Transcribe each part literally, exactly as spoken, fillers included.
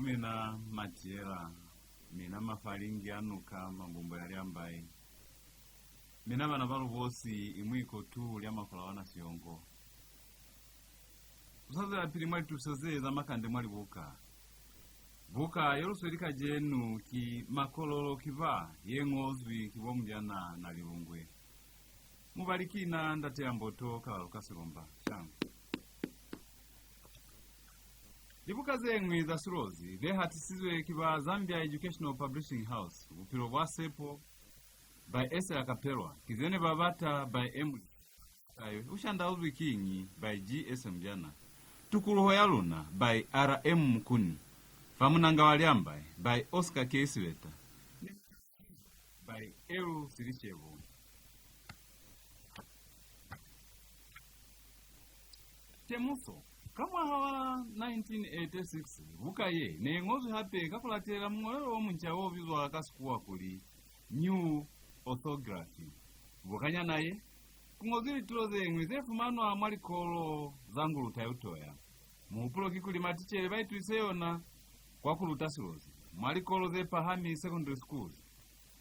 Mina Matiela, mina mafalingi a nuka, mangumbo ya Lyambai. Mina bana ba Lubosi, imwiko tu lya makola wana siongo. Lu sa zwelapili mwa lituso ze za makande mwa libuka. Buka ye lu sweli kacenu ki Makololo ki Ba, ye ñozwi ki bo Mubyana Nalilungwe. Mubali ki na, Ndate ya Mboto, Kalaluka Silomba. Shangwe. Libuka ze ñwi za Silozi ze hatisizwe ki ba Zambia Educational Publishing House, Bupilo bwa Sepo, by Esther Kapelwa, Ki ze ne ba bata, by Emily Kayo, U shandauzwi kiñi, by G S Mbyana, Tukuluho ya Luna, by R M Mukuni, Fa Munanga wa Lyambai, by Oscar K Sibeta, ni by L Silishebo. Temuso. Ka mwaha wa nineteen eighty-six, buka ye ne i ñozwi hape ka ku latelela muñolelo o munca o bizwa ka Sikuwa kuli New Orthography. Bukanyana ye, ku ñozwi lituto ze ñwi ze fumanwa mwa likolo za Nguluta ya Utoya. Muhupulo ki kuli maticele ba itusise yona kwa ku luta Silozi mwa likolo ze pahami, secondary schools.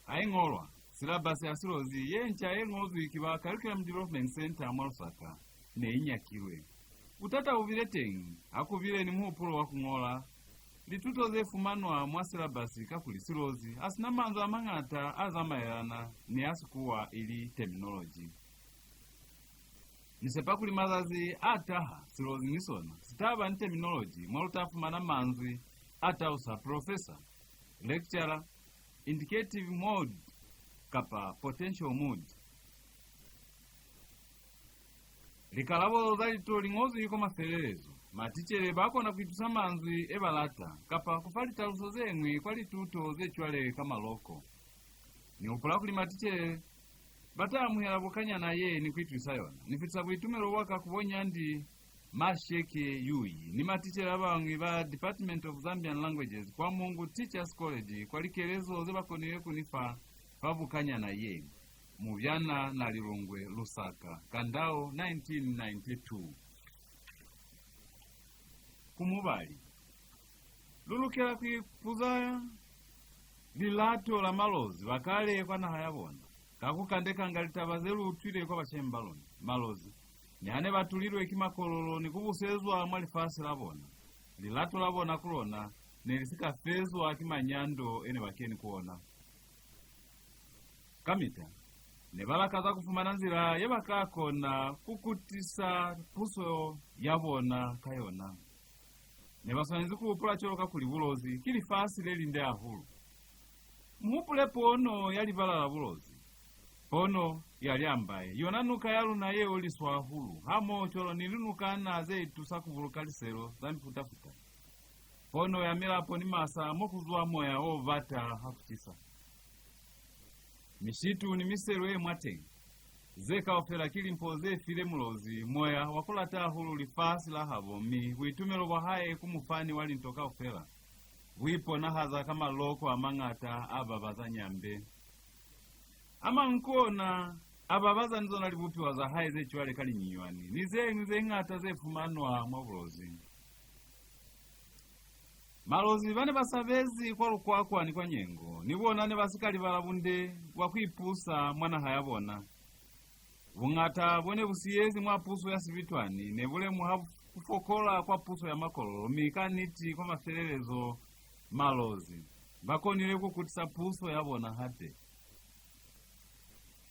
Ha i ñolwa, silabasi ya Silozi ye nca ye ñozwi ki ba Curriculum Development Centre mwa Lusaka ne i nyakilwe. Butata bu bile teñi ha ku bile ni muhupulo wa ku ñola lituto ze fumanwa mwa silabasi, kakuli Silozi ha si na manzwi a mañata a zamaelana ni a Sikuwa, ili terminology. Ni sepa kuli mazazi a taha, Silozi ni sona si ta ba ni terminology mwa lu ta fumana manzwi a talusa professor, lecturer, indicative mood kapa potential mood. Likalabo za lituto li ñozwi kwa mafelelezo. Maticele ba kona ku itusa manzwi e ba lata kapa ku fa litaluso ze ñwi kwa lituto ze cwale ka maloko. Ni hupula kuli maticele ba ta amuhela bukanyana ye ni ku itusisa yona. Ni fitisa buitumelo bwa ka ku bo Nyandi Masheke Yuyi ni maticele ba bañwi ba Department of Zambian Languages kwa Mungu Teachers College kwa likelezo ze ba konile ku ni fa fa bukanyana ye. Mubyana Nalilungwe, Lusaka, Kandao, nineteen ninety-two. Ku mubali. Lu lukela ku ipuza lilato la Malozi ba kale kwa naha ya bona, ka ku kandekanga litaba ze lu utwile kwa bashemi ba luna. Malozi, niha ne ba tulilwe ki Makololo ni ku busezwa mwa lifasi la bona, lilato la bona ku lona ne li si ka fezwa ki manyando e ne ba keni ku ona. Kamita, ne ba lakaza ku fumana nzila ye ba ka kona ku kutisa puso ya bona ka yona. Ne ba swanezi ku hupula cwalo kakuli Bulozi ki lifasi le linde hahulu. Mu hupule pono ya libala la Bulozi. Pono ya Lyambai, yona nuka ya luna ye oliswa hahulu, hamohocwalo ni linukana ze tusa ku buluka liselo za mifuta-futa. Pono ya milapo ni masa mo ku zwa moya o bata ha ku cisa. Mishitu ni miselo ye mwateñi. Ze kaufela ki limpo ze file Mulozi moya wa ku lata hahulu lifasi la habo, mi buitumelo bwa hae ku mufani wa linto kaufela bu iponahaza ka maloko a mañata a babaza Nyambe. A mañwi ku ona a babaza ni zona libupiwa za hae ze cwale ka linyunywani ni ze ñwi ze ñata ze fumanwa mwa Bulozi. Malozi ba ne ba sabezi kwa Lukwakwa ni kwa Nyengo, ni bona ne ba si ka libala bunde bwa ku ipusa mwa naha ya bona. Buñata bo ne bu siyezi mwa puso ya Sibitwani ne bu lemuha ku fokola kwa puso ya Makololo, mi ka niti kwa mafelelezo Malozi ba konile ku kutisa puso ya bona hape.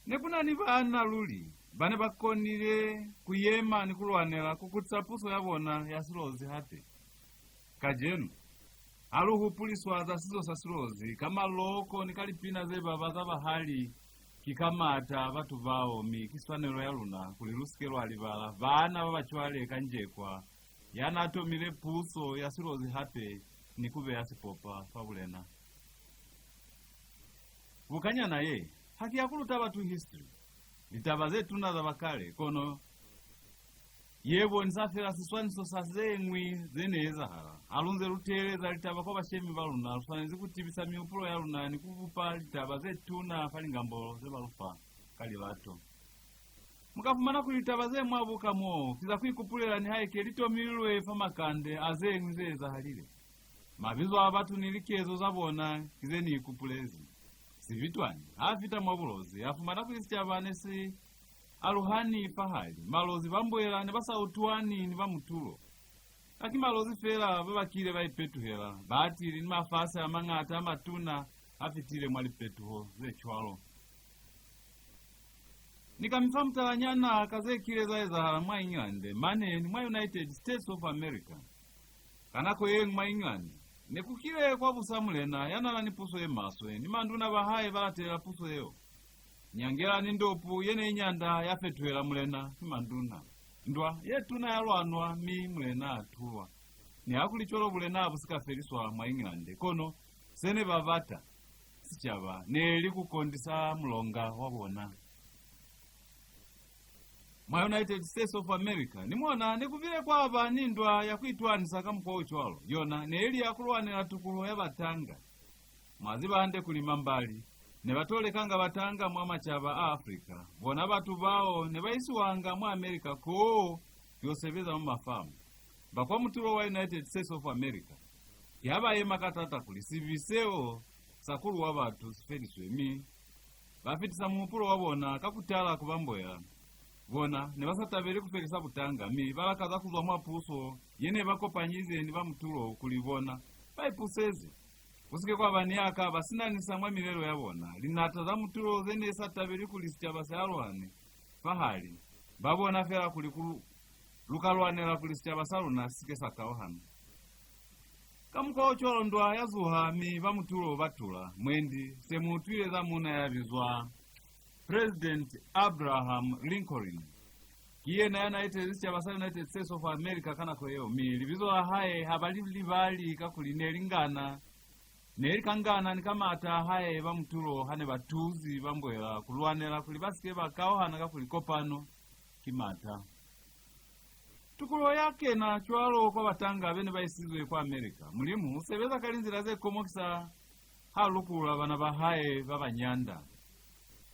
Ne ku na ni baana luli ba ne ba konile ku yema ni ku lwanela ku kutisa puso ya bona ya Silozi hape. Kacenu, ha lu hupuliswa za sizo sa Silozi ka maloko ni ka lipina ze babaza bahali, ki ka maata a batu bao, mi ki swanelo ya luna kuli lu si ke lwa libala baana ba ba cwale ka Njekwa, ya n'a tomile puso ya Silozi hape ni ku beya sipopa fa bulena. Bukanyana ye, ha ki ya ku luta batu history, litaba ze tuna za ba kale, kono ye bonisa fela siswaniso sa ze ñwi ze ne ezahala. Ha lu nze lu teeleza litaba kwa bashemi ba luna, lu swanezi ku tibisa mihupulo ya luna ni ku bupa litaba ze tuna fa lingambolo ze ba lu fa ka lilato. Mu ka fumana kuli litaba ze mwa buka mo ki za ku ikupulela nihaike li tomilwe fa makande a ze ñwi ze ezahalile. Mabizo a batu ni likezo za bona ki ze ni ikupulezi. Sibitwani ha fita mwa Bulozi, a fumana kuli sicaba ne si aluhani fahali, Malozi ba Mboela ne ba sa utwani ni ba Mutulo. Ha ki Malozi fela ba ba kile ba ipetuhela, batili ni mafasi a mañata a matuna a fitile mwa lipetuho ze cwalo. Ni ka mi fa mutalanyana ka ze kile za ezahala mwa England, mane ni mwa United States of America. Ka nako ye ñwi mwa England, ne ku kile kwa busa mulena ya n'a na ni puso ye maswe, ni manduna ba hae ba latelela puso yeo. Nyangela ni Ndopu ye ne i nyanda ya fetuhela mulena ni manduna. Ndwa ye tuna ya lwanwa, mi mulena a tulwa. Nihakulicwalo, bulena bu si ka feliswa mwa England, kono se ne ba bata sicaba ne li ku kondisa mulonga wa bona. Mwa United States of America, ni mona ne ku bile kwa ba ni ndwa ya ku itwanisa ka mukwa o cwalo. Yona ne li ya ku lwanela tukuluho ya batanga. Mwa ziba hande kuli mambali ne ba to lekanga batanga mwa macaba a Africa. Bona batu bao ne ba isiwanga mwa America koo ku yo sebeza mwa mafamu. Ba kwa mutulo wa United States of America ki ha ba yema ka taata kuli sibi seo sa ku luwa batu si feliswe, mi ba fitisa muhupulo wa bona ka ku tala ku ba Mboela. Bona ne ba sa tabeli ku felisa butanga, mi ba lakaza ku zwa mwa puso ye ne ba kopanyize ni ba mutulo kuli bona ba ipuseze. Ku si ke kwa ba ni ya ka ba sinanisa mwa milelo ya bona. Linata za mutulo ze ne sa tabeli kuli sicaba si aluhane fahali, ba bona fela kuli ku lu-, lu ka lwanela kuli sicaba sa luna si si ke sa kauhana. Ka mukwa o cwalo, ndwa ya zuha, mi ba mutulo ba tula. Mwendi se mu utwile za muuna ya bizwa President Abraham Lincoln. Ki yena ya n'a etezi sicaba sa United States of America ka nako yeo, mi libizo la hae ha ba li libali, kakuli ne li ngana, ne li ka ngana ni ka maata a hae ba mutulo ha ne ba tuzi ba Mboela ku lwanela kuli ba si ke ba kauhana, kakuli kopano ki maata. Tukuluho ya kena cwalo kwa batanga be ne ba isizwe kwa America. Mulimu u sebeza ka linzila ze komokisa ha lukulula bana ba hae ba ba nyanda.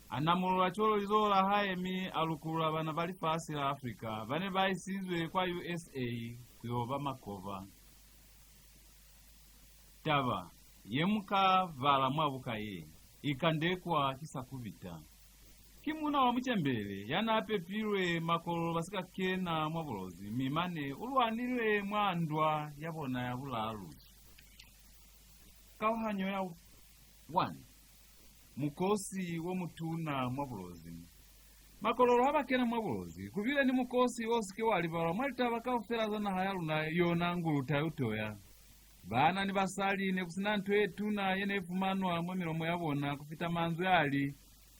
A namulula cwalo lizoho la hae, mi a lukulula bana ba lifasi la Africa ba ne ba isizwe kwa U S A ku yo ba makoba. Taba ye mu ka bala mwa buka ye, i kandekwa ki Sakubita. Ki muuna wa mucembele ya n'a pepilwe Makololo ba si ka kena mwa Bulozi, mi mane u lwanile mwa ndwa ya bona ya bulalu. Kauhanyo ya one. Mukosi wo mutuna mwa Bulozi. Makololo ha ba kena mwa Bulozi, ku bile ni mukosi o si ke wa libalwa mwa litaba kaufela za naha ya luna, yona nguluta ya utoya. Baana ni basali, ne ku si na nto ye tuna ye ne fumanwa mwa milomo ya bona ku fita manzwi a li,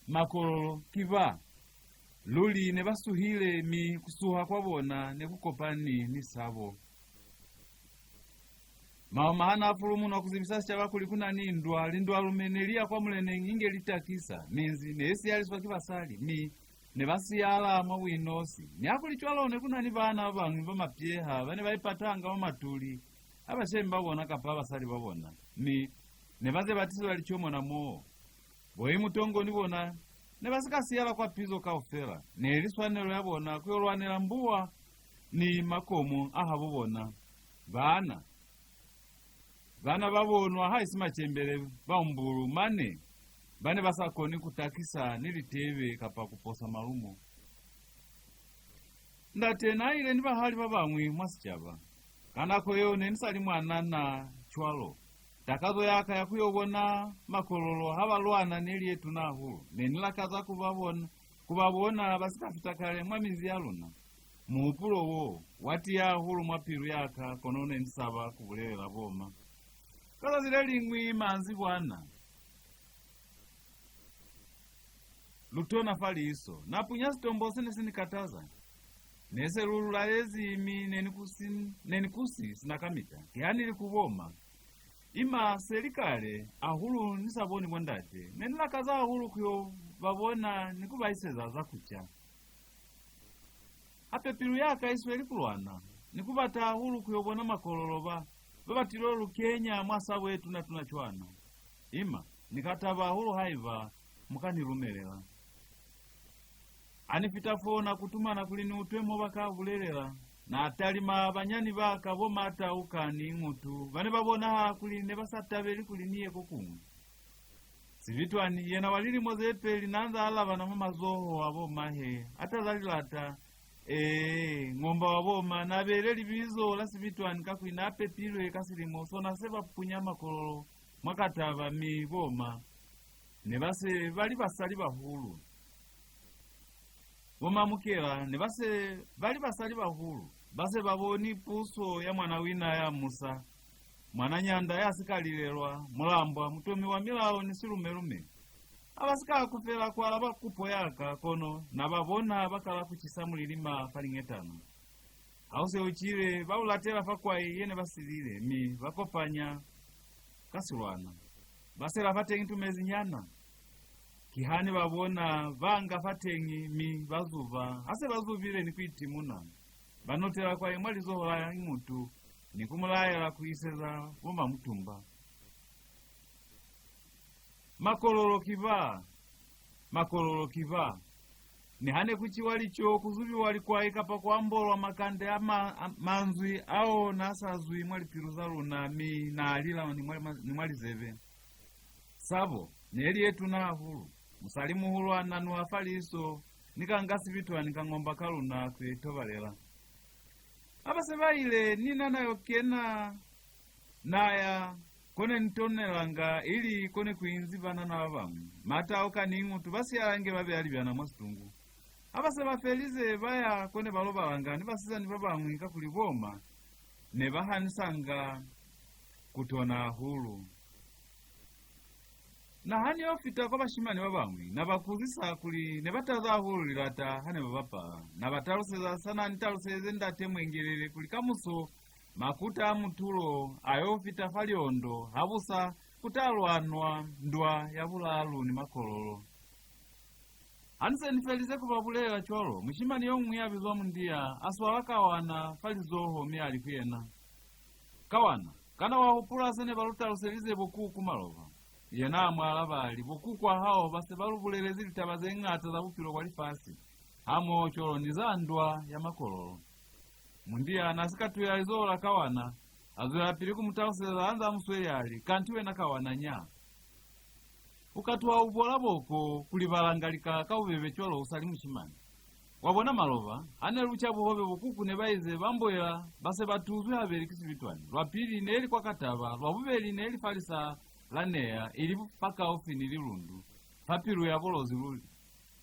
Makololo ki ba. Luli ne ba suhile, mi ku suha kwa bona ne ku kopani ni sabo. Maoma ha n'a fulumunwa ku zibisa sicaba kuli ku na ni ndwa, lindwalume ne li ya kwa muleneñi inge li takisa. Minzi ne i siyaliswa ki basali, mi ne ba siyala mwa buinosi. Nihakulicwalo, ne ku na ni baana ba bañwi ba mapyeha ba ne ba ipatanga mwa matuli a bashemi ba bona kapa basali ba bona, mi ne ba ze batisela lico mona moo. Bo Imutongo ni bona ne ba si ka siyala kwa pizo kaufela. Ne li swanelo ya bona ku yo lwanela mbuwa ni makomu a habo bona. Baana, bana ba bonwa haisi macembele ba umbulu, mane ba ne ba sa koni ku takisa ni litebe kapa ku posa malumo. Ndate n'a ile ni bahali ba bañwi mwa sicaba. Ka nako yeo ne ni sa li mwanana cwalo. Takazo ya ka ya ku yo bona Makololo ha ba lwana ne li ye tuna hahulu. Ne ni lakaza ku ba bona, ku ba bona ba si ka fita kale mwa minzi ya luna. Muhupulo wo wa tiya hahulu mwa pilu ya ka, kono ne ni saba ku bulelela boma. Ka zazi le liñwi manzibwana, lutona fa liso, na punya sitombo se ne si ni kataza. Ne se lu lulaezi, mi ne ni kusi, ne ni kusi sina kamita. Kiha ni li ku boma, "Ima, se li kale hahulu ni sa boni bo ndate. Ne ni lakaza hahulu ku yo ba bona ni ku ba iseza za ku ca." Hape pilu ya ka i sweli ku lwana ni ku bata hahulu ku yo bona Makololo ba, ba ba tilo lu kenya mwa sabo ye tuna-tuna cwana. Ima, ni ka taba hahulu haiba mu ka ni lumelela. Ha ni fita fo, na kutumana kuli ni utwe mo ba ka bulelela. Na talima banyani ba ka bo Matauka ni Ñutu, ba ne ba bonahala kuli ne ba sa tabeli kuli ni ye ko kuñwi. Sibitwani, yena wa lilimo ze peli, n'a nza a labana mwa mazoho a bo mahe, a taza lilata. Ee, ngomba wa bo ma n'a beile libizo la Sibitwani kakuli n'a pepilwe ka silimo sona se ba punya Makololo mwa Kataba, mi bo ma ne ba se ba li basali bahulu. Bo Mamukela ne ba se ba li basali bahulu, ba se ba boni puso ya Mwanawina ya musa, Mwananyanda ya si ka lilelwa, Mulambwa, mutomi wa milao ni silumelume. Ha ba si ka akufela ku alaba kupo ya ka, kono na ba bona ba kala ku cisa mulilima fa liñetana. Ha u se u cile, ba u latela fa kwai ye ne ba silile, mi ba kopanya ka silwana. Ba sela fateñi tumezinyana. Kiha ne ba bona ba nga fateñi, mi ba zuba. Ha se ba zubile ni ku itimuna, ba notela kwai mwa lizoho la Ñutu ni ku mu laela ku iseza bo Mamutumba. Makololo ki ba, Makololo ki ba. Niha ne ku ciwa lico, ku zubiwa likwai, kapa ku ambolwa makande a ma-, a manzwi ao n'a sa zwi mwa lipilu za luna, mi n'a lila ni mwa, ni mwa lizebe. Sabo ne li ye tuna hahulu. Musali-muhulu a nanuha fa liso, ni ka nga Sibitwani ka ngomba ka luna ku yo itobalela. Ha ba se ba ile, ni na na yo kena, na ya ko ne ni tonelanga, ili ko ne ku inzi banana ba bañwi. Matauka ni Ñutu ba siyala inge ba beya libyana mwa situngu. Ha ba se ba felize, ba ya ko ne ba lobalanga ni basizani ba bañwi, kakuli bo ma ne ba hanisanga ku tona hahulu. Na ha ni yo fita kwa bashimani ba bañwi, na ba kuzisa kuli ne ba taza hahulu lilata ha ne ba bapala. Na ba taluseza sa na ni taluselize Ndate Mwengelele kuli kamuso makuta a mutulo a yo fita fa Liondo, habusa ku ta lwanwa ndwa ya bulalu ni Makololo. Ha ni se ni felize ku ba bulelela cwalo, mushimani yo muñwi ya bizwa Mundia a swala Kawana fa lizoho mi a li ku yena, "Kawana, kana wa hupula se ne ba lu taluselize bo kuku maloba?" Yena a mu alaba a li, "Bo kuku a hao ba se ba lu bulelezi litaba ze ñata za bupilo bwa lifasi, hamoho cwalo ni za ndwa ya Makololo." Mundia na si ka tuya lizoho la Kawana, a zwelapili ku mu taluseza a nza a mu sweli a li, "Kanti wena Kawana nya, u ka tuha u bola boko ku libalanga lika ka bubebe cwalo u sa li mushimani. Wa bona maloba, ha ne lu ca buhobe bo kuku ne ba ize ba mboela ba se ba tuzwi habeli ki Sibitwani. Lwa pili ne li kwa Kataba, lwa bubeli ne li fa lisa la Neya, ili fakaufi ni lilundu, fa pilu ya Bulozi luli.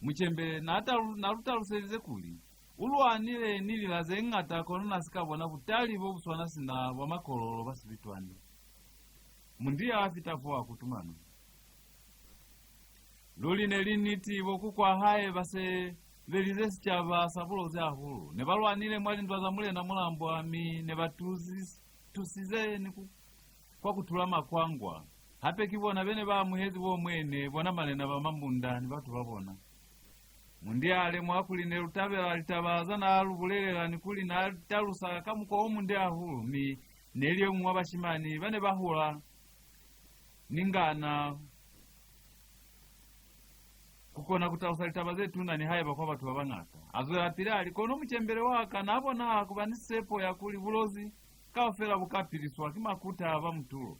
Mucembele na talu-, na lu taluselize kuli, u lwanile ni lila ze ñata kono na si ka bona butali bo bu swana sina bwa Makololo ba Sibitwani." Mundia a fita fo a kutumana. Luli ne li niti, bo kuku a hae ba sebelize sicaba sa Bulozi hahulu. Ne ba lwanile mwa lindwa za Mulena Mulambwa, mi ne ba tuzi-, tusize ni ku kwa ku tula makwangwa. Hape ki bona be ne ba amuhezi bo mwene, bona malena ba Mambunda ni batu ba bona. Mundia a lemuha kuli ne lu tabela litaba za n'a lu bulelela ni kuli n'a talusa ka mukwa o munde hahulu, mi ne li yo muñwi wa bashimani ba ne ba hula ni ngana ku kona ku talusa litaba ze tuna nihaiba kwa batu ba bañata. A zwelapili a li, "Kono mucembele wa ka n'a bonahala ku ba ni sepo ya kuli Bulozi kaufela bu ka piliswa ki makuta ba mutulo.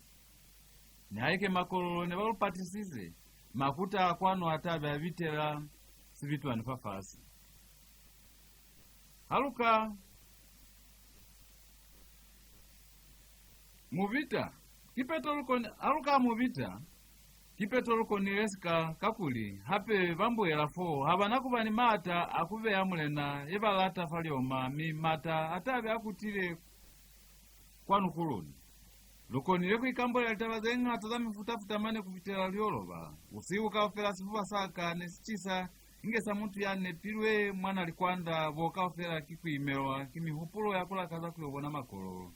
Nihaike Makololo ne ba lu patisize, makuta a kwanu a ta be a bitela Sibitwani fafasi." Ha lu ka mu bita, kipeto lu koni-, ha lu ka mu bita, kipeto lu konile sika, kakuli hape ba mboela fo ha ba na ku ba ni maata a ku beya mulena ye ba lata fa lyoma, mi maata a ta be a kutile kwanu ku luna. Lu konile ku ikambolela litaba ze ñata za mifuta-futa mane ku fitela lu yo lobala. Busihu kaufela sifuba sa ka ne si cisa inge sa mutu ya nepilwe mwa nalikwanda, bo kaufela ki ku imelwa ki mihupulo ya ku lakaza ku yo bona Makololo.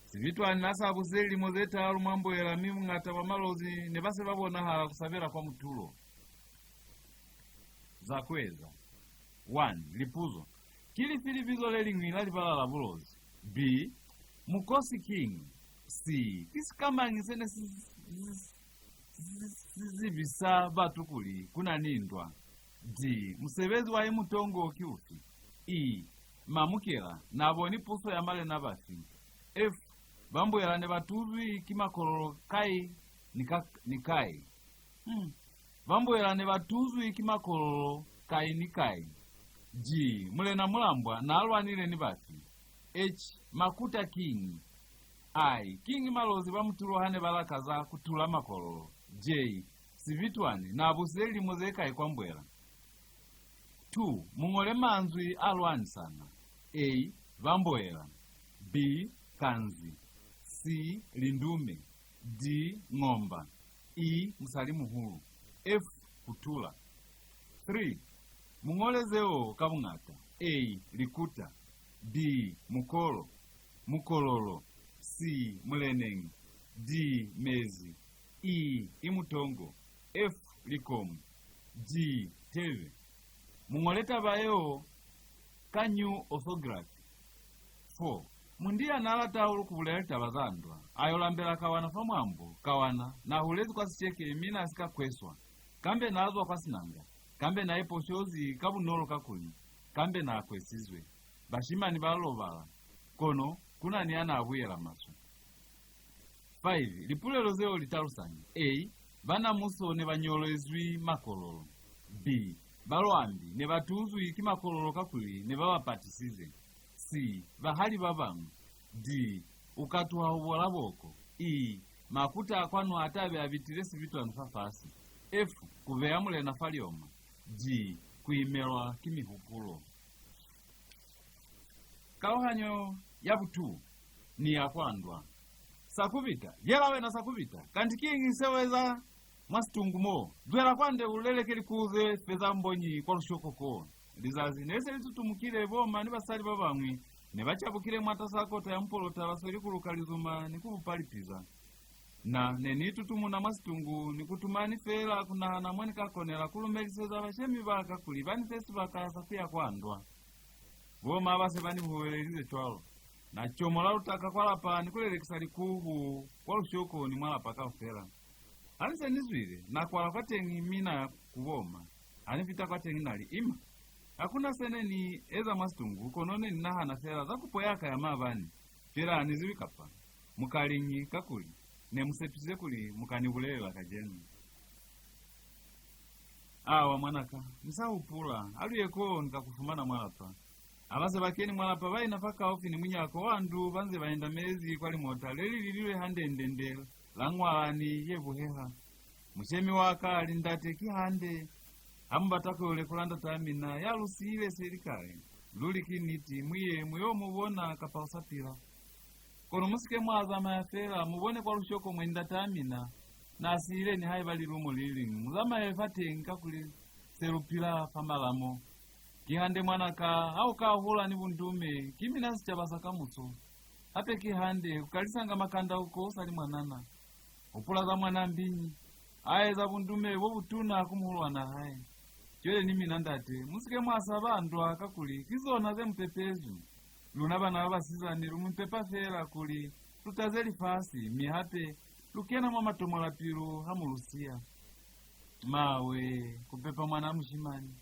Sibitwani n'a sa busize lilimo ze talu mwa mboela, mi buñata bwa Malozi ne ba se ba bonahala ku sabela kwa mutulo. Za ku eza. One. Lipuzo. Ki lifi libizo le liñwi la libala la Bulozi? B. Mukosi kiñi? C. Ki sikamañi se ne si, si, si, si zibisa batu kuli ku na ni ndwa? D. Musebezi wa Imutongo ki ufi? E. Mamukela n'a boni puso ya malena bafi? F. Bambuela ne ba tuzwi ki Makololo kai ni ka, ni kai? Hmm. Bambuela ne ba tuzwi ki Makololo kai ni kai? G. Mulena Mulambwa n'a lwanile ni bafi? H. Makuta kiñi? I. Kiñi Malozi ba mutulo ha ne ba lakaza ku tula Makololo? J. Sibitwani n'a busile lilimo ze kai kwa Mbuela? Two. Mu ñole manzwi a lwanisana. A. Bambuela. B. Kanzi. C. Lindume. D. Ngomba. E. Musali muhulu. F. Kutula. Three. Mu ñole zeo ka buñata. A. Likuta. B. Mukolo. Mukololo. C. Muleneñi. D. Mezi. E. Imutongo. F. Likomu. G. Tebe. Mu ñole taba yeo ka New Orthography. Four. Mundia n'a lata hahulu ku bulela litaba za ndwa. A yo lambela Kawana fa mwambo. Kawana n'a hulezi kwa Siceke mi n'a si ka kweswa. Kambe n'a zwa kwa Sinanga. Kambe n'a iposhozi ka bunolo kakuli kambe n'a kwesizwe. Bashimani ba lobala, kono ku na ni ya n'a buyela maswe. Five. Lipulelo zeo li talusañi? A. Banamuso ne ba ñolezwi Makololo. B. Balwambi ne ba tuzwi ki Makololo kakuli ne ba ba patisize. C. Bahali ba bañwi. D. U ka tuha u bola boko. E. Makuta a kwanu a ta be a bitile Sibitwani fafasi. F. Ku beya mulena fa lioma. G. Ku imelwa ki mihupulo. Kauhanyo ya butu ni ya kwa ndwa. Sakubita, yela wena Sakubita, kanti kiñi se u eza mwa situngu mo? Zwela kwande u leleke likuhu ze feza mbonyi kwa lushoko ko. Lizazi ne se li tutumukile, boma ni basali ba bañwi ne ba cabukile mwatas'a kota ya mupolota ba sweli ku luka lizuma ni ku bupa lipiza. Na ne ni tutumuna mwa situngu ni ku tumani feela ku nahana mo ni ka konela ku lumeliseza bashemi ba ka kuli ba ni fe sibaka sa ku ya kwa ndwa. Boma ba se ba ni huwelelize cwalo. Na comola lutaka kwa lapa ni ku lelekisa likuhu kwa lushoko ni mwa lapa kaufela. Ha ni se ni zwile, na kwala kwateñi mi na ya ku boma. Ha ni fita kwateñi na li, "Ima, ha ku na se ne ni eza mwa situngu, kono ne ni nahana fela za kupo ya ka ya maabani. Fela ha ni zibi kapa mu ka liñi, kakuli ne mu sepisize kuli mu ka ni bulelela kacenu." "Awa, mwanaka, ni sa hupula, ha lu ye koo ni ka ku fumana mwa lapa." Ha ba se ba keni mwa lapa, ba ina fakaufi ni munyako wa ndu ba nze ba yendamezi kwa limota le li lililwe hande-nde-nde la ñwalani ye buheha. Mushemi wa ka a li, "Ndate, ki hande ha mu bata ku yo lekola ndataa mina ya lu siile se li kale. Luli ki niti, mu ye mu yo mu bona kapa u sa pila. Kono mu si ke mwa zamaya fela, mu bone kwa lushoko mwe ndataa mina na siile, nihaiba lilumo li liñwi. Mu zamaye fateñi, kakuli se lu pila fa malamo. Ki hande, mwanaka, ha u ka hula ni bundume, ki mina sicaba sa kamuso. Hape ki hande, u kalisanga makandauko u sa li mwanana. Hupula za mwana mbinyi, a eza bundume bo butuna ku muhulwan'a hae. Cwale ni mina ndate, mu si ke mwa saba ndwa, kakuli ki zona ze mu pepezwi. Luna bana ba basizani lu mu pepa feela kuli lu taze lifasi, mi hape lu kena mwa matomola pilu ha mu lu siya." "Mawe, ku pepa mwana mushimani!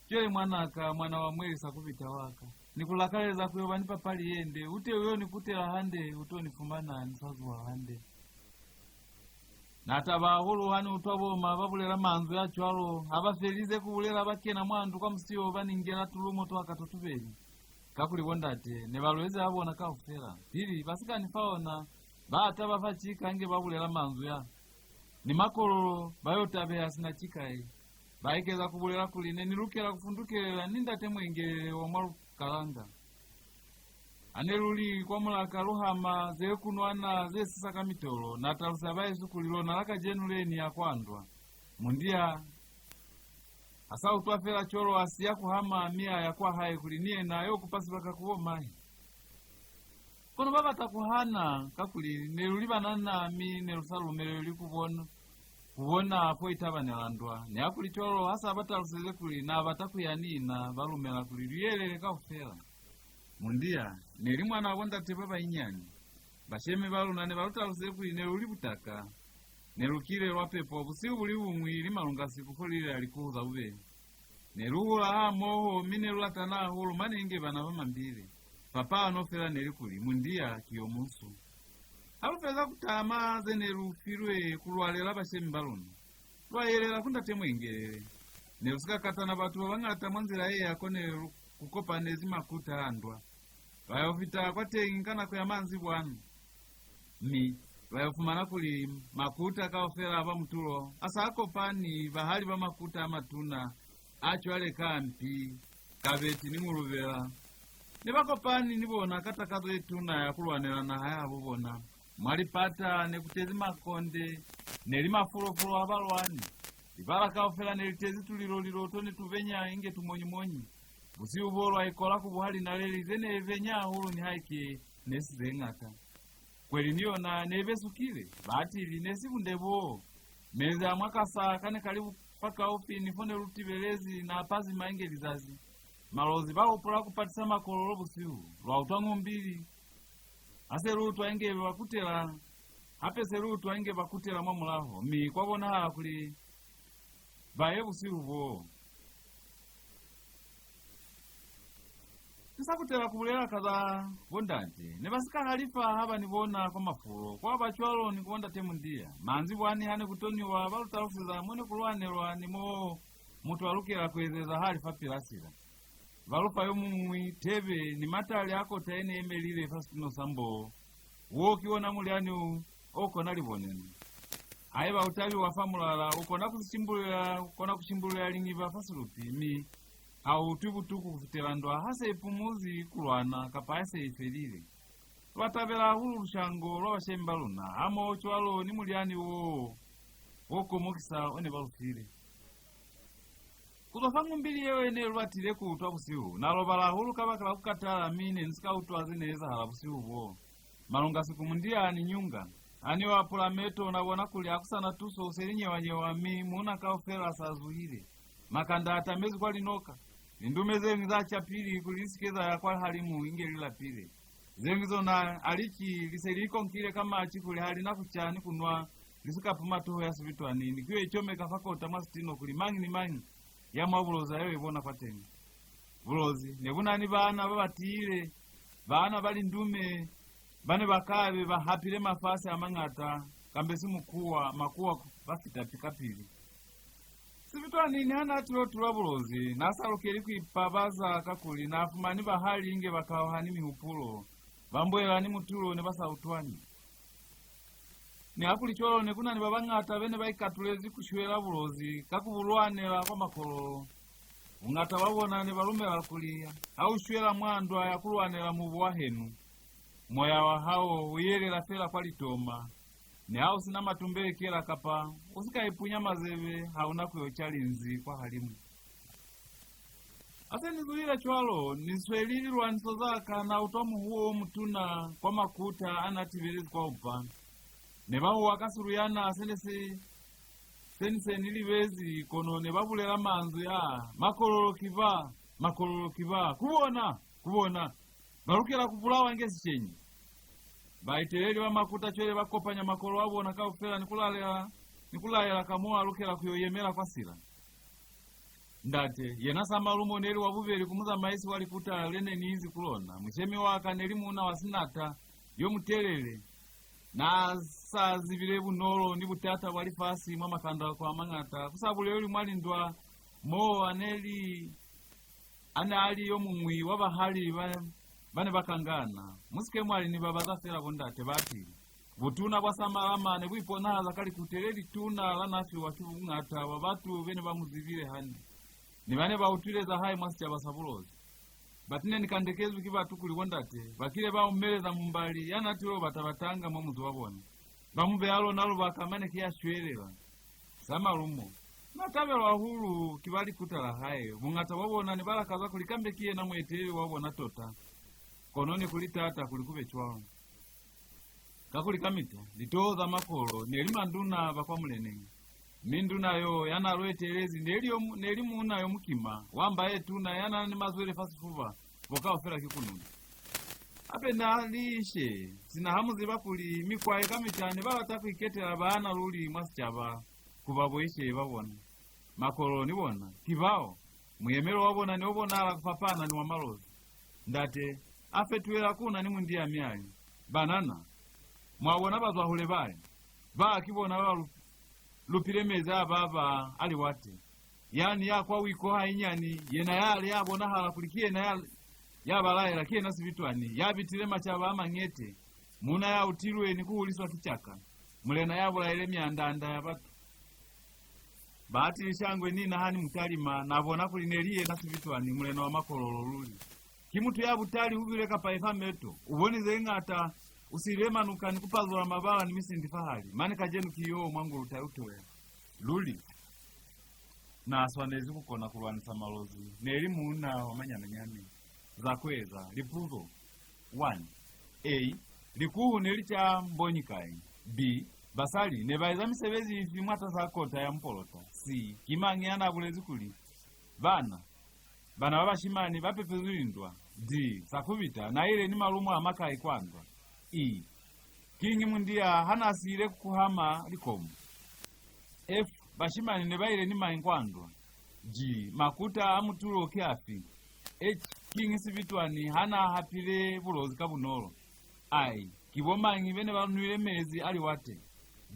Cwale mwanaka, mwana wa mweli Sakubita wa ka, ni ku lakaleza ku yo ba ni papali ye nde, u te u yo ni kutela hande, u to ni fumana ni sa zuha hande." Na taba hahulu ha ni utwa boma ba bulela manzwi a cwalo. Ha ba felize ku bulela, ba kena mwa ndu kwa musiyo, ba ni ngela tulumo twa ka to tubeli, kakuli bo ndate ne ba lwezi a bona kaufela. Pili ba si ka ni fa ona, ba taba fa cika inge ba bulela manzwi a. Ni Makololo ba yo tabeha sina cika ye. Ba ekeza ku bulela kuli ne ni lukela ku fundukelela ni ndate Mwengelele wa mwa Lukalanga. Ha ne lu li kwa mulaka, lu hama ze kunwana ze sisa ka mitolo, na talusa bahesu kuli lona la kacenu le ni ya kwa ndwa. Mundia ha sa utwa fela cwalo, a siya ku hama mi a ya kwa hae kuli ni yena a yo kupa sibaka ku bo mahe. Kono ba bata ku hana, kakuli ne lu li banana mi ne lu sa lumelelwi ku bona, ku bona fo itabanela ndwa. Nihakulicwalo, ha sa ba taluseze kuli na bata ku ya ni na, ba lumela kuli lu yelele kaufela. Mundia ne li mwana wa bo ndate ba banyinyani. Bashemi ba luna ne ba lu talusize kuli ne lu li butaka. Ne lu kile lwa pepwa busihu bu li buñwi ili malungasiku fo li lela likuhu za bubeli. Ne lu hula hamoho, mi ne lu latana hahulu, mane inge bana ba mambile. Fapano fela ne li kuli, Mundia ki yo munsu. Ha lu feza ku tama ze ne lu filwe ku lwalela bashemi ba luna, lwa yelela ku Ndate Mwengelele. Ne lu si ka katana batu ba bañata mwa nzila ye ya ko ne lu ku kopanezi makuta a ndwa. Ba yo fita kwateñi ka nako ya manzibwana. Mi ba yo fumana kuli makuta kaufela a ba mutulo a sa kopani, bahali ba makuta a matuna a cwale ka mpi, kabeti ni ngulubela. Ne ba kopani ni bona ka takazo ye tuna ya ku lwanela naha ya habo bona. Mwa lipata ne ku tezi makonde, ne li mafulofulo a balwani. Libala kaufela ne li tezi tulilo-lilo to ne tu benya inge tumonyimonyi. Busihu bo lwa ikola ku buha linaleli ze ne benya hahulu nihaike ne si ze ñata. Kweli ni yona ne besukile, batili ne si bunde boo. Mezi a mwa kasa ka ne ka li fakaufi ni fo ne lu tibelezi na pazima inge lizazi. Malozi ba hupula ku patisa Makololo busihu, lwa utwa ñumbili. Ha se lu utwa inge ba kutela, hape se lu utwa inge ba kutela mwa mulaho, mi kwa bonahala kuli ba ye busihu boo. Ni sa kutela ku bulela ka za bo ndate, ne ba si ka halifa ha ba ni bona kwa mafulo, kwa ba cwalo ni ku bo ndate Mundia. Manzibwani ha ne ku toniwa, ba lu taluseza mo ne ku lwanelwa ni mo mutu a lukela ku ezeza ha li fapil'a sila. Ba lu fa yo muñwi tebe ni matali a kota ye ne yemelile fa situno sa mboo. Wo ki ona mulyani u, o kona libonelo. Haiba u tabiwa fa mulala, u kona ku si shimbululela, u kona ku shimbululela liñiba fa silupi, mi ha u utwi butuku ku fitela ndwa ha se i pumuzi ku lwana kapa ha se i felile. Lwa tabela hahulu lushango lwa bashemi ba luna, hamoho cwalo ni mulyani wo wo komokisa o ne ba lu file. Ku zwa fa ñumbili yeo ye ne lu batile ku utwa busihu, na lobala hahulu kabakala ku katala, mi ne ni si ka utwa ze ne ezahala busihu boo. Malungasiku Mundia a ni nyunga. Ha ni yo apula meto, na bona kuli ha ku sa na tuso, se li nyewa-nyewa, mi muuna kaufela sa zuhile. Makanda a tamezi kwa linoka. Lindume ze ñwi za ca pili kuli li si ke za ya kwahalimu inge li lapile. Ze ñwi zona, a li ki, li se li ikonkile ka maci kuli ha li na ku ca ni ku nwa, li si ka puma toho ya sibitwani, ni ku yo icomeka fa kota mwa sitino kuli mañi ni mañi ya mwa Bulozi a yo ibona kwateñi. Bulozi ne bu na ni baana ba ba tiile, baana ba lindume, ba ne ba ka be ba hapile mafasi a mañata, kambe si mukuwa, makuwa ba fita pi-, kapili. Sibitwani niha n'a tilo tula Bulozi, n'a sa lukeli ku ipabaza kakuli n'a fumani bahali inge ba kauhani mihupulo, ba mboelani mutulo, ne ba sa utwani. Nihakulicwalo, ne ku na ni ba bañata be ne ba ikatulezi ku shwela Bulozi ka ku bu lwanela kwa Makololo. Buñata bwa bona ne ba lumela kuli ha u shwela mwa ndwa ya ku lwanela mubu wa henu, moya wa hao u yelela fela kwa litoma. Niha u si na matumbekela kapa u si ka ipunya mazebe, ha u na ku yo ca linzi kwahalimu. Ha se ni zuhile cwalo, ni sweli lilwaniso za ka, na utwa muhuwo o mutuna kwa makuta a n'a tibelezi kwa upa. Ne ba huwa ka Siluyana se ne si, se ni se ni libezi, kono ne ba bulela manzwi a, Makololo ki ba, Makololo ki ba, ku bona, ku bona. Ba lukela ku bulawa inge sicenyi. Baeteleli ba makuta cwale ba kopanya makolo a bona kaufela ni ku lalela, ni ku laela ka mo a lukela ku yo yemela kwa sila. Ndate, yena Samalumo, ne li wa bubeli ku muzamaisi wa likuta le ne ni inzi ku lona. Mushemi wa ka ne li muuna wa sinata, yo mutelele. Na sa zibile bunolo ni butata bwa lifasi mwa makandako a mañata, ku sa bulelwi mwa lindwa mo a ne li A ne a li yo muñwi wa bahali ba, ba ne ba kangana. Mu si ke mwa li ni babaza fela bo ndate, batili. Butuna bwa Samalama ne bu iponahaza ka likute le lituna la n'a fiwa ki buñata bwa batu be ne ba mu zibile hande, ni ba ne ba utwile za hae mwa sicaba sa Bulozi. Bati ne ni kandekezwi ki batu kuli bo ndate ba kile ba umeleza mumbali ya n'a tilo bata batanga mwa muzi wa bona. Ba mu beya lona lubaka mane ki ya shwelela. Samalumo na tabelwa hahulu ki ba likuta la hae. Buñata bwa bona ne ba lakaza kuli kambe ki yena mueteleli wa bona tota. Kono ne ku li taata kuli ku be cwalo. Kakuli kamita, litoho za makolo ne li manduna ba kwa muleneñi. Mi nduna yo ya n'a lu etelezi ne li yo mu-, ne li muuna yo mukima, wa mba ye tuna, ya n'a ni mazwele fa sifuba, bo kaufela ki kununa. Hape n'a li ishe, sina ha mu ziba kuli mikwae kamita ne ba bata ku iketela baana luli mwa sicaba ku ba bo ishe ba bona. Makolo ni bona ki bao. Muyemelo wa bona ne u bonahala ku fapana ni wa Malozi. Ndate a fetuhela ku na ni Mundia mi a li, "Banana, mwa bona bazwahule bale? Ba ki bona ba lu-, lupile mezi a baba a liwate. Yani ya kwa wiko hainyani, yena yale ya bonahala kuli ki yena ya, ya ba laela, ki yena Sibitwani, ya bitile macaba a mañete, muuna ya utilwe ni ku huliswa ki caka, mulena ya bulaile mianda-anda ya batu." Ba atile shangwe ni na ha ni mu talima, na bona kuli ne li yena Sibitwani, mulena wa Makololo luli. Ki mutu ya butali, u zwile kapai fa meto, u boni ze ñata, u siile manuka ni ku pazula mabala ni misindi fahali, mane kacenu ki yo mwa nguluta ya utoya. Luli, na swanezi ku kona ku lwanisa Malozi, ne li muuna wa manyame-nyame. Za ku eza. Lipuzo. One. A. Likuhu ne li ca mbonyi kai? B. Basali ne ba eza misebezi ifi mwatas'a kota ya mupolota? C. Ki mañi ya n'a bulezi kuli, "Bana, bana ba bashimani ba pepezwi lindwa"? D. Sakubita n'a ile ni malumo a makai kwa ndwa? E. Kiñi Mundia ha n'a siile ku kuhama likomu? F. Bashimani ne ba ile ni mañi kwa ndwa? G. Makuta a mutulo ki afi? H. Kiñi Sibitwani ha n'a hapile Bulozi ka bunolo? I. Ki bo mañi be ne ba nwile mezi a liwate?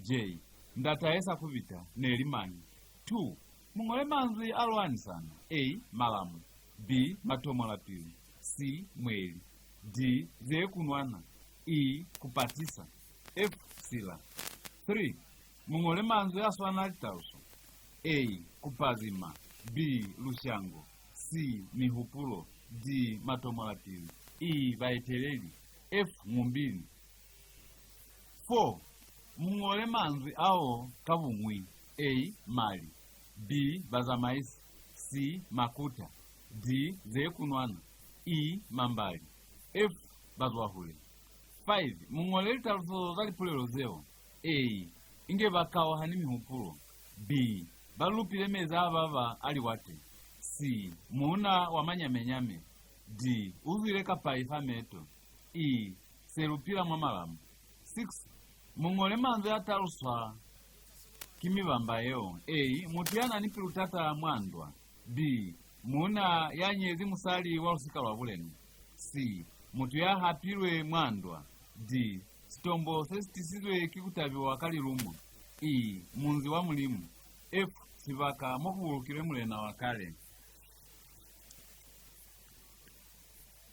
J. Ndatahe Sakubita ne li mañi? Two. Mu ñole manzwi a lwanisana. A. Malamu. B. Matomolapili. C. Mweli. D. Ze kunwana. E. Ku patisa. F. Sila. Three. Mu ñole manzwi a swana litaluso. A. Ku pazima. B. Lushango. C. Mihupulo. D. Matomolapili. E. Baeteleli. F. Ñumbili. Four. Mu ñole manzwi ao ka buñwi. A. Mali. B. Bazamaisi. C. Makuta. D. Ze kunwana. E. Mambali. F. Bazwahule. Five. Mu ñole litaluso za lipulelo zeo. A. Inge ba kauha ni mihupulo. B. Ba lupile mezi a baba a liwate. C. Muuna wa manyame-nyame. D. U zwile kapai fa meto. E. Se lu pila mwa malamu. Six. Mu ñole manzwi a taluswa ki mibamba yeo. A. Mutu ya na ni pilu-tata mwa ndwa. B. Muuna ya nyezi musali wa lusika lwa bulena. C. Mutu ya hapilwe mwa ndwa. D. Sitombo se si tisizwe ki ku tabiwa ka lilumo. E. Munzi wa Mulimu. F. Sibaka mo ku bulukilwe mulena wa kale.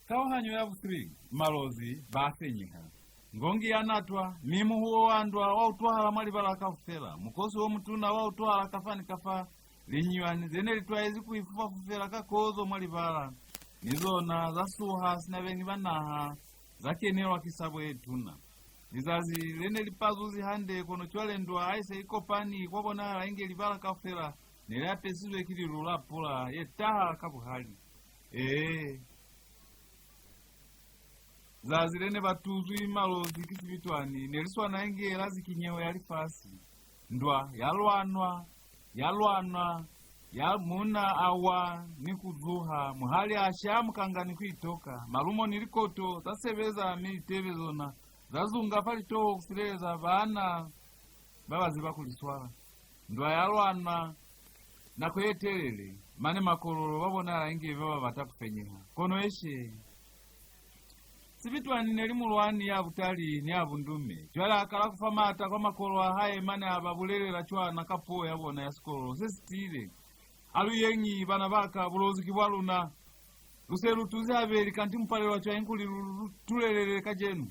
Kauhanyo ya bu three, Malozi ba fenyeha. Ngongi ya natwa, mi muhuwo wa ndwa wa utwahala mwa libala kaufela. Mukosi wo mutuna wa utwahala kafa ni kafa. Linyunywani ze ne li twaezi ku ifufa-fufela ka kozo mwa libala, ni zona za suha sina beñi ba naha, za kenelwa ki sabo ye tuna. Lizazi le ne li pazuzi hande, kono cwale ndwa ha i se i kopani, kwa bonahala inge libala kaufela ne li apesizwe ki lilu la pula ye taha ka buhali. Ee. Zazi le ne ba tuzwi Malozi ki Sibitwani ne li swana inge la zikinyeho ya lifasi. Ndwa ya lwanwa, ya lwanwa, ya muuna a wa ni ku zuha, muhali a sha mukanga ni ku itoka. Malumo ni likoto za sebeza, mi litebe zona za zunga fa litoho ku sileleza baana ba ba ziba ku li swala. Ndwa ya lwanwa nako ye telele, mane Makololo ba bonahala inge ba ba bata ku fenyeha. Kono eshe, Sibitwani ne li mulwani ya butali ni ya bundume. Cwale a kala ku fa maata kwa Makololo a hae, mane a ba bulelela cwana ka puo ya bona ya Sikololo se si tiile. A lu yeñi, bana ba ka, Bulozi ki bwa luna. Lu se lu tuzi habeli, kanti mu palelwa cwañi kuli lu, lu tulelele kacenu?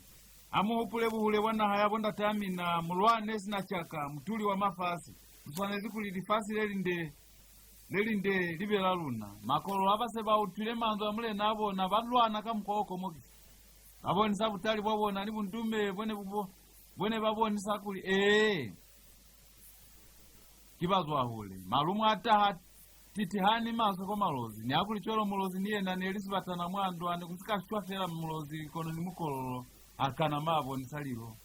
Ha mu hupule buhule bwa naha ya bo ndataa mina, mu lwane sina caka, mutuli wa mafasi. Mu swanezi kuli lifasi le linde, le linde li be la luna. Makololo ha ba se ba utwile manzwi a mulenaa bona, ba lwana ka mukwa o komokisa. Ba bonisa butali bwa bona ni bundume bo ne bu bo-, bo ne ba bonisa kuli, ee, ki bazwahule. Malumo a taha titihani maswe kwa Malozi. Nihakulicwalo Mulozi ni yena ne li sibatana mwa ndwa, ne ku si ka shwa fela Mulozi kono ni Mukololo a kanama a bonisa lilo.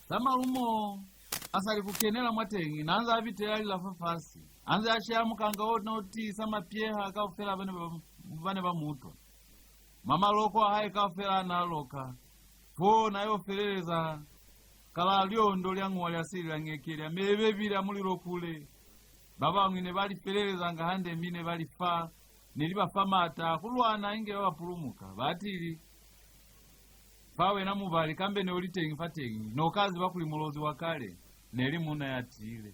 Sa malumo a sa li ku kenela mwateñi, n'a nze a bitela lila fafasi, a nze a sheha mukanga o ne u tiisa mapyeha kaufela ba ne ba, ba ne ba mu utwa. Mwa maloko a hae kaufela a n'a loka, foo n'a yo feleleza ka la lyondo lya ñuwa lya sili la ñekeli, a mebebile a mulilo kule. Ba bañwi ne ba li felelezanga hande, mi ne ba li fa, ne li ba fa maata a ku lwana inge ba ba pulumuka. Batili, fa wena mubali, kambe ne u li teñi fateñi, no ka ziba kuli Mulozi wa kale ne li muuna ya tiile.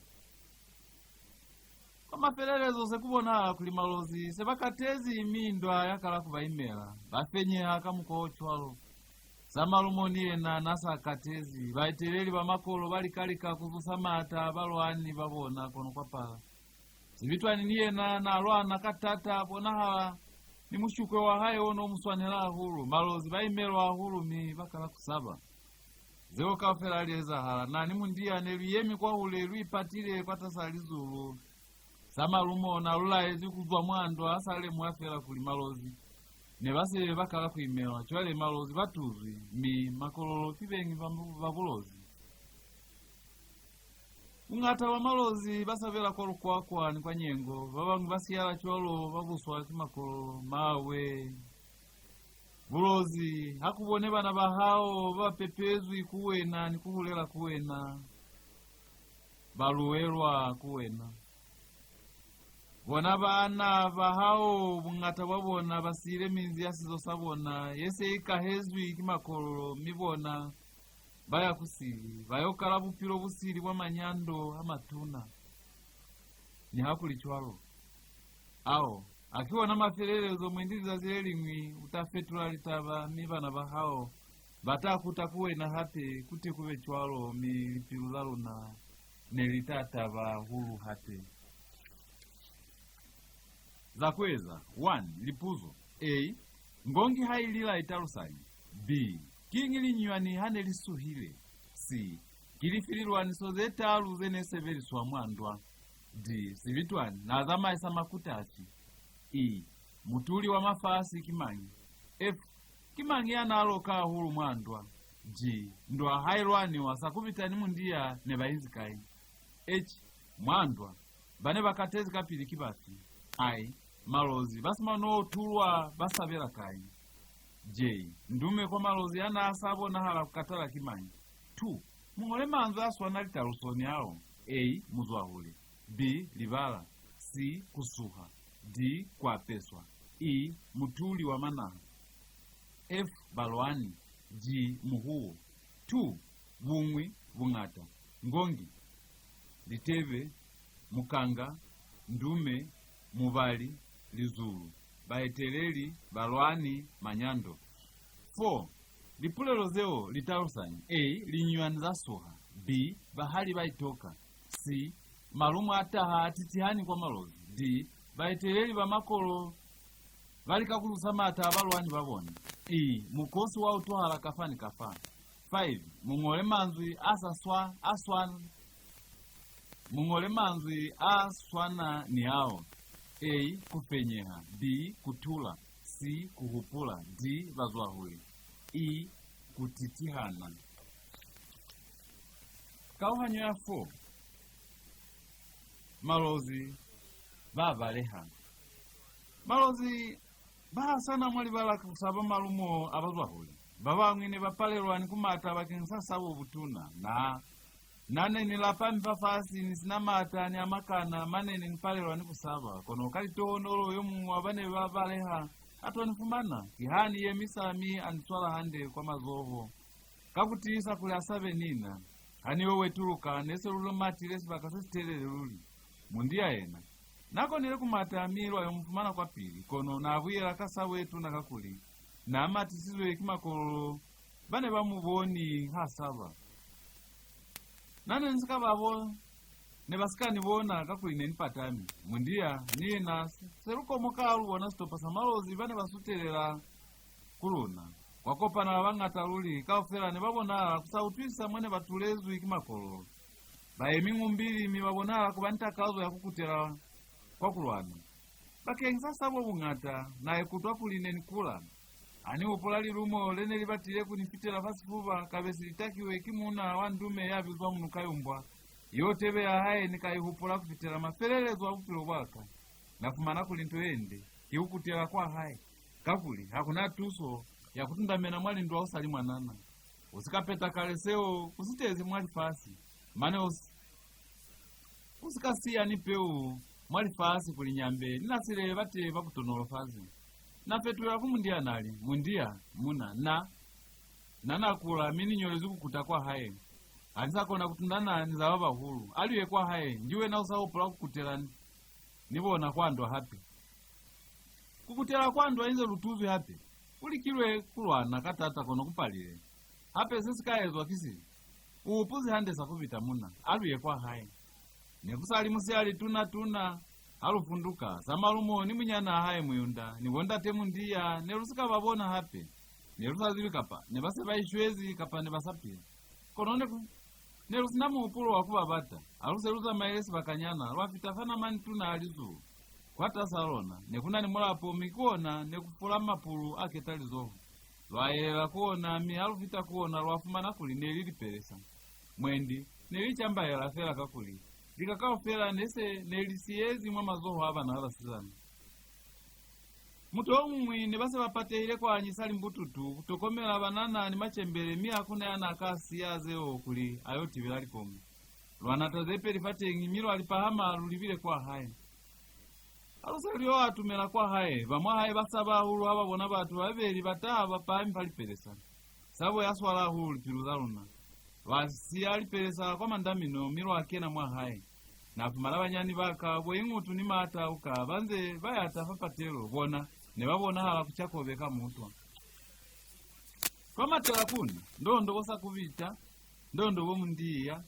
Kwa mafelelezo, se ku bonahala kuli Malozi se ba katezi, mi ndwa ya kala ku ba imela. Ba fenyeha ka mukwa o cwalo. Samalumo ni yena na sa katezi. Baeteleli ba makolo ba lika-lika ku zusa maata a balwani ba bona, kono kwa pala. Sibitwani ni yena na lwana ka taata, a bonahala ni mushukwe wa hae o no mu swanela hahulu. Malozi ba imelwa hahulu, mi ba kala ku saba. Zeo kaufela ha li ezahala, na ni Mundia ne lu yemi kwahule, lu ipatile kwatas'a lizulu. Samalumo na lu laezwi ku zwa mwa ndwa, a sa lemuha fela kuli Malozi ne ba se ba kala ku imelwa. Cwale Malozi ba tuzwi, mi Makololo ki beñi ba, ba Bulozi. Buñata bwa Malozi ba sabela kwa Lukwakwa ni kwa Nyengo, ba bañwi ba siyala cwalo ba buswa ki Makololo. Mawe! Bulozi, ha ku bone bana ba hao ba pepezwi ku wena ni ku hulela ku wena, ba luwelwa ku wena. Bona bana ba hao, buñata bwa bona ba siile minzi ya sizo sa bona ye se i kahezwi ki Makololo, mi bona ba ya ku sili, ba yo kala bupilo bu sili bwa manyando a matuna. Nihakulicwalo, ao haki ona mafelelezo, mwendi lizazi le liñwi u ta fetula litaba, mi bana ba hao ba ta kuta ku wena hape. Kuti ku be cwalo, mi lipilu za luna ne li ta taba hahulu hape. Za ku eza. One. Lipuzo. A. Ngongi ha i lila i talusañi? B. Kiñi linyunywani ha ne li suhile? C. Ki lifi lilwaniso ze taalu ze ne sebeliswa mwa ndwa? D. Sibitwani na zamaisa makuta afi? E. Mutuli wa mafasi ki mañi? F. Ki mañi ya na loka hahulu mwa ndwa? G. Ndwa ha i lwaniwa, Sakubita ni Mundia ne ba inzi kai? H. Mwa ndwa, ba ne ba katezi kapili ki bafi? I. Malozi ba si mano tulwa ba sabela kai? J. Ndume kwa Malozi ya n'a sa bonahala ku katala ki mañi? Two. Mu ñole manzwi a swana litalusoni ao. A. Muzwahule. B. Libala. C. Ku suha. D. Ku apeswa. E. Mutuli wa manaha. F. Balwani. G. Muhuwo. Two. Buñwi, buñata. Ngongi. Litebe, mukanga, ndume, mubali, lizulu, baeteleli, balwani, manyando. Four. Lipulelo zeo li talusañi? A. Linyunywani za suha. B. Bahali ba itoka. C. Malumo a taha a titihani kwa Malozi. D. Baeteleli ba makolo ba lika ku zusa maata a balwani ba bona. E. Mukosi wa utwahala kafa ni kafa. Five. Mu ñole manzwi a sa swa, a swan-, mu ñole manzwi a swana ni ao. A. Ku fenyeha. B. Ku tula. C. Ku hupula. D. Bazwahule. E. Ku titihana. Kauhanyo ya four. Malozi ba baleha. Malozi ba hasana mwa libala ku saba malumo a bazwahule. Ba bañwi ne ba palelwa ni ku mata bakeñisa sabo butuna. Na, na ne ni lapami fafasi, ni si na maata ni a makana, mane ne ni palelwa ni ku saba. Kono ka litohonolo, yo muñwi wa ba ne ba baleha a to ni fumana. Kiha ni yemisa, mi a ni swala hande kwa mazoho. Ka ku tiisa kuli a sabe ni na, ha ni yo wetuluka, ne se lu matile sibaka se si telele luli. Mundia yena na konile ku mata, mi lwa yo mu fumana kwapili, kono na buyela ka sabo ye tuna, kakuli na matisizwe ki Makololo ba ne ba mu boni ha saba. Na ne ni si ka ba bo-, ne ba si ka ni bona, kakuli ne ni patami. Mundia ni yena se, se lu komoka ha lu bona sitopa sa Malozi ba ne ba sutelela ku luna. Kwa kopana ba bañata luli, kaufela ne ba bonahala ku sa utwisisa mo ne ba tulezwi ki Makololo. Ba yemi ñumbili, mi ba bonahala ku ba ni takazo ya ku kutela kwa ku lwana. Bakeñisa sabo buñata, na ikutwa kuli ne ni kula. Ha ni hupula lilumo le ne li batile ku ni fitela fa sifuba, kabe se li takiwe ki muuna wa ndume ya bizwa Munukayumbwa. Yeo tebe ya hae ni ka i hupula ku fitela mafelelezo a bupilo bwa ka. Na fumana kuli nto ye nde ki ku kutela kwa hae, kakuli ha ku na tuso ya ku tundamena mwa lindwa u sa li mwanana. U si ka peta kale seo u si tezi mwa lifasi, mane u si, u si ka siya ni peu mwa lifasi kuli Nyambe ni Nasile ba te ba ku tonolofaze. Na fetula ku Mundia, na li, "Mundia, muna, na, na, na kula, mi ni nyolezwi ku kuta kwa hae. Ha ni sa kona ku tundana ni za ba bahulu. A lu ye kwa hae, nji wena u sa hupula ku kutela ni, ni bona kwa ndwa hape?" Ku kutela kwa ndwa inze lu tuzwi hape. Ku likilwe ku lwana ka taata, kono ku palile. Hape se si ka ezwa ki sifi? U hupuzi hande sa ku bita muna, a lu ye kwa hae. Ne ku sa li musihali tuna-tuna, ha lu funduka, Samalumo ni munyanaa hae Muyunda, ni bo ndate Mundia, ne lu si ka ba bona hape. Ne lu sa zibi kapa ne ba se ba ishwezi kapa ne ba sa pila. Kono ne ku, ne lu si na muhupulo wa ku ba bata. Ha lu se lu zamaile sibakanyana, lwa fita fa namani tuna ya lizulu. Kwatas'a lona ne ku na ni mulapo, mi ku ona ne ku fula mapulu a ketalizoho. Lwa yelela ku ona, mi ha lu fita ku ona, lwa fumana kuli ne li lipelesa. Mwendi ne li cambaela fela, kakuli lika kaufela ne se ne li siyezi mwa mazoho a bana ba basizana. Mutu o muñwi ne ba se ba patehile kwa anyisa limbututu, ku tokomela banana ni macembele, mi ha ku na ya n'a ka siya zeo kuli a yo tibela likomu. Lwa nata ze peli fateñi, mi lwa li pahama lu libile kwa hae. Ha lu se lu yo atumela kwa hae, ba mwa hae ba saba hahulu ha ba bona batu ba babeli ba taha ba pahami fa lipelesa. Sabo ya swala hahulu lipilu za luna. Lwa siya lipelesa kwa mandamino, mi lwa kena mwa hae. Na fumana banyani ba ka, bo Iñutu ni Maatauka, ba nze ba yata fa patelo, bona ne ba bonahala ku ca kobe ka mutwa. Fa matela ku na, ndondo bo Sakubita, ndondo bo Mundia.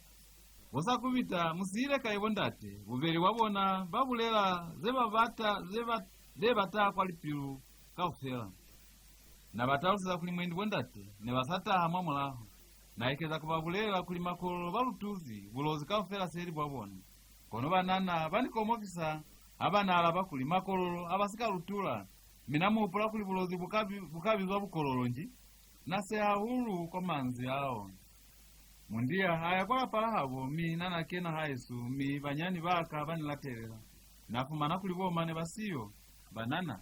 Bo Sakubita, mu siile kai bo ndate? Bubeli bwa bona ba bulela ze ba bata, ze ba, ze bata kwa lipilu kaufela. Na ba taluseza kuli mwendi bo ndate ne ba sa taha mwa mulaho. Na ekeza ku ba bulelela kuli Makololo ba lu tuzi, Bulozi kaufela se li bwa bona. Kono banana ba ni komokisa ha ba na alaba kuli, Makololo ha ba si ka lu tula. Mi na mu hupula kuli Bulozi bu ka bi-, bu ka bizwa Bukololo nji? Na seha hahulu kwa manzwi ao. Mundia a ya kwa lapa la habo, mi na na kena haesu, mi banyani ba ka ba ni latelela. Na fumana kuli bo ma ne ba siyo. Banana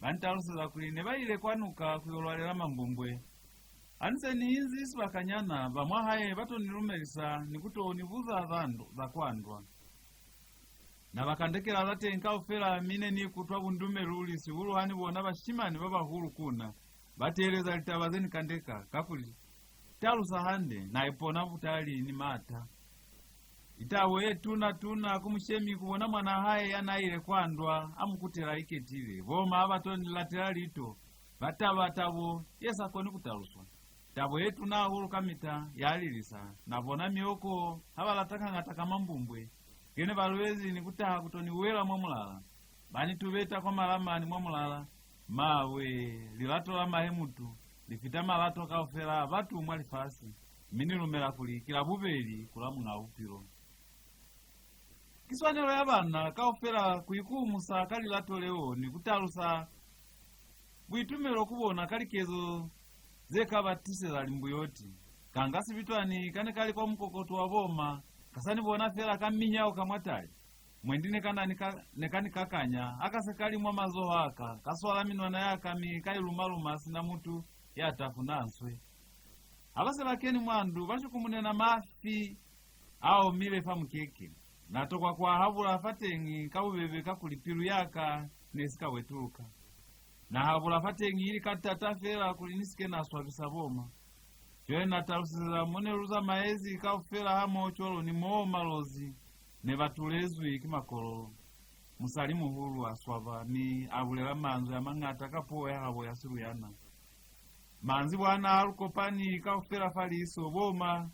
ba ni taluseza kuli ne ba ile kwa nuka ku yo lwalela mambumbwe. Ha ni se ni inzi sibakanyana, ba mwa hae ba to ni lumelisa ni ku to ni buza za ndo-, za kwa ndwa. Na ba kandekela za teñi kaufela, mi ne ni ikutwa bundume luli, sihulu ha ni bona bashimani ba bahulu ku na ba teeleza litaba ze ni kandeka, kakuli, talusa hande, na ipona butali ni maata. Ki tabo ye tuna-tuna ku mushemi ku bona mwanaa hae ya n'a ile kwa ndwa a mu kutela a iketile. Bo ma ha ba to ni latela lito, ba taba tabo ye sa koni ku taluswa. Tabo ye tuna hahulu kamita ya lilisa. Na bona mioko ha ba lata kañata ka mambumbwe, ke ne ba lwezi ni ku taha ku to ni wela mwa mulala. Ba ni tubeta kwa malama ni mwa mulala. Mawe, lilato la mahe mutu li fita malato kaufela a batu mwa lifasi, mi ni lumela kuli ki la bubeli ku la Muñ'a Bupilo. Ki swanelo ya bana kaufela ku ikuhumusa ka lilato leo ni ku talusa buitumelo ku bona ka likezo ze ka ba tiseza limbuyoti. Kanga sibitwani ka ne ka li kwa mukokoto wa bo ma, ka sa ni bona fela ka minyao ka mwatali. Mwendi ne ka na ni ka, ne ka ni kakanya, ha ka se ka li mwa mazoho a ka, ka swala minwana ya ka mi ka i luma-luma sina mutu ya tafuna nswe. Ha ba se ba keni mwa ndu, ba shukumunena mafi a omile fa mukeke. Na tokwa ku a habula fateñi ka bubebe kakuli pilu ya ka ne si ka wetuluka. Na habula fateñi ili ka tata fela kuli ni si ke na swabisa bo ma. Cwale na taluseza mo ne lu zamaezi kaufela hamoho cwalo ni moo Malozi ne ba tulezwi ki Makololo. Musali-muhulu a swaba mi a bulela manzwi a mañata ka puo ya habo ya Siluyana. Manzibwana ha lu kopani kaufela fa liso, bo ma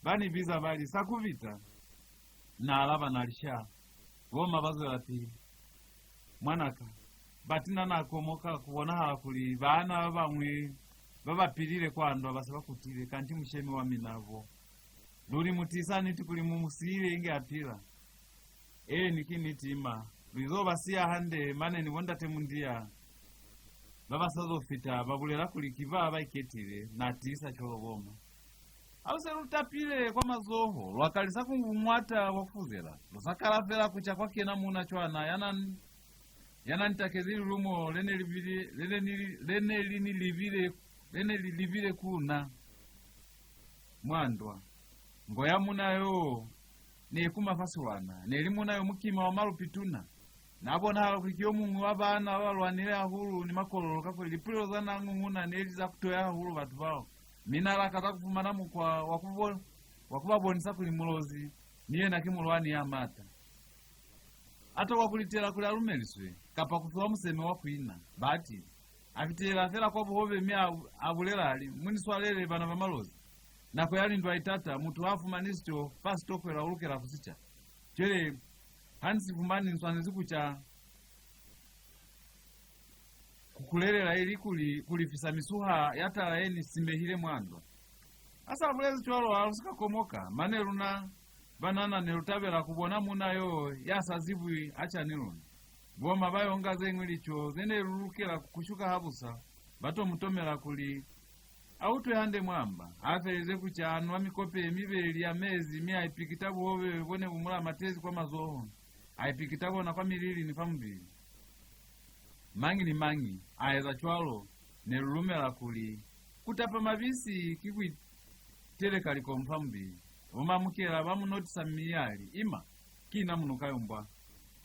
ba ni biza ba li, Sakubita! Na alaba na li, Sha. Bo ma ba zwelapili, Mwanaka, bati na na komoka ku bonahala kuli baana ba bañwi ba ba pilile kwa ndwa ba se ba kutile, kanti mushemi wa mina bo. Luli mu tiisa niti kuli mu mu siile inge a pila. Eeni, ki niti, ma. Lu izo ba siya hande mane ni bo ndate Mundia. Ba ba sa zo fita ba bulela kuli ki ba ba iketile, na tiisa cwalo bo ma. Ha lu se lu tapile kwa mazoho, lwa kalisa ku ngungwata kwa ku fuzela. Lu sa kala fela ku ca kwa kena muuna cwana ya na, ya na ni takezi lilumo le ne li bile, le ne ni, le ne li ni libile, le ne li libile ku na. Mwa ndwa. Ngo ya muuna yo ne kuma fa silwana. Ne li muuna yo mukima wa malupi tuna. Na bonahala kuli ki yo muñwi wa baana ba ba lwanile hahulu ni Makololo, kakuli lipulelo za na ngunguna ne li za ku toya hahulu batu bao. Mi na lakaza ku fumana mukwa wa ku bo-, wa ku ba bonisa kuli Mulozi ni yena ki mulwani ya maata. A tokwa ku litela kuli a lumeliswe, kapa ku fiwa museme wa ku ina. Batili. A fitelela fela kwa buhobe mi a, a bulela a li, "Mu ni swalele, bana ba Malozi. Nako ya lindwa i tata, mutu ha fumani sico fa sitokwela u lukela ku si ca. Cwale, ha ni si fumani, ni swanezi ku ca ku kulelela, ili kuli ku lifisa misuha ya tala ye ni simehile mwa ndwa." Ha sa bulezi cwalo, ha lu si ka komoka, mane luna banana ne lu tabela ku bona muuna yo ya sa zibwi a ca ni luna. Boma ba yo nga ze ñwi lico ze ne lu lukela ku kushuka habusa, ba to mu tomela kuli a utwe hande mwa mba. Ha felize ku ca, a nwa mikope ye mibeli ya mezi, mi a ipikita buhobe bo ne bu mu lamatezi kwa mazoho, a ipikita bona kwa milili ni fa mubili. Mañi ni mañi a eza cwalo, ne lu lumela kuli ku tapa mabisi ki ku iteleka likomu fa mubili. Bo Mamukela ba mu notisa mi ya li, "Ima, ki na Munukayumbwa.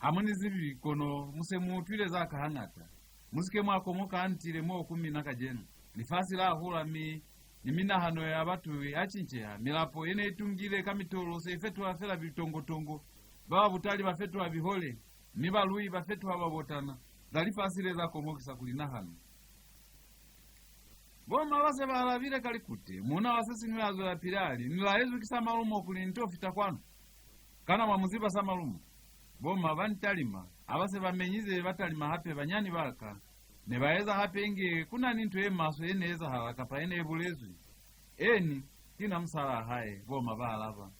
Ha mu ni zibi, kono mu se mu utwile za ka hañata. Mu si ke mwa komoka ha ni tile mo ku mina kacenu. Lifasi la hula, mi ni minahano ya batu ya cinceha. Milapo ye ne i tungile ka mitolo se i fetuha fela bitongotongo. Ba ba butali ba fetuha bihole, mi balui ba fetuha babotana. Za lifasi le za komokisa ku li nahana." Boma ba se ba alabile ka likute. Muuna wa se siñwi a zwelapili a li, "Ni laezwi ki Samalumo kuli ni to fita kwanu. Kana mwa mu ziba Samalumo?" Boma ba ni talima. Ha ba se ba menyize, ba talima hape banyani ba ka. Ne ba eza hape inge ku na ni nto ye maswe ye ne ezahala kapa ye ne bulezwi. "Eni, ki na musalaa hae," boma ba alaba.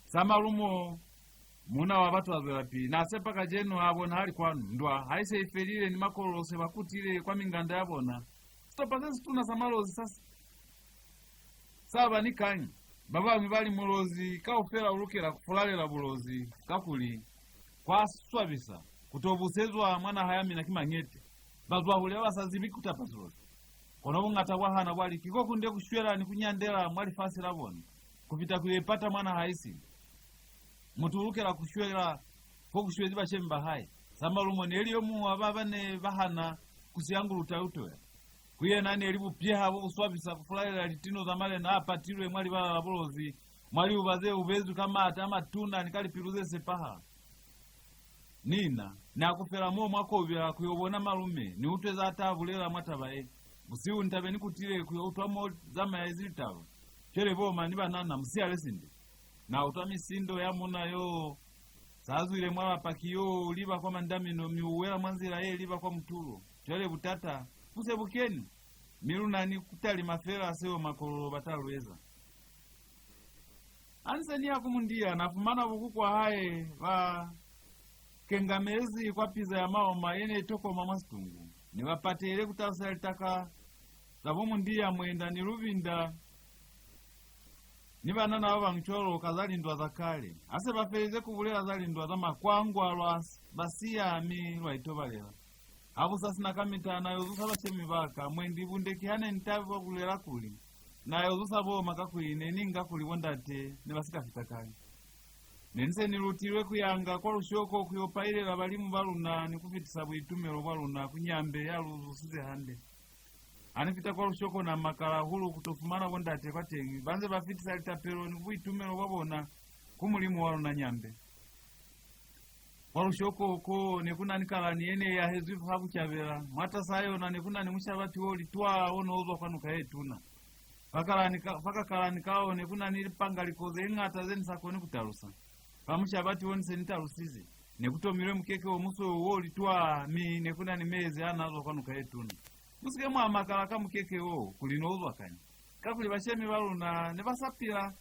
Samalumo, muuna wa batu, a zwelapili. "Na sepa kacenu ha bonahali kwanu. Ndwa ha i se i felile ni Makololo se ba kutile kwa minganda ya bona. Sitopa se situna sa Malozi sa, sa ba ni kañi. Ba bañwi ba li, Mulozi kaufela u lukela ku fulalela Bulozi, kakuli kwa swabisa ku to busezwa mwa naha ya mina ki mañete. Bazwahule ba ba sa zibi ku tapa Silozi. Kono buñata bwa hana bwa li, ki ko kunde ku shwela ni ku nyandela mwa lifasi la bona, ku fita ku yo ipata mwa naha isili. Mutu u lukela ku shwela fo ku shwezi bashemi ba hae." Samalumo ne li yo muñwi wa ba ba ne ba hana ku siya nguluta ya utoya. Ku yena ne li bupyeha bo bu swabisa ku fulalela litino za malena a patilwe mwa libala la Bulozi, mwa liuba ze ubezwi ka maata a matuna ni ka lipilu ze sepahala. Ni na, ni akufela mo mwa kobela ku yo bona malume, ni utwe za ta bulela mwa taba ye. Busihu ni tabe ni kutile ku yo utwa mo zamaezi litaba. Cwale boma ni banana, mu siyale sinde. Na utwa misindo ya muuna yo sa zwile mwa lapa, ki yo u liba kwa mandamino, mi u wela mwa nzila ye liba kwa mutulo. Cwale butata bu se bu keni, mi lu na ni ku talima fela seo Makololo ba ta lu eza. Ha ni se ni ya ku Mundiya, na fumana bo kuku wa hae ba kengamezi kwa piza ya maoma ye ne i tokoma mwa situngu. Ne ba patehile ku talusa litaka za bo Mundiya, Mwenda ni Lubinda ni banana ba bañwi cwalo ka za lindwa za kale. Ha se ba felize ku bulela za lindwa za Makwangwa, lwa s-, ba siya mi lwa itobalela. Ha bu sa sina kamita, na yo zusa bashemi ba ka. Mwendi bunde ki ha ne ni tabwa ku bulela kuli na yo zusa boma, kakuli ne ni nga kuli bo ndate ne ba si ka fita kale. Ne ni se ni lutilwe ku yanga kwa lushoko ku yo pailela balimu ba luna ni ku fitisa buitumelo bwa luna ku Nyambe ya lu zusize hande. Ha ni fita kwa lushoko, na makala hahulu ku to fumana bo ndate kwateñi, ba nze ba fitisa litapelo ni buitumelo bwa bona ku Mulimu wa luna Nyambe. Kwa lushoko ko ne ku na ni kalani ye ne i yahezwi fa bucabela. Mwatas'a yona ne ku na ni mushabati o li twaa o ne u zwa kwa nuka ye tuna. Fa kalani ka, fa kakalani kao ne ku na ni lipangaliko ze ñata ze ni sa koni ku talusa. Fa mushabati wo ni se ni talusize, ne ku tomilwe mukeke o musweu o li twaa, mi ne ku na ni mezi a n'a zwa kwa nuka ye tuna. Mu si ke mwa makala ka mukeke wo, kuli no u zwa kañi. Kakuli bashemi ba luna ne ba sa pila,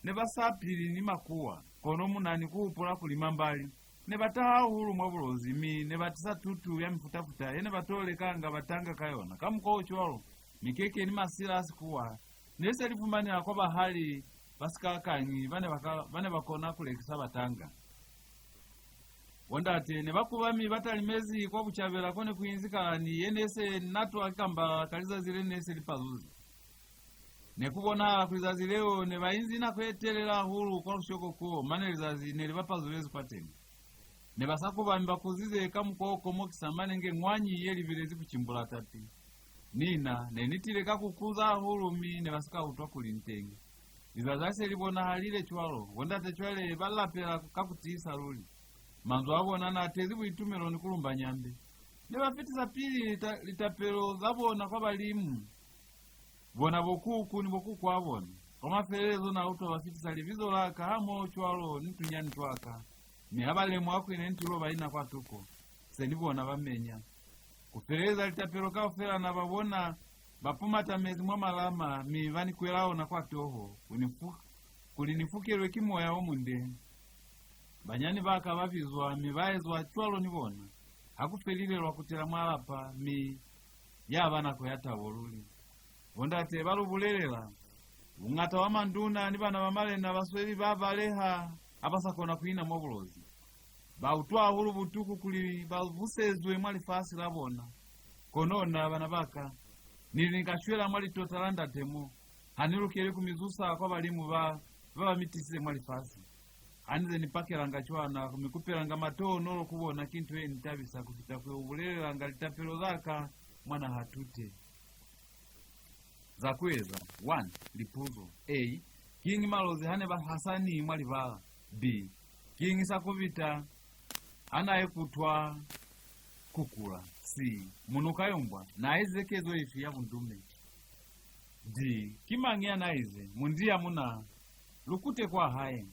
ne ba sa pili ni makuwa, kono mu na ni ku hupula kuli Mambali ne ba taha hahulu mwa Bulozi, mi ne ba tisa tutu ya mifuta-futa ye ne ba to lekanga batanga ka yona. Ka mukwa o cwalo, mikeke ni masila a sikuwa ne se li fumaneha kwa bahali ba sikakañi ba ne ba ka, ba ne ba kona ku lekisa batanga. Bo ndate ne ba kuba mi ba talimezi kwa bucabela ko ne ku inzi kalani ye ne se natwa ki kambalala ka lizazi le ne se li pazuzi. Ne ku bonahala kuli zazi leo ne ba inzi nako ye telele hahulu kwa lushoko koo, mane lizazi ne li ba pazulezi kwateñi. Ne ba sa kubami ba kuzize ka mukwa o komokisa, mane nge ñwañi ye libelezi ku cimbula tapi. Ni na, ne ni tile ka ku kuza hahulu, mi ne ba si ka utwa kuli ni teñi. Lizazi ha se li bonahalile cwalo, bo ndate cwale ba lapela ka ku tiisa luli. Manzwi a bona n'a tezi buitumelo ni ku lumba nyambe. Ne ba fitisa pili lita-, litapelo za bona kwa balimu, bona bo kuku ni bo kukw'a bona. Kwa mafelelezo na utwa ba fitisa libizo la ka hamoho cwalo ni tunyani twa ka. Mi ha ba lemuha kuli ne ni tilo ba ina kwatuko, se ni bona ba menya. Ku feleleza litapelo kaufela na ba bona ba pumata mezi mwa malama, mi ba ni kwela ona kwa toho, ku ni fu-, kuli ni fukelwe ki moya o munde. Banyani ba ka ba bizwa, mi ba ezwa cwalo ni bona. Ha ku felile lwa kutela mwa lapa, mi ya ba nako ya tabo luli. Bo ndate ba lu bulelela. Buñata bwa manduna ni bana ba malena ba sweli ba baleha, ha ba sa kona ku ina mwa Bulozi. Ba utwa hahulu butuku kuli ba busezwe mwa lifasi la bona. Kono na, bana ba ka, ni li ni ka shwela mwa litota la ndate mo, ha ni lukeli ku mi zusa kwa balimu ba, ba ba mi tisize mwa lifasi. Ha ni nze ni pakelanga cwana, ku mi kupelanga matohonolo ku bona ki nto ye ni tabisa ku fita ku yo bulelelanga litapelo za ka mwa naha tute. Za ku eza. One. Lipuzo. A. Kiñi Malozi ha ne ba hasani mwa libala? B. Kiñi Sakubita ha n'a ikutwa ku kula? C. Munukayumbwa n'a ezize kezo ifi ya bundume? D. Ki mañi ya n'a ize, Mundia muna, lu kute kwa hae?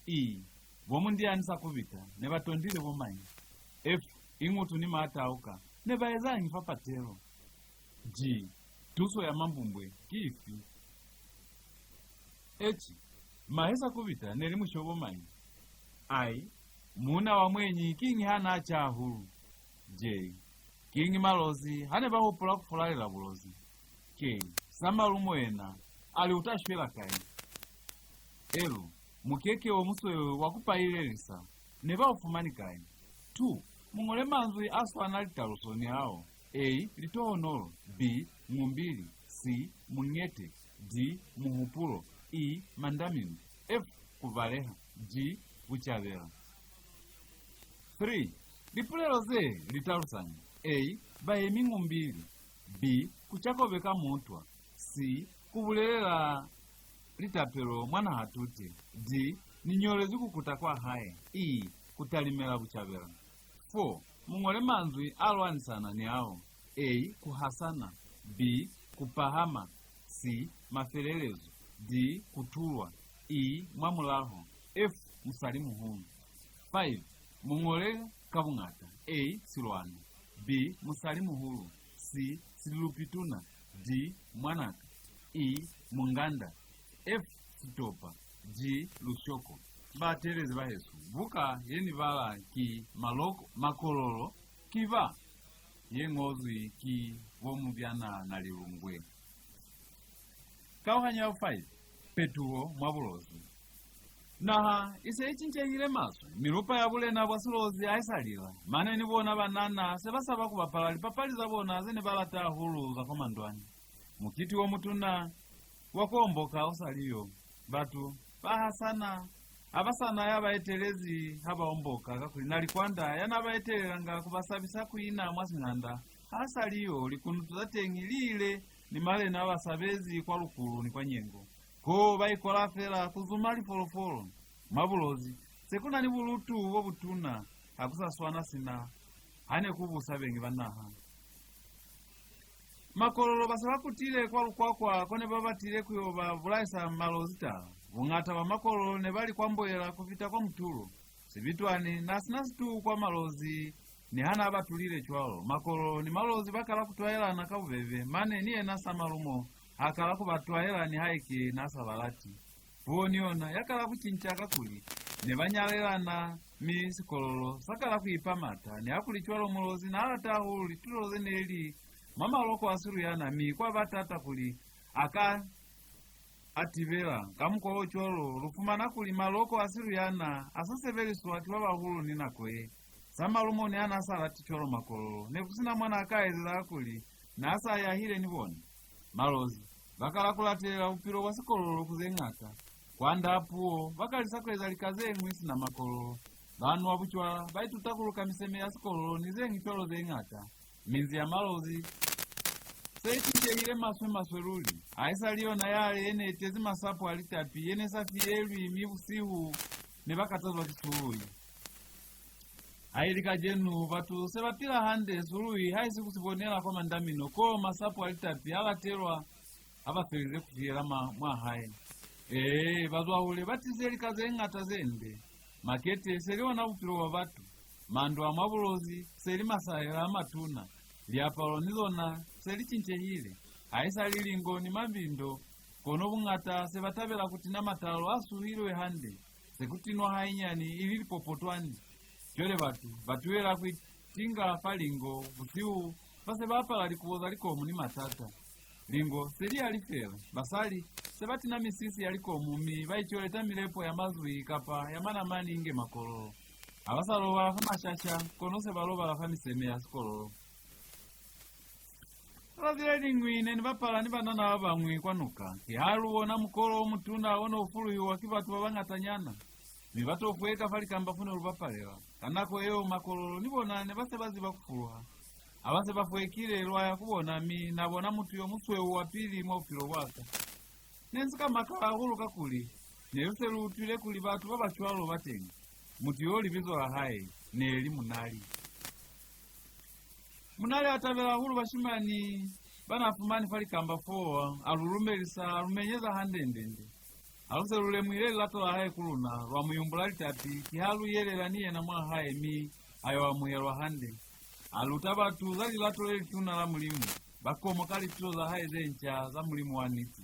E. Bo Mundia ni Sakubita ne ba tondile bo mañi? F. Iñutu ni Maatauka ne ba ezañi fa patelo? G. Tuso ya mambumbwe ki ifi? H. Mahe Sakubita ne li mushobo mañi? I. Muuna wa mwenyi kiñi ha n'a ca hahulu? J. Kiñi Malozi ha ne ba hupula ku fulalela Bulozi? K. Samalumo yena a li u ta shwela kai? L. Mukeke wo musweu wa ku pailelisa ne ba u fumani kai? Two. Mu ñole manzwi a swana litaluso ni ao. A. Litohonolo. B. Ñumbili. C. Muñete. D. Muhupulo. E. Mandamino. F. Ku baleha. G. Bucabela. Three. Lipulelo ze li talusañi? A. Bayemi ñumbili. B. Ku ca kobe ka mutwa. C. Ku bulelela litapelo mwa naha tute. D. Ni ñolezwi ku kuta kwa hae. E. Ku talimela bucabela. Four. Mu ñole manzwi a lwanisana ni ao. A. Ku hasana. B. Ku pahama. C. Mafelelezo. D. Ku tulwa. E. Mwamulaho. F. Musali muhulu. Five. Mu ñole ka buñata. A. Silwana. B. Musali muhulu. C. Sililupituna. D. Mwanaka. E. Munganda. F. Sitopa. G. Lushoko. Bateelezi bahesu, buka ye ni bala ki Maloko, Makololo ki ba, ye ñozwi ki bo Mubyana Nalilungwe. Kauhanyo ya five. Petuho mwa Bulozi. Naha i se i cincehile maswe, milupa ya bulena bwa Silozi ha i sa lila. Mane ni bona banana se ba saba ku bapala lipapali za bona ze ne ba lata hahulu za kwa mandwani. Mukiti wo mutuna wa ku omboka u sa li yo. Batu ba hasana, ha ba sa na ya ba etelezi ha ba omboka, kakuli Nalikwanda ya n'a ba etelelanga ku ba sabisa ku ina mwa siñanda ha sa li yo, likunutu za teñi li ile ni malena ba sabezi kwa Lukulu ni kwa Nyengo. Koo ba ikola fela ku zuma lifolofolo. Mwa Bulozi se ku na ni bulutu bo butuna, ha ku sa swana sina ha ne ku busa beñi ba naha. Makololo ba se ba kutile kwa Lukwakwa ko ne ba batile ku yo ba bulaisa Malozi tala. Buñata bwa Makololo ne ba li kwa Mboela ku fita kwa mutulo. Sibitwani n'a si na situhu kwa Malozi, niha n'a ba tulile cwalo. Makololo ni Malozi ba kala ku twaelana ka bubebe, mane ni yena Samalumo a kala ku ba twaela nihaike n'a sa ba lati. Puo ni yona ya kala ku cinca kakuli ne ba nyalelana, mi Sikololo sa kala ku ipa maata. Nihakulicwalo, Mulozi n'a lata hahulu litulo ze ne li mwa maloko a Siluyana, mi kwa ba taata kuli a ka a tibela. Ka mukwa o cwalo, lu fumana kuli maloko a Siluyana a sa sebeliswa ki ba bahulu ni nako ye. Samalumo niha n'a sa lati cwalo Makololo, ne ku si na mwa n'a ka ezeza kakuli n'a sa yahile ni bona. Malozi ba kala ku latelela bupilo bwa Sikololo ku ze ñata. Kwand'a puo, ba kalisa ku eza lika ze ñwi sina Makololo. Ba nwa bucwala, ba ituta ku luka miseme ya Sikololo ni ze ñwi cwalo ze ñata. Minzi ya Malozi se i cincehile maswe-maswe luli. Haisali yona yale ye ne i tezi masapo a litapi ye ne sa fiyelwi mi busihu ne ba katazwa ki suluhi. Haili kacenu, batu se ba pila hande, suluhi haisi ku si bonela kwa mandamino, koo masapo a litapi a latelwa ha ba felize ku fiyela ma, mwa hae. Ee, bazwahule ba tize lika ze ñata ze nde. Makete se li ona bupilo bwa batu. Mandu a mwa Bulozi se li masaela a matuna. Liapalo ni zona se li cincehile. Haisali lingo ni mabindo, kono buñata se ba tabela ku tina matalo a suhilwe hande. Se ku tinwa hainyani ili lipopotwani. Cwale batu ba tuhela ku itinga fa lingo busihu fa se ba apala likubo za likomu ni matata. Lingo se li yalifela, basali se ba tina misisi ya likomu mi ba icoleta milepo ya mazwi kapa ya manamani inge Makololo. Ha ba sa lobala fa mashasha, kono se ba lobala fa miseme ya Sikololo. Ka zazi le liñwi ne ni bapala ni banana ba bañwi kwa nuka. Kiha lu bona mukolo o mutuna o ne u fuluhiwa ki batu ba bañatanyana, mi ba to fweka fa likamba fo ne lu bapalela. Ka nako yeo, Makololo ni bona ne ba se ba ziba ku fuluha. Ha ba se ba fwekile, lwa ya ku bona, mi na bona mutu yo musweu wa pili mwa bupilo bwa ka. Ne ni si ka makala hahulu kakuli ne lu se lu utwile kuli batu ba ba cwalo ba teñi. Mutu yo libizo la hae ne li Munali. Munali a tabela hahulu bashimani ba n'a fumani fa likamba foo, a lu lumelisa, a lu menyeza hande-ndende. Ha lu se lu lemuhile lilato la hae ku luna, lwa mu yumbula litapi, kiha lu yelela ni yena mwa hae mi a yo amuhelwa hande. A luta batu za lilato le lituna la Mulimu, ba komoka lituto za hae ze nca za Mulimu wa niti.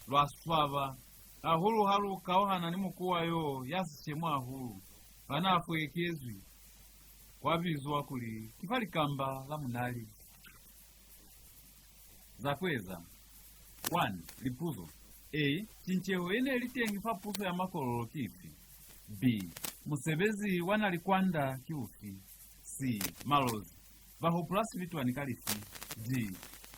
Lwa swaba hahulu ha lu kauhana ni mukuwa yo ya sishemo hahulu, fa n'a fwekezwi, kwa bizwa kuli ki fa likamba la Munali. Za ku eza. One. Lipuzo. A. Cinceho ye ne li teñi fa puso ya Makololo ki ifi? B. Musebezi wa Nalikwanda ki ufi? C. Malozi ba hupula sibitwani ka lifi? D.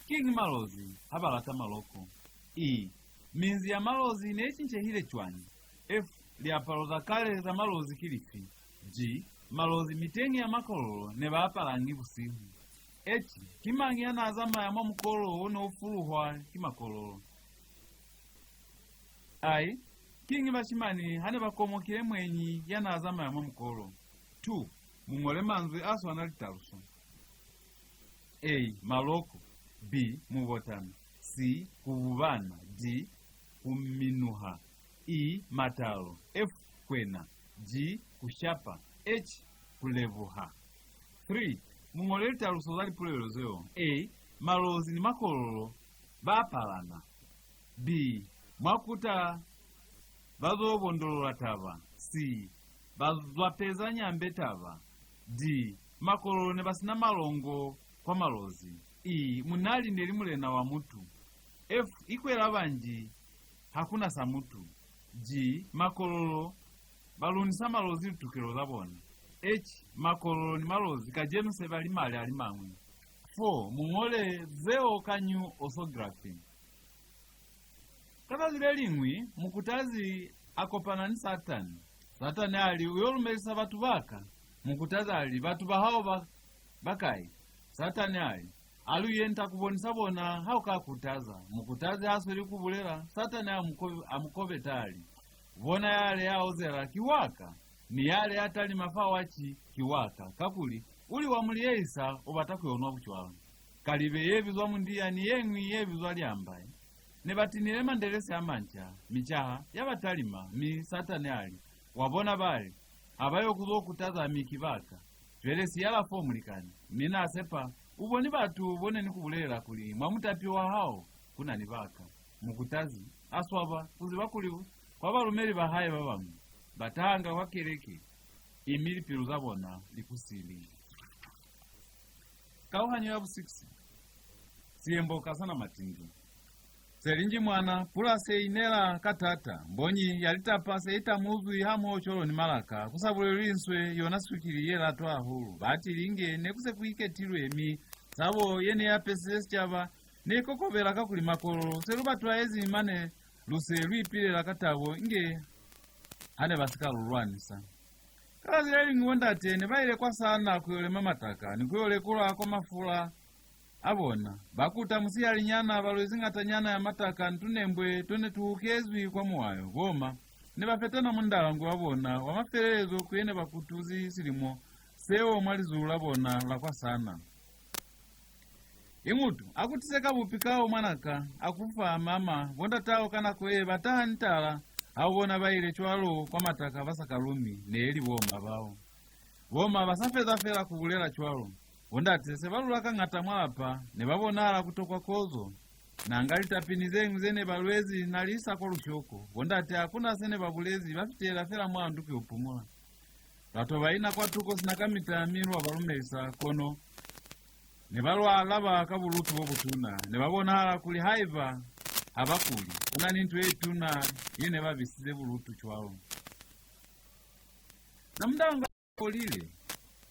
Kiñi Malozi ha ba lata maloko? E. Minzi ya Malozi ne i cincehile cwañi? F. Liapalo za kale za Malozi ki lifi? G. Malozi miteñi ya Makololo ne ba apalañi busihu? H. Ki mañi ya n'a zamaya mwa mukolo o ne u fuluhwa ki Makololo? I. Kiñi bashimani ha ne ba komokile mwenyi ya n'a zamaya mwa mukolo? Two. Mu ñole manzwi a swana litaluso. A. Maloko. B. Mubotana. C. Ku bubana. D. Ku minuha. E. Matalo. F. Kwena. G. Ku shapa. H. Ku lebuha. Three. Mu ñole litaluso za lipulelo zeo. A. Malozi ni Makololo ba apalana. B. Mwa kuta ba zo bondolola taba. C. Ba zwapeza Nyambe taba. D. Makololo ne ba si na malongo kwa Malozi. E. Munali ne li mulena wa mutu. F. Ikwela banji ha ku na sa mutu. G. Makololo ba lunisa Malozi litukelo za bona. H. Makololo ni Malozi kacenu se ba li mali a li mañwi. Four. Mu ñole zeo ka New Orthography. Ka zazi le liñwi, Mukutazi a kopana ni Satani. Satani a li, "U yo lumelisa batu ba ka." Mukutazi a li, "Batu ba hao ba, ba kai?" Satani a li, "A lu ye, ni ta ku bonisa bona ha u ka kutaza." Mukutazi ha sweli ku bulela, Satani a mu ko-, a mu kobeta a li, "Bona yale ya ozela ki wa ka, ni yale ya talima fa waci ki wa ka, kakuli u li wa mu liyehisa, u bata ku yo nwa bucwala." Kalibe ye bizwa Mundiya ni ye ñwi ye bizwa Liambai ne ba tinile mandelesi a manca, micaha ya ba talima, mi Satani a li, "Wa bona bale, ha ba yo ku zo kutaza mi ki ba ka. Cwale siyala fo, mulikani, mi na sepa u boni batu bo ne ni ku bulelela kuli mwa mutapi wa hao ku na ni ba ka." Mukutazi a swaba ku ziba kuli kwa balumeli ba hae ba bañwi ba tahanga kwa keleke, imi lipilu za bona li ku sili. Kauhanyo ya bu six. Siyembo ka sana matindi. Se linji mwana, pula se i nela ka taata, mbonyi ya litapa se i tamuzwi hamoho cwalo ni malaka, ku sa bulelwi nswe, yona swikili ye latwa hahulu. Batili inge ne ku se ku iketilwe, mi sabo ye ne i apesize sicaba ne i kokobela kakuli Makololo se lu ba twaezi mane lu se lu ipilela ka tabo inge ha ne ba si ka lu lwanisa. Ka zazi le liñwi bo ndate ne ba ile kwa Sana ku yo lema mataka ni ku yo lekola kwa mafula a bona. Ba kuta musihalinyana ba lwezi ñatanyana ya mataka ni tunembwe to ne tu hukezwi kwa muwayo. Bo ma ne ba fetana mundalangwe wa bona wa mafelelezo ku ye ne ba kutuzi silimo seo mwa lizulu la bona la kwa Sana. Imutu, a kutise ka bupi kao mwanaka, a ku fa mama, bo ndatao ka nako ye ba taha ni tala, ha u bona ba ile cwalo kwa mataka ba sa kalumi, ne li bo ma bao. Bo ma ba sa feza fela ku bulela cwalo, bo ndate se ba lula ka ñata mwa lapa, ne ba bonahala ku tokwa kozo. Na nga litapi ni ze ñwi ze ne ba lwezi na li isa kwa lushoko, bo ndate ha ku na se ne ba bulezi, ba fitela fela mwa ndu ku yo pumula. Batu ba ina kwatuko sina kamita mi lwa ba lumelisa, kono ne ba lwa alaba ka bulutu bo butuna. Ne ba bonahala kuli haiba ha ba kuli, ku na ni nto ye tuna ye ne ba bisize bulutu cwalo. Na mundanga folile,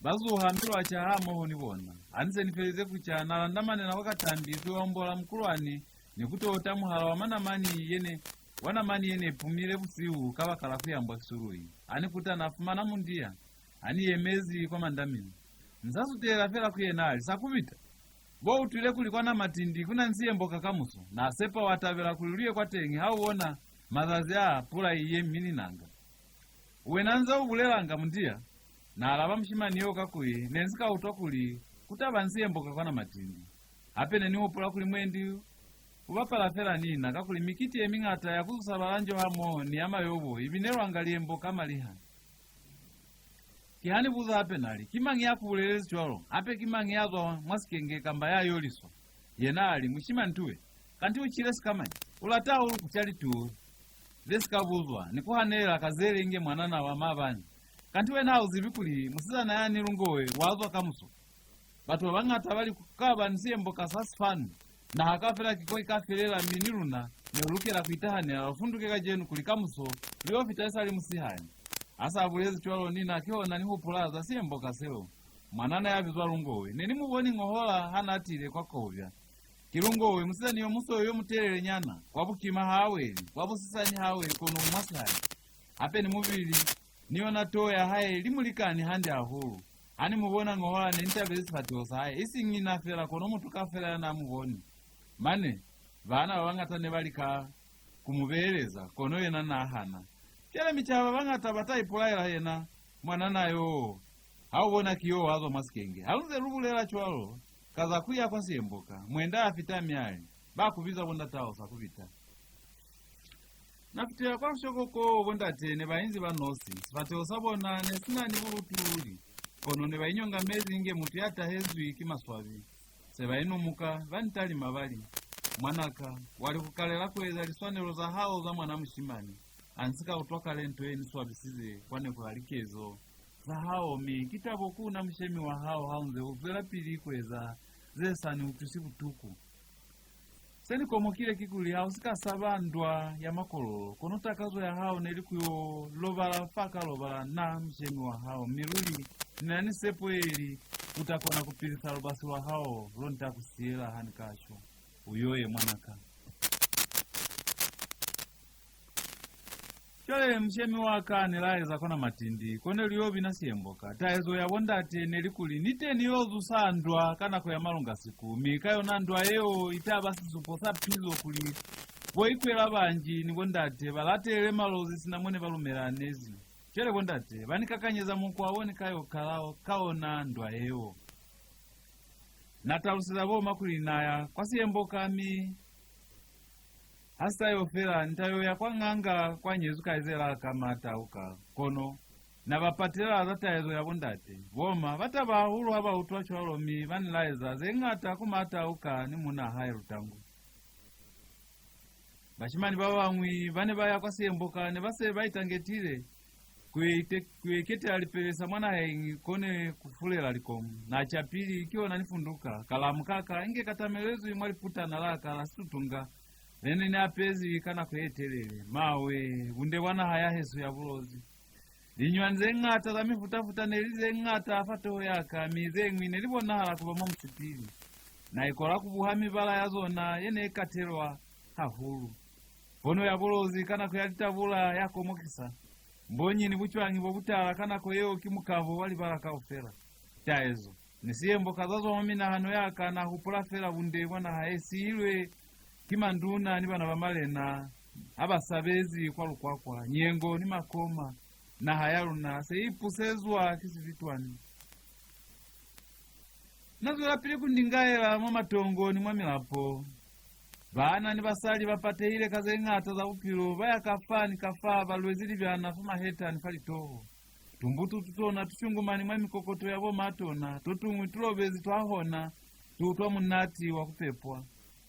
ba zuha mi lwa ca hamoho ni bona. Ha ni se ni felize ku ca, na landa manena kwa katambi ku yo ambola mukulwani ni ku to ota muhala wa manamani ye ne, wa namani ye ne pumile busihu kabakala ku yambwa ki sului. Ha ni kuta na fumana Mundia, ha ni yemezi kwa mandamini. Ni sa sutela fela ku yena, a li, "Sa ku bita. Bo utwile kuli kwa Namatindi ku na ni siyemboka kamuso. Na sepa wa tabela kuli lu ye kwateñi ha u bona mazazi a pula i ye mi ni nanga." "Wena nze u bulelanga, Mundia?" na alaba mushimani yo, "Kakuli ne ni si ka utwa kuli ku ta ba ni siyemboka kwa Namatindi. Hape ne ni hupula kuli mwendi u bapala fela ni na, kakuli mikiti ye miñata ya ku zusa balanjo hamoho ni ya mayobo i binelwanga liyemboka maliha." Kiha ni buza hape na li, "Ki mañi ya ku bulelezi cwalo? Hape ki mañi ya zwa mwa sikenge kamba ya yoliswa?" Yena a li, "Mushimani tuwe, kanti u cile sikamañi? U lata hahulu ku ca lituwe ze si ka buzwa ni ku hanelela ka zele inge mwanana wa maabani. Kanti wena ha u zibi kuli musizana yani Lungowe wa zwa kamuso? Batu ba bañata ba li ku ka ba ni siyemboka sa sifanu. Naha kaufela ki ko i ka felela, mi ni luna ne lu lukela ku itahanela, lu funduke kacenu kuli kamuso lu yo fita isali musihali." Ha sa bulezi cwalo ni na, kihona ni hupula za siyemboka seo. Mwanana ya bizwa Lungowe, ne ni mu boni ñohola ha na tile kwa Kobya. Ki Lungowe, musizani yo musweu yo mutelelenyana, kwa bukima ha weli, kwa busisani ha weli, kono u mwasihali. Hape ni mubili, ni yona toho ya hae li mu likani hande hahulu. Ha ni mu bona ñohola, ne ni tabezi sifateho sa hae, isiñi na fela, kono mutu kaufela ya na mu boni. Mane, baana ba bañata ne ba lika ku mu beeleza, kono yena na hana. Cwale micaha ba bañata ba ta ipulaela yena mwanana yoo, ha u bona ki yo wa zwa mwa sikenge. Ha lu nze lu bulela cwalo, ka za ku ya kwa siyemboka, Mwenda a fita mi a li, "Ba ku biza bo ndatao sa ku bita." Na fitela kwa lushoko koo, bo ndate ne ba inzi ba nosi. Sifateho sa bona ne si na ni bulutu luli, kono ne ba inyonga mezi inge mutu ya tahezwi ki maswabi. Se ba inumuka, ba ni talima ba li, "Mwanaka, wa li ku kalela ku eza liswanelo za hao za mwana mushimani, ha ni si ka utwa kale nto ye ni swabisize kwa neku ya likezo za hao, mi ki tabo ku na mushemi wa hao ha u nze u zwelapili ku eza ze sa ni utwisi butuku." Se ni komokile kikuli ha u si ka saba ndwa ya Makololo, kono takazo ya hao ne li ku yo lobala fa ka lobala na mushemi wa hao, mi luli ni na ni sepo ye li u ta kona ku pilisa lubasi lwa hao lo ni ta ku siyela ha ni ka shwa. U yo ye, mwanaka. Cwale mushemi wa ka ne laeza kona matindi, ko ne lu yo bina siyemboka. Taezo ya bo ndate ne li kuli ni te ni yo zusa ndwa ka nako ya malungasiku, mi ka yona ndwa yeo i ta ba sisupo sa pizo kuli bo ikwela banji ni bo ndate ba latelele Malozi sina mo ne ba lumelanezi. Cwale bo ndate ba ni kakanyeza mukwa wo ni ka yo kala ka ona ndwa yeo. Na taluseza bo ma kuli na ya kwa siyemboka, mi ha si ta yo fela, ni ta yo ya kwa nganga kwa nyezwi kaizela ka Matauka. Kono na ba patela za taezo ya bo ndate. Bo ma ba taba hahulu ha ba utwa cwalo, mi ba ni laeza ze ñata ku Matauka ni munaa hae Lutangu. Bashimani ba bañwi ba ne ba ya kwa siyemboka ne ba se ba itangetile ku yo ite-, ku yo iketela lipelesa mwa naheñi ko ne ku fulela likomu. Na capili, ki ona ni funduka, kalamu ka ka inge ka tamelezwi mwa liputana la ka la situtunga le ne ni apezi ka nako ye telele. Mawe, bunde bwa naha ya hesu ya Bulozi! Linyunywani ze ñata za mifuta-futa ne li ze ñata fa toho ya ka, mi ze ñwi ne li bonahala ku ba mwa musipili. Na ikola ku buha mibala ya zona ye ne katelwa hahulu. Pono ya Bulozi ka nako ya litabula ya komokisa. Mbonyi ni bucwañi bo butala ka nako yeo ki mukabo wa libala kaufela. Taezo ni siyembo ka za zwa mwa minahano ya ka, na hupula fela bunde bwa naha ye siilwe ki manduna ni bana ba malena ha ba sabezi kwa Lukwakwa, Nyengo ni Makoma. Naha ya luna se i pusezwa ki sifitwani. Na zwelapili ku ndingaela mwa matongo ni mwa milapo. Baana ni basali ba patehile ka ze ñata za bupilo, ba ya kafa ni kafa, ba lwezi libyana fa maheta ni fa litoho. Tumbutu tu tona tu shungumani mwa mikokoto ya bo matona, to tuñwi tu lobezi twa hona, tu utwa munati wa ku pepwa.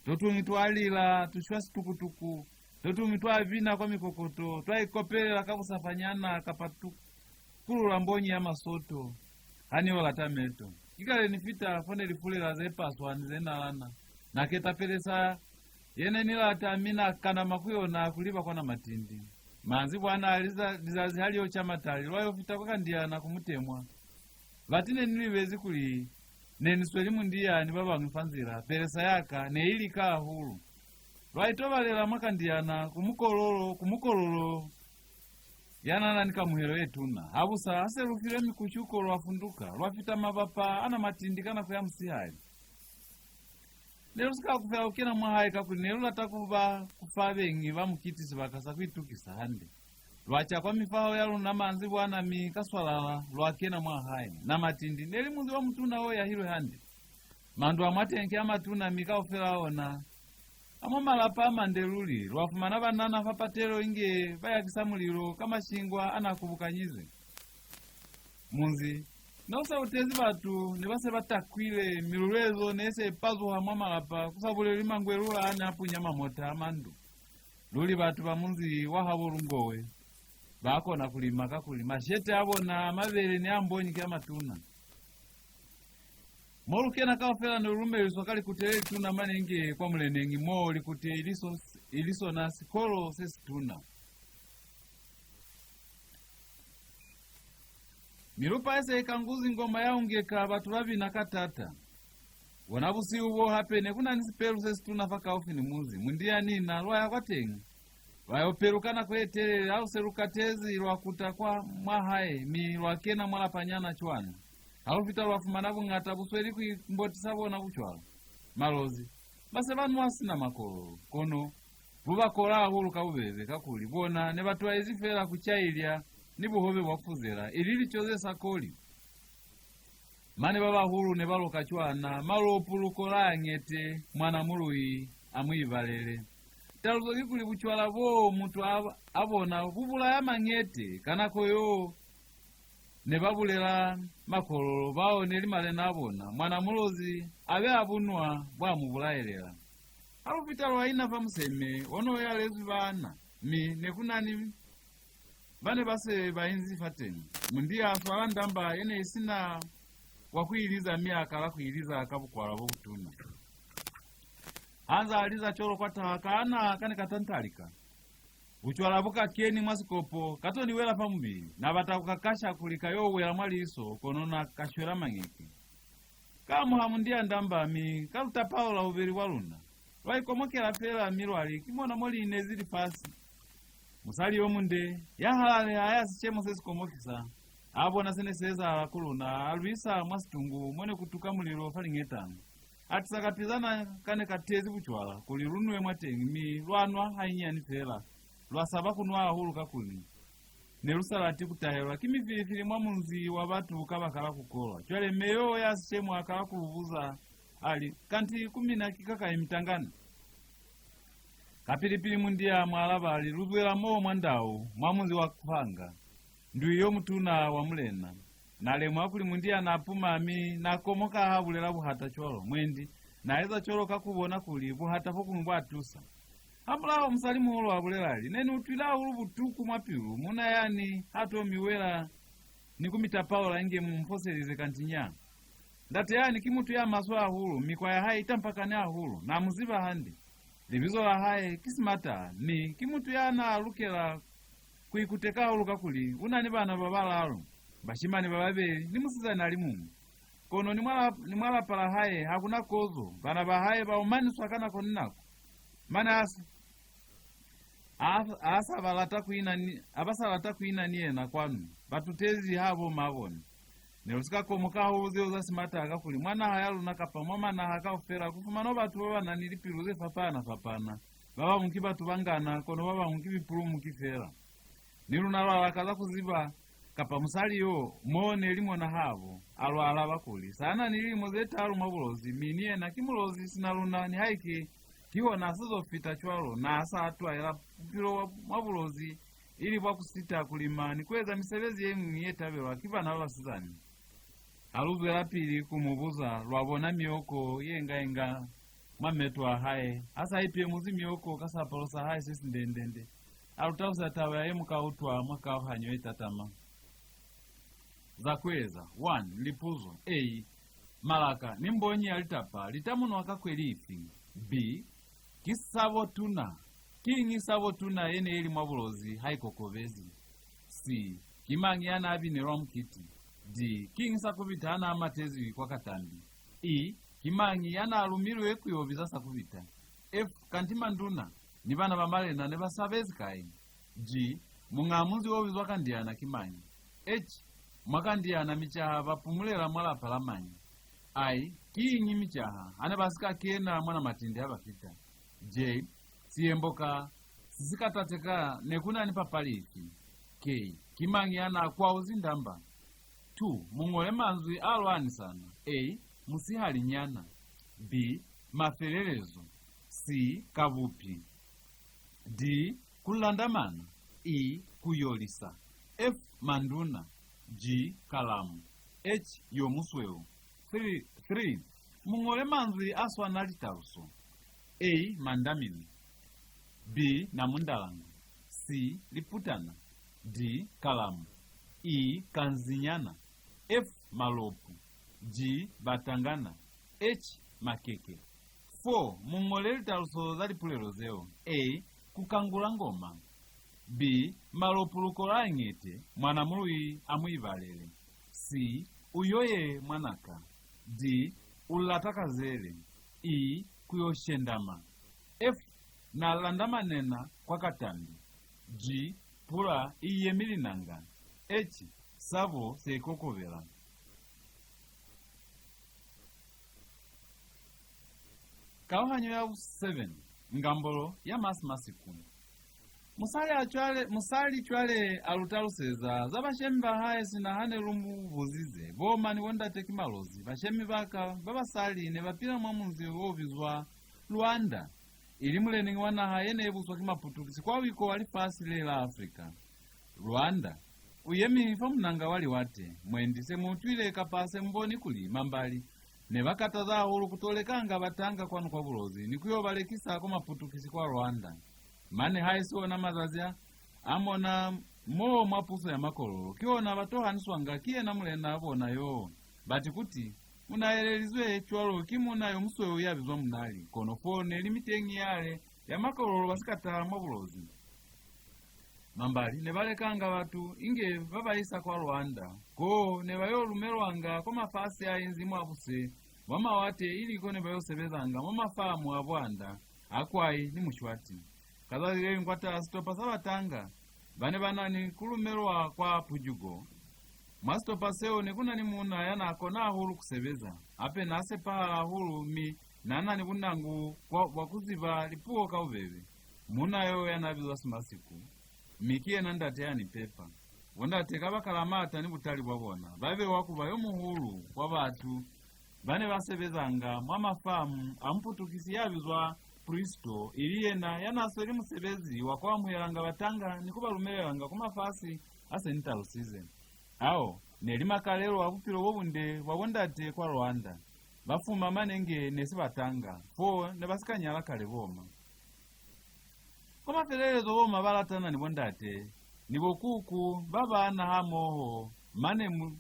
To tuñwi twa lila, tu shwa situkutuku, to tuñwi twa bina kwa mikokoto, twa ikopelela ka busafanyana kapa tu kulula mbonyi ya masoto. Ha ni yo lata meto. Ki kale ni fita fo ne li fulela ze paswa ni ze nalana. Na keta pelesa ye ne ni lata, mi na kanama ku yona ku liba kwa Namatindi. Manzibwana a liza-, lizazi ha li yo ca matali, lwa yo fita kwa Kandiana ku Mutemwa. Bati ne ni libezi kuli ne ni sweli Mundia ni ba bañwi fa nzila, pelesa ya ka ne i lika hahulu. Lwa itobalela mwa Kandiana, ku Mukololo, ku Mukololo ya na na ni kamuhelo ye tuna. Habusa, ha se lu filwe mikushuko, lwa funduka, lwa fita mabapa a Namatindi ka nako ya musihali. Ne lu si ka akufela ku kena mwa hae, kakuli ne lu lata ku ba ku fa beñi ba mukiti sibaka sa ku itukisa hande. Lwa ca kwa mifaho ya luna manzibwana, mi ka swalala lwa kena mwa hae. Namatindi ne li munzi wa mutuna o yahilwe hande. Mandu a mwateñi ki a matuna, mi kaufela a ona a mwa malapa a mande luli. Lwa fumana banana fa patelo inge ba yakisa mulilo ka mashingwa a na kubukanyize. Munzi ne u se u tezi batu ne ba se ba takwile, milulwezo ne se pazuha mwa malapa, ku sa bulelwi mangwelula a ne a punya mamota a mandu. Luli batu ba munzi wa habo Lungowe ba kona ku lima, kakuli mashete a bona a mabele ni a mbonyi ki a matuna. Mo lu kena kaufela ne lu lumeliswa ka likute le lituna mane inge kwa muleneñi, mo likute ili so-, ili sona sikolo se situna. Milupa ye se i kanguzi ngoma ya ungeka, batu ba bina ka taata. Bona busihu bo hape ne ku na ni sipelu se situna fakaufi ni munzi. Mundia ni na lwa ya kwateñi. Lwa yo peluka nako ye telele, ha lu se lu katezi, lwa kuta kwa mwa hae, mi lwa kena mwa lapanyana cwana. Ha lu fita lwa fumana buñata bu sweli ku imbotisa bona bucwala. Malozi ba se ba nwa sina makololo, kono bu ba kola hahulu ka bubebe, kakuli bona ne ba twaezi fela ku ca ilya ni buhobe bwa fuzela, ili lico ze sa koli. Mane ba bahulu ne ba loka cwana, Malopu lu kola ñete, mwana muluyi a mu ibalele. Taluso kikuli bucwala bo mutu a, a bona bu bulaya mañete. Ka nako yeo ne ba bulela Makololo, bao ne li malena a bona, mwana Mulozi a be a bu nwa, bwa mu bulaelela. Ha lu fita lwa ina fa museme o no yalezwi baana, mi ne ku na ni ba ne ba se ba inzi fateñi. Mundia a swala ndamba ye ne i si na wa ku iliza, mi a kala ku iliza ka bukwala bo butuna. Ha nza a liza cwalo, kwa taha kaana ka ne ka tantalika. Bucwala bu ka keni mwa sikopo, ka to ni wela fa mubili. Na bata ku ka kasha kuli ka yo wela mwa liso, kono na ka shwela mañeke. Ka amuha Mundia ndamba, mi ka lu tapaula bubeli bwa luna. Lwa ikomokela fela, mi lwa li, "Ki mona mo li inezi lifasi." Musali yo munde, ya halaleha, ya sicemo se si komokisa, a bona se ne si ezahala ku luna, a lu isa mwa situngu mo ne ku tuka mulilo fa liñetana. A tisa kapizana ka ne ka tezi bucwala kuli lu nwe mwateñi, mi lwa nwa hanyinyani fela. Lwa saba ku nwa hahulu, kakuli ne lu sa lati ku tahelwa ki mifilifili mwa munzi wa batu kabakala ku kolwa. Cwale me yo ya sicemo a kala ku lu buza, a li, "Kanti ku mina ki kakai, mitangana?" Kapili-pili Mundia a mu alaba, a li, "Lu zwela mo mwa ndau, mwa munzi wa Kupanga, ndui yo mutuna wa mulena." Na lemuha kuli Mundia na puma, mi na komoka ha bulela buhata cwalo. Mwendi na eza cwalo ka ku bona kuli buhata fokuñwi bwa tusa. Hamulaho musali-muhulu a bulela, a li, "Ne ni utwile hahulu butuku mwa pilu muuna yani ha to mi wela ni ku mi tapaula inge mu mu foselize, kanti nya. Ndate yani ki mutu ya maswe hahulu, mikwa ya hae i tampakane hahulu, na mu ziba hande. Libizo la hae ki Simata, mi ki mutu ya na lukela ku ikuteka hahulu, kakuli u na ni bana ba balalu, bashimani ba babeli ni musizana a li muñwi. kono ni mwa la, ni mwa lapa la hae ha ku na kozo. Bana ba hae ba omaniswa ka nako ni nako. Mane a sa, a, a sa ba lata ku ina ni, a ba sa lata ku ina ni yena kwanu. Ba tutezi habo ma bona. Ne lu si ka komoka hahulu zeo za simata kakuli mwa naha ya luna kapa mwa manaha kaufela ku fumanwa batu ba ba na ni lipilu ze fapana-fapana. Ba bañwi ki batu ba ngana, kono ba bañwi ki bipulumuki fela. Ni luna lwa lakaza ku ziba kapa musali yo mo ne li mona habo. A lwa alaba kuli, sa na ni lilimo ze talu mwa Bulozi, mi ni yena ki Mulozi sina luna, nihaike kihona a sa zo fita cwalo, na sa twaela bupilo bwa mwa Bulozi, ili bwa ku sita ku lima ni ku eza misebezi ye miñwi ye tabelwa ki bana ba basizani. Ha lu zwelapili ku mu buza, lwa bona mioko ye nga-inga mwa meto a hae, a sa ipyemuzi mioko ka sapalo sa hae se sindendende. A lu talusa taba ye mu ka utwa mwa kauhanyo ye tatama. Za ku eza. One. Lipuzo. A. Malaka ni mbonyi ya litapa li tamunwa ka kweli ifi? B. Ki sabo tuna. Kiñi sabo tuna ye ne i li mwa Bulozi ha i kokobezi? C. Ki mañi ya n'a binelwa mukiti? D. Kiñi Sakubita ha n'a matezwi kwa Katambi? E. Ki mañi ya n'a lumilwe ku yo biza Sakubita? F. Kanti manduna ni bana ba malena ne ba sabezi kai? G. Muñaa munzi o bizwa Kandiana ki mañi? H. Mwa Kandiana micaha ba pumulela mwa lapa la mañi? I. Kiñi micaha ha ne ba si ka kena mwa Namatindi ha ba fita? J. Siyemboka si si ka tateka ne ku na ni papali ifi? K. Ki mañi ya n'a kwauzi ndamba? Two. Mu ñole manzwi a lwanisana. A. Musihalinyana. B. Mafelelezo. C. Kabupi. D. Ku landamana. E. Ku yolisa. F. Manduna. G. Kalamu. H. Yo musweu. Three, three. Mu ñole manzwi a swana litaluso. A. Mandamino. B. Namundalanga. C. Liputana. D. Kalamu. E. Kanzinyana. F. Malopu. G. Batangana. H. Makeke. Four. Mu ñole litaluso za lipulelo zeo. A. Ku kangula ngoma. B. Malopuluko a ñete, mwana muluyi a mu ibalele. C. U yoye mwanaka. D. U lata kazele. E. Ku yo shendama. F. Na landamanena kwa Katambi. G. Pula i yemi linanga. H. Sabo se kokobela. Kauhanyo ya seven. Ngambolo ya Masimasiku. Musali a cwale, musali cwale a lu taluseza za bashemi ba hae sina ha ne lu mu buzize. Bo ma ni bo ndate ki Malozi. Bashemi ba ka ba basali ne ba pila mwa munzi o bizwa Luanda, ili muleneñi wa naha ye ne buswa ki Maputukisi kwa wiko wa lifasi le la Afrika. Luanda u yemi fa munanga wa liwate. Mwendi se mu utwile kapa se mu boni kuli Mambali ne ba kataza hahulu ku to lekanga batanga kwanu kwa Bulozi ni ku yo ba lekisa kwa Maputukisi kwa Luanda. Mane haisi ona mazazi a, a mona mo mwa puso ya Makololo, ki ona ba to haniswanga ki yena mulena bona yo. Bati kuti, u na elelizwe cwalo ki muuna yo musweu ya bizwa Munali, kono fo ne li miteñi yale ya Makololo ba si ka taha mwa Bulozi. Mambali ne ba lekanga batu inge ba ba isa kwa Luanda, ko ne ba yo lumelwanga kwa mafasi a inzi mwa buse bwa mawate, ili ko ne ba yo sebezanga mwa mafamu a bwanda, a kwai ni mushwati. Ka zazi le liñwi kwa taha sitopa sa batanga ba ne ba na ni ku lumelwa kwa Pujugo. Mwa sitopa seo ne ku na ni muuna ya n'a kona hahulu ku sebeza, hape n'a sepahala hahulu, mi n'a na ni bunangu kwa, bwa ku ziba lipuo ka bubebe. Muuna yo ya n'a bizwa Simasiku, mi ki yena ndate ya ni pepa. Bo ndate, kabakala maata ni butali bwa bona, ba bewa ku ba yo muhulu kwa batu ba ne ba sebezanga mwa mafamu a Muputukisi ya bizwa Pristo, ili yena ya n'a sweli musebezi wa ku amuhelanga batanga ni ku ba lumelelanga ku mafasi a se ni talusize. Ao ne li makalelo a bupilo bo bunde bwa bo ndate kwa Luanda. Ba fuma mane inge ne si batanga, fo ne ba si ka nyala kale bo ma. Kwa mafelelezo, bo ma ba latana ni bo ndate ni bo kuku ba bana hamoho, mane mu,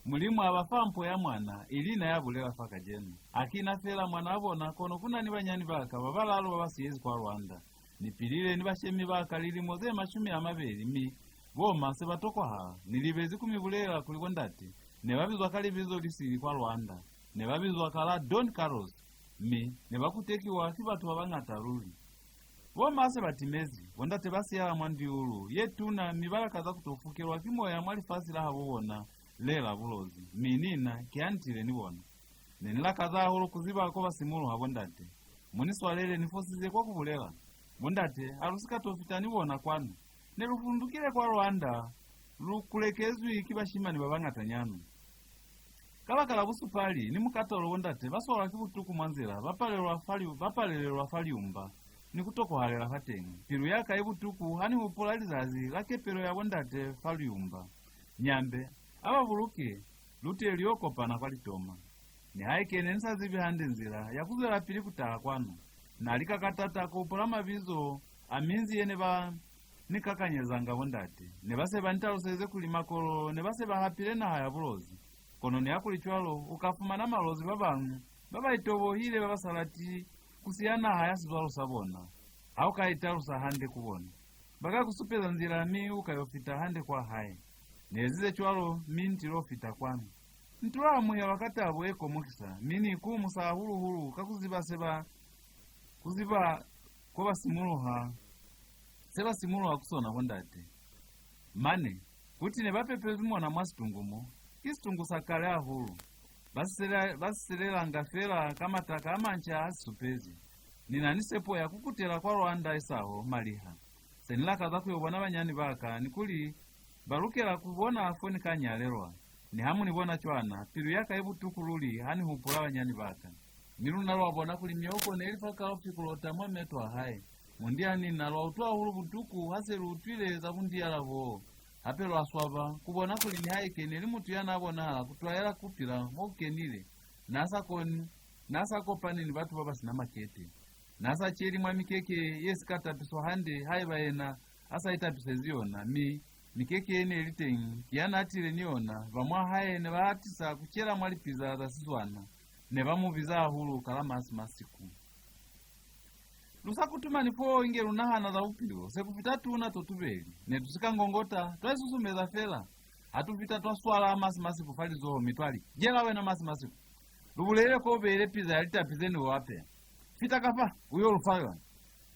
Mulimu a ba fa mpo ya mwana, ili na ya bulela fa kacenu. Ha ki na fela mwanaa bona, kono ku na ni banyani ba ka ba balalu ba ba siyezi kwa Luanda. Ni pilile ni bashemi ba ka lilimo ze mashumi a mabeli, mi bo ma se ba tokwahala. Ni libezi ku mi bulelela kuli bo ndate Ne ba bizwa ka libizo li sili kwa Luanda. Ne ba bizwa ka la Don Carlos, mi ne ba kutekiwa ki batu ba bañata luli. Bo ma se ba timezi, bo ndate ba siyala mwa ndiulu ye tuna, mi ba lakaza ku to fukelwa ki moya mwa lifasi la habo bona le la Bulozi, mi ni na ki ha ni tile ni bona. Ne ni lakaza hahulu ku ziba ko ba simuluha bo ndate. Mu ni swalele, ni fosize kwa ku bulela. Bo ndate, ha lu si ka to fita ni bona kwanu. Ne lu fundukile kwa Luanda, lu kulekezwi ki bashimani ba bañatanyana. Ka baka la busupali ni mukatolo, bo ndate ba swalwa ki butuku mwa nzila, ba palelwa fa liu-, ba palelelwa fa liumba, ni ku tokohalela fateñi. Pilu ya ka i butuku ha ni hupula lizazi la kepelo ya bo ndate fa liumba. Nyambe, a ba buluke, lu te lu yo kopana kwa Litoma. Nihaike ne ni sa zibi hande nzila ya ku zwelapili ku taha kwanu, na lika ka tata ku hupula mabizo a minzi ye ne ba ni kakanyezanga bo ndate. Ne ba se ba ni taluselize kuli Makololo ne ba se ba hapile naha ya Bulozi. Kono nihakulicwalo, u ka fumana Malozi ba bañwi ba ba itobohile ba ba sa lati ku siya naha ya sizwalo sa bona, ha u ka italusa hande ku bona. Ba ka ku supeza nzila, mi u ka yo fita hande kwa hae. Ni ezize cwalo, mi ni tilo fita kwanu. Ni tilo amuhelwa ka tabo ye komokisa, mi ni ikumusa hahulu-hulu ka ku ziba se ba, ku ziba ko ba simuluha, se ba simuluha ku sona bo ndate. Mane, kuti ne ba pepezwi mona mwa situngu mo, ki situngu sa kale hahulu. Ba si sele-, ba si selelanga fela ka mataka a manca a si supezi. Ni na ni sepo ya ku kutela kwa Luanda isaho maliha. Se ni lakaza ku yo bona banyani ba ka, ni kuli ba lukela ku bona fo ni ka nyalelwa. Niha mu ni bona cwana, pilu ya ka i butuku luli ha ni hupula banyani ba ka. Mi luna lwa bona kuli mioko ne li fakaufi ku lota mwa meto a hae. Mundia ni na lwa utwa hahulu butuku ha se lu utwile za bundiyala boo. Hape lwa swaba ku bona kuli nihaike ne li mutu ya n'a bonahala ku twaela ku pila mo ku kenile, n'a sa koni, n'a sa kopani ni batu ba ba si na makete. N'a sa celi mwa mikeke ye si ka tapiswa hande haiba yena a sa itapisezi yona, mi mikeke ye ne li teñi ki ya n'a tile ni yona. Ba mwa hae ne ba atisa ku cela mwa lipiza za sizwana. Ne ba mu biza hahulu ka la Masimasiku. Lu sa kutumani foo inge lu nahana za bupilo, se ku fita tuuna to tubeli. Ne tu si ka ngongota, twa isusumeza fela. Ha tu fita twa swala Masimasiku fa lizoho mi twa li, "Jela wena Masimasiku. Lu bulelele ko u beile piza ya litapi ze ne u apeya. Fita ka fa, u yo lu fa yona.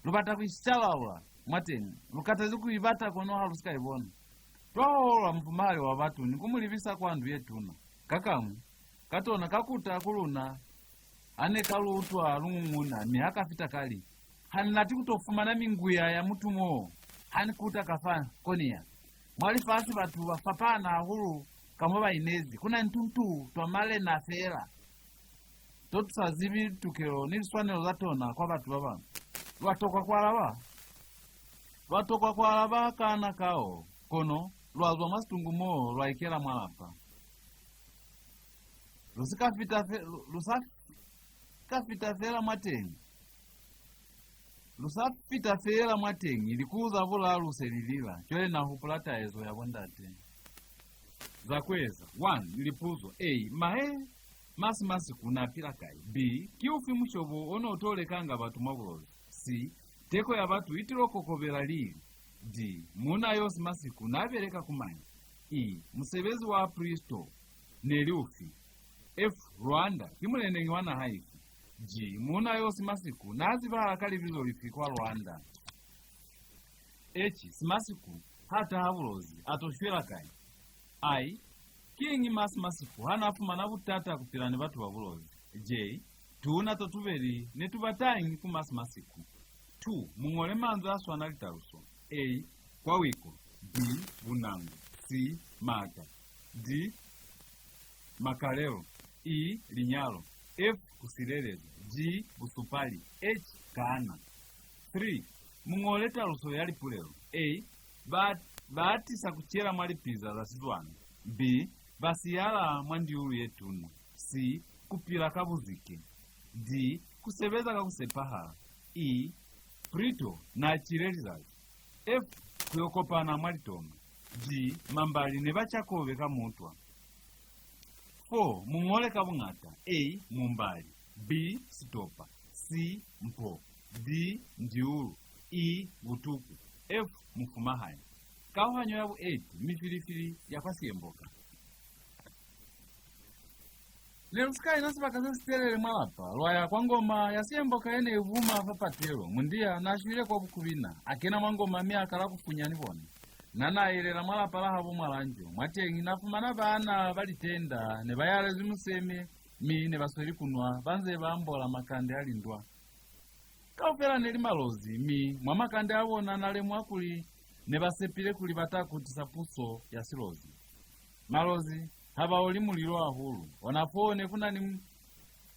Lu bata ku ishalaula mwateñi. Lu katezi ku i bata kono ha lu si ka i bona." Twa hoholwa mufumahali wa batu ni ku mu libisa kwa ndu ye tuna. Kakañwi ka tona ka kuta ku luna ha ne ka lu utwa lu ñuñuna, mi ha ka fita ka li, "Ha ni lati ku to fumana minguya ya mutu mo ha ni kuta ka fa ko ni ya. Mwa lifasi batu ba fapana hahulu ka mo ba inezi. Ku na ni tuntu twa malena fela to tu sa zibi tukelo ni liswanelo za tona kwa batu ba bañwi." Lwa tokwa ku alaba. Lwa tokwa ku alaba kana kao, kono lwa zwa mwa situngu moo lwa ikela mwa lapa. Lu si ka fita fe-, lu, lu sa ka fita fela mwateñi. Lu sa fita fela mwateñi, likuhu za bulalu se li lila. Cwale na hupula taezo ya bo ndate. Za ku eza. One, lipuzo. A, mahe Masimasiku na pila kai? B, ki ufi mushobo o no to lekanga batu mwa Bulozi? C, teko ya batu i tilo kokobela lili? D, muuna yo Simasiku na beleka ku mañi? E, musebezi wa Pristo ne li ufi? F, Luanda ki muleneñi wa naha ifi? G, muuna yo Simasiku na zibahala ka libizo lifi kwa Luanda? H, Simasiku ha taha Bulozi a to shwela kai? I, kiñi Masimasiku ha na fumana butata ku pila ni batu ba Bulozi? J, tuuna to tubeli ne tu batañi ku Masimasiku? Two, mu ñole manzwi a swana litaluso. A, kwa wiko. B, bunangu. C, maata. D, makalelo. E, linyalo. F, ku sileleza. G, busupali. H, kaana. Three, mu ñole taluso ya lipulelo. A, ba, ba atisa ku cela mwa lipiza za sizwana. B, ba siyala mwa ndiulu ye tuna. C, ku pila ka buzike. D, ku sebeza ka ku sepahala. E, Prito na cile lizazi. F, ku yo kopana mwa Litoma. G, Mambali ne ba ca kobe ka mutwa. Four, mu ñole ka buñata. A, Mumbali. B, sitopa. C, mpo. D, ndiulu. E, butuku. F, mufumahali. Kauhanyo ya bu eight, mifilifili ya kwa Siemboka. Ne lu si ka ina sibaka se si telele mwa lapa, lwa ya kwa ngoma ya siemboka ye ne i vuma fa patelo. Mundia n'a shwile kwa bukubina, a kena mwa ngoma mi a kala ku funya ni bona. Na n'a yelela mwa lapa la habo Mwalanjo. Mwateñi na fumana baana ba litenda ne ba yalezwi museme, mi ne ba sweli ku nwa, ba nze ba ambola makande a lindwa. Kaufela ne li Malozi, mi mwa makande a bona na lemuha kuli ne ba sepile kuli ba ta kutisa puso ya Silozi. Malozi ha ba oli mulilo hahulu. Ona foo ne ku na ni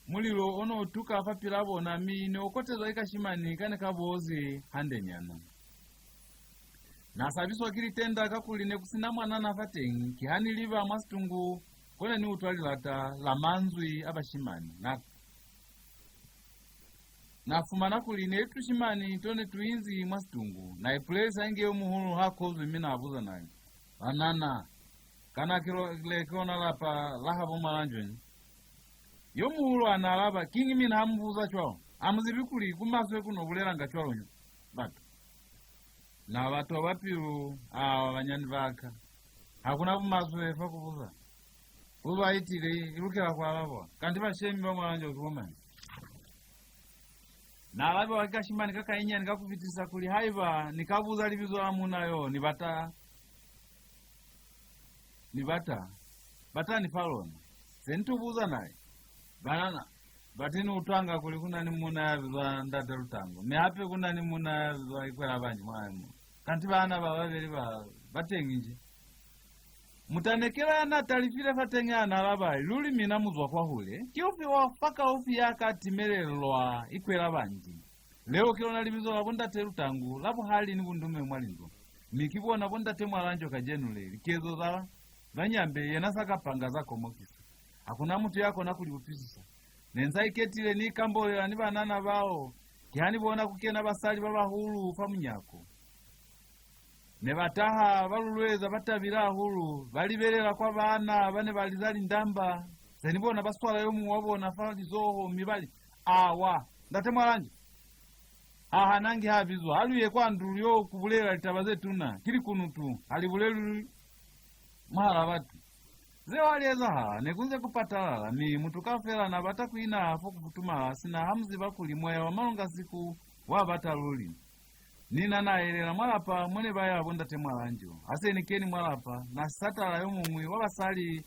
mulilo o n'o tuka fapil'a bona, mi ne u kotezwa ki kashimani ka ne ka boozi handenyana. Na sabiswa ki litenda kakuli ne ku si na mwanana fateñi, kiha ni liba mwa situngu ko ne ni utwa lilata la manzwi a bashimani. Na Na fumana kuli ne li tushimani to ne tu inzi mwa situngu. Na ipulelisa inge yo muhulu ha kozwi mi na buza na li, "Banana, kana ki lo-, le ki lona lapa la habo Mwalanjo nji?" Yo muhulu a na alaba, "Kiñi mina ha mu buza cwalo? Ha mu zibi kuli ku maswe ku no bulelanga cwalo nji?" Batu. Na ba toba pilu, awa banyani ba ka. Ha ku na bumaswe fa ku buza. Ku ba itile, i lukela ku alabwa. Kanti bashemi ba Mwalanjo ki bo mañi? Na alabiwa ki kashimani ka kanyinyani ka ku fitisa kuli haiba ni ka buza libizo la muuna yo ni bata, ni bata, bata ni fa lona. Se ni to buza na li, "Banana, bati ni utwanga kuli ku na ni muuna ya bizwa Ndate Lutango, mi hape ku na ni muuna ya bizwa Ikwela Banji mwa hae mo. Kanti baana ba babeli ba, ba teñi nji?" Mutanekela ya n'a talifile fateñi a na alaba, "Luli mina mu zwa kwahule. Ki ufi wa fakaufi ya ka timelelwa Ikwela Banji?" Leo ki lona libizo la bo Ndate Lutangu la buhali ni bundume mwa lindwa. Mi ki bona bo Ndate Mwalanjo kacenu le, likezo za banyambe yena sa ka panga za komokisa. Ha ku na mutu ya kona ku li utwisisa. Ne nsa iketile ni ikambolela ni banana bao, kiha ni bona ku kena basali ba bahulu fa munyako. Ne ba taha, ba lulweza, ba tabile hahulu, ba libelela kwa baana ba ne ba liza lindamba. Se ni bona ba swala yo muñwi wa bona fa lizoho, mi ba li, "Awa, Ndate Mwalanjo! Ha hanangi ha bizwa, ha lu ye kwa ndu lu yo ku bulela litaba ze tuna, ki likunutu, ha li bulelwi mwahal'a batu." Zeo ha li ezahala, ne ku nze ku patalala, mi mutu kaufela na bata ku ina fo ku futumala, sina ha mu ziba kuli moya wa malungasiku wa bata luli. Ni na na yelela mwa lapa mo ne ba ya bo Ndate Mwalanjo. Ha se ni keni mwa lapa, na satala yo muñwi wa basali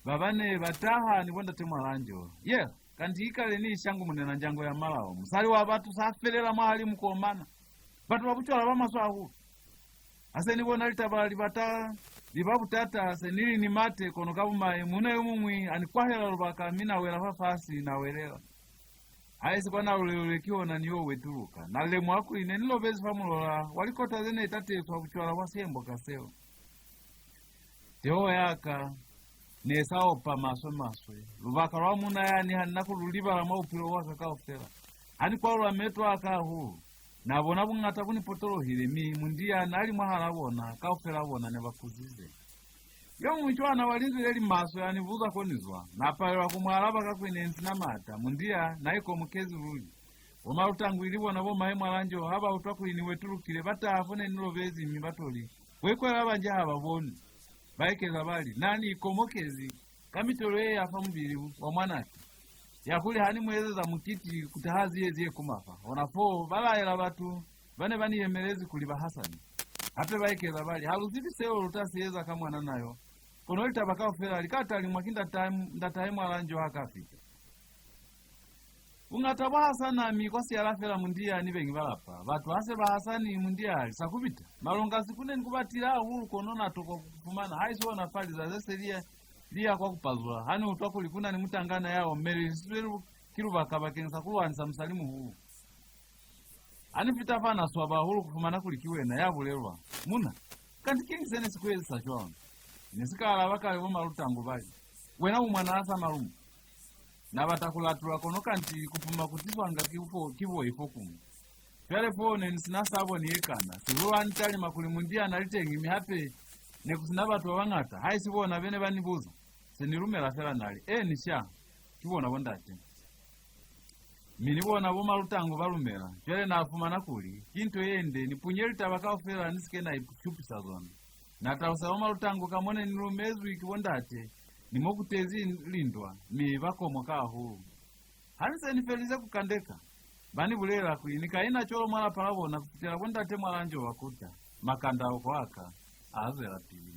ba ba ne ba taha ni bo Ndate Mwalanjo. Ye, kanti ikale ni ishangumunena njango ya malao. Musali wa batu sa felela mwahalimu ku omana. Batu ba bucwala ba maswe hahulu. Ha se ni bona litaba li bata, li ba butata, se ni li ni mate, kono ka bumai, muuna yo muñwi a ni kwahela lubaka, mi na wela fafasi, na welela. Haisi kwa nalulelule ki ona ni yo wetuluka. Na lemuha kuli ne ni lobezi fa mulola wa likota ze ne tatezwa bucwala bwa siemboka seo. Teho ya ka ne sa opa maswe-maswe. Lubaka lwa muuna yani ha ni na ku lu libala mwa bupilo bwa ka kaufela. Ha ni kwalula meto a ka hahulu, na bona buñata bu ni potolohile, mi Mundia na li mwahal'a bona, kaufela bona ne ba kuzize. Yo muñwi cwana wa linzwi le li maswe a ni buza ko ni zwa. Na palelwa ku mu alaba kakuli ne ni si na maata. Mundia na ikomokezi luli. Bo Malutangu ili bona bo mahe Mwalanjo ha ba utwa kuli ni wetulukile, ba taha fo ne ni lobezi mi ba to li, "Bo Ikwela Banji ha ba bonwi." Ba ekeza ba li, "Na ni ikomokezi ka mitolo ye ya fa mubili wa mwanake, ya kuli ha ni mu ezeza mukiti ku taha ziyezi ye kumafa." Ona foo, ba laela batu ba ne ba ni yemelezi kuli ba hasane. Hape ba ekeza ba li, "Ha lu zibi seo lu ta si eza ka mwanana yo, kono litaba kaufela li ka talimwa ki ndatahe, ndatahe Mwalanjo ha ka fita." Buñata bwa hasana, mi kwa siyala fela Mundia ni beñi ba lapa. Batu ha se ba hasani, Mundia a li, "Sa ku bita. Malungasiku ne ni ku batile hahulu, kono na tokwa ku ku fumana. Haisi ona fa lizazi se li ya, li ya kwa ku pazula, ha ni utwa kuli ku na ni mutangana ya omelelizizwe lu-, ki lubaka bakeñisa ku lwanisa musali muhulu. Ha ni fita fa, na swaba hahulu ku fumana kuli ki wena ya bulelwa." "Muna, kanti kiñi se ne si ku ezisa cwalo?" Ne si ka alaba kale bo Malutangu ba li, "Wena u mwanaa Samalumo." Na bata ku latula, kono kanti ku puma ku tiswanga ki fo, ki boi fokuñwi. Cwale foo ne ni si na sabo ni ye kana. Sihulu ha ni talima kuli Mundia na li teñi, mi hape ne ku si na batu ba bañata, haisi bona be ne ba ni buza. Se ni lumela fela, na li, "Eeni sha, ki bona bo ndate." Mi ni bona bo Malutangu ba lumela. Cwale na fumana kuli ki nto ye nde ni punye litaba kaufela ni si ke na ipshupisa zona. Na talusa bo Malutangu ka mo ne ni lumezwi ki bo ndate, ni mo ku tezi lindwa, mi ba komoka hahulu. Ha ni se ni felize ku kandeka, ba ni bulelela kuli ni ka ina cwalo mwa lapa la bona ku fitela bo ndate Mwalanjo ba kuta. Makandauko a ka a zwelapili.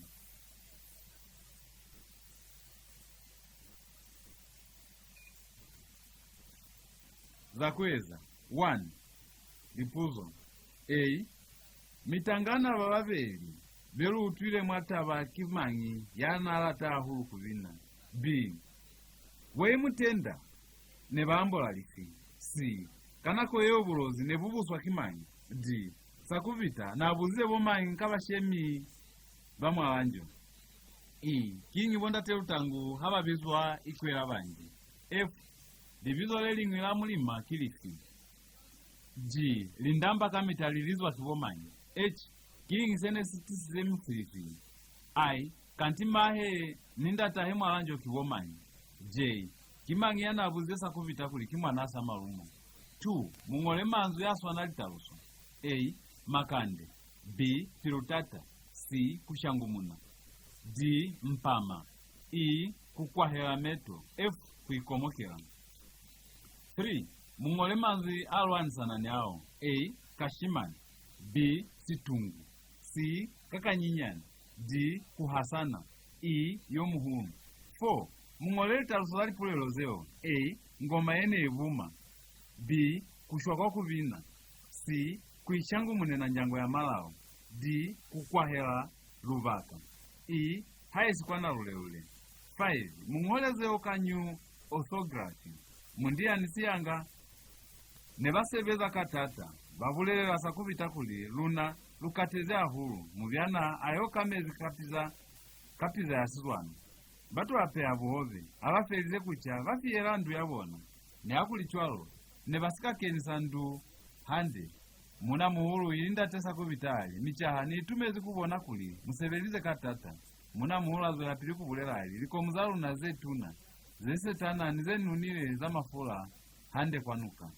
Za ku eza. One. Lipuzo. A. Mitangana ba babeli be lu utwile mwa taba ki mañi ya n'a lata hahulu ku bina? B. Bo Imutenda ne ba ambola lifi? C. Ka nako yeo Bulozi ne bu buswa ki mañi? D. Sakubita n'a buzize bo mañi ka bashemi ba Mwalanjo? E. Kiñi bo ndate Lutangu ha ba bizwa Ikwela Banji? F. Libizo le liñwi la Mulima ki lifi? G. Lindamba kamita li lizwa ki bo mañi? H. Kiñi se ne si tisize mifilifili? I. Kanti mahe ni ndatahe Mwalanjo ki bo mañi? J. Ki mañi ya n'a buzize Sakubita kuli ki mwanaa Samalumo? Two. Mu ñole manzwi a swana litaluso. A. Makande. B. Pilutata. C. Ku shangumuna. D. Mpama. E. Ku kwahela meto. F. Ku ikomokela. Three. Mu ñole manzwi a lwanisana ni ao. A. Kashimani. B. Situngu. C. Kakanyinyani. D. Ku hasana. E. Yo muhulu. Four. Mu ñole litaluso za lipulelo zeo. A. Ngoma ye ne i buma. B. Ku shwa kwa ku bina. C. Ku ishangumunena njango ya malao. D. Ku kwahela lubaka. E. Haisi kwa Nalulelule. Five. Mu ñole zeo ka New Orthography. Mundia ni Siyanga ne ba sebeza ka taata, ba bulelela Sakubita kuli, luna lu katezi hahulu, mubyana a yo ka mezi ka piza, ka piza ya sizwana. Ba to apeha buhobe, ha ba felize ku ca, ba fiyela ndu ya bona. Nihakulicwalo, ne ba si ka kenisa ndu hande. Muuna-muhulu, ili ndate Sakubita, a li, Micaha, ni itumezi ku bona kuli mu sebelize ka taata. Muuna-muhulu a zwelapili ku bulela, a li, Likomu za luna ze tuna, ze setana ni ze nunile za mafula hande kwa nuka.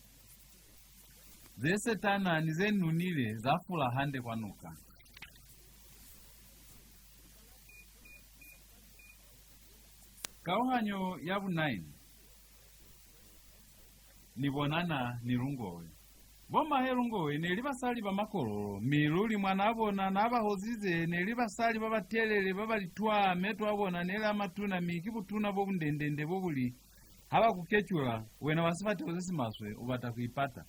Ze setana ni ze nunile za fula hande kwa nuka. Kauhanyo ya bu nine. Ni bonana ni Lungowe. Bo mahe Lungowe ne li basali ba Makololo, mi luli mwanaa bona n'a ba hozize ne li basali ba batelele, ba ba litwaa, meto a bona ne li a matuna, mi ki butuna bo bundendende bo bu li, ha ba ku kecula, wena wa sifateho se si maswe, u bata ku ipata.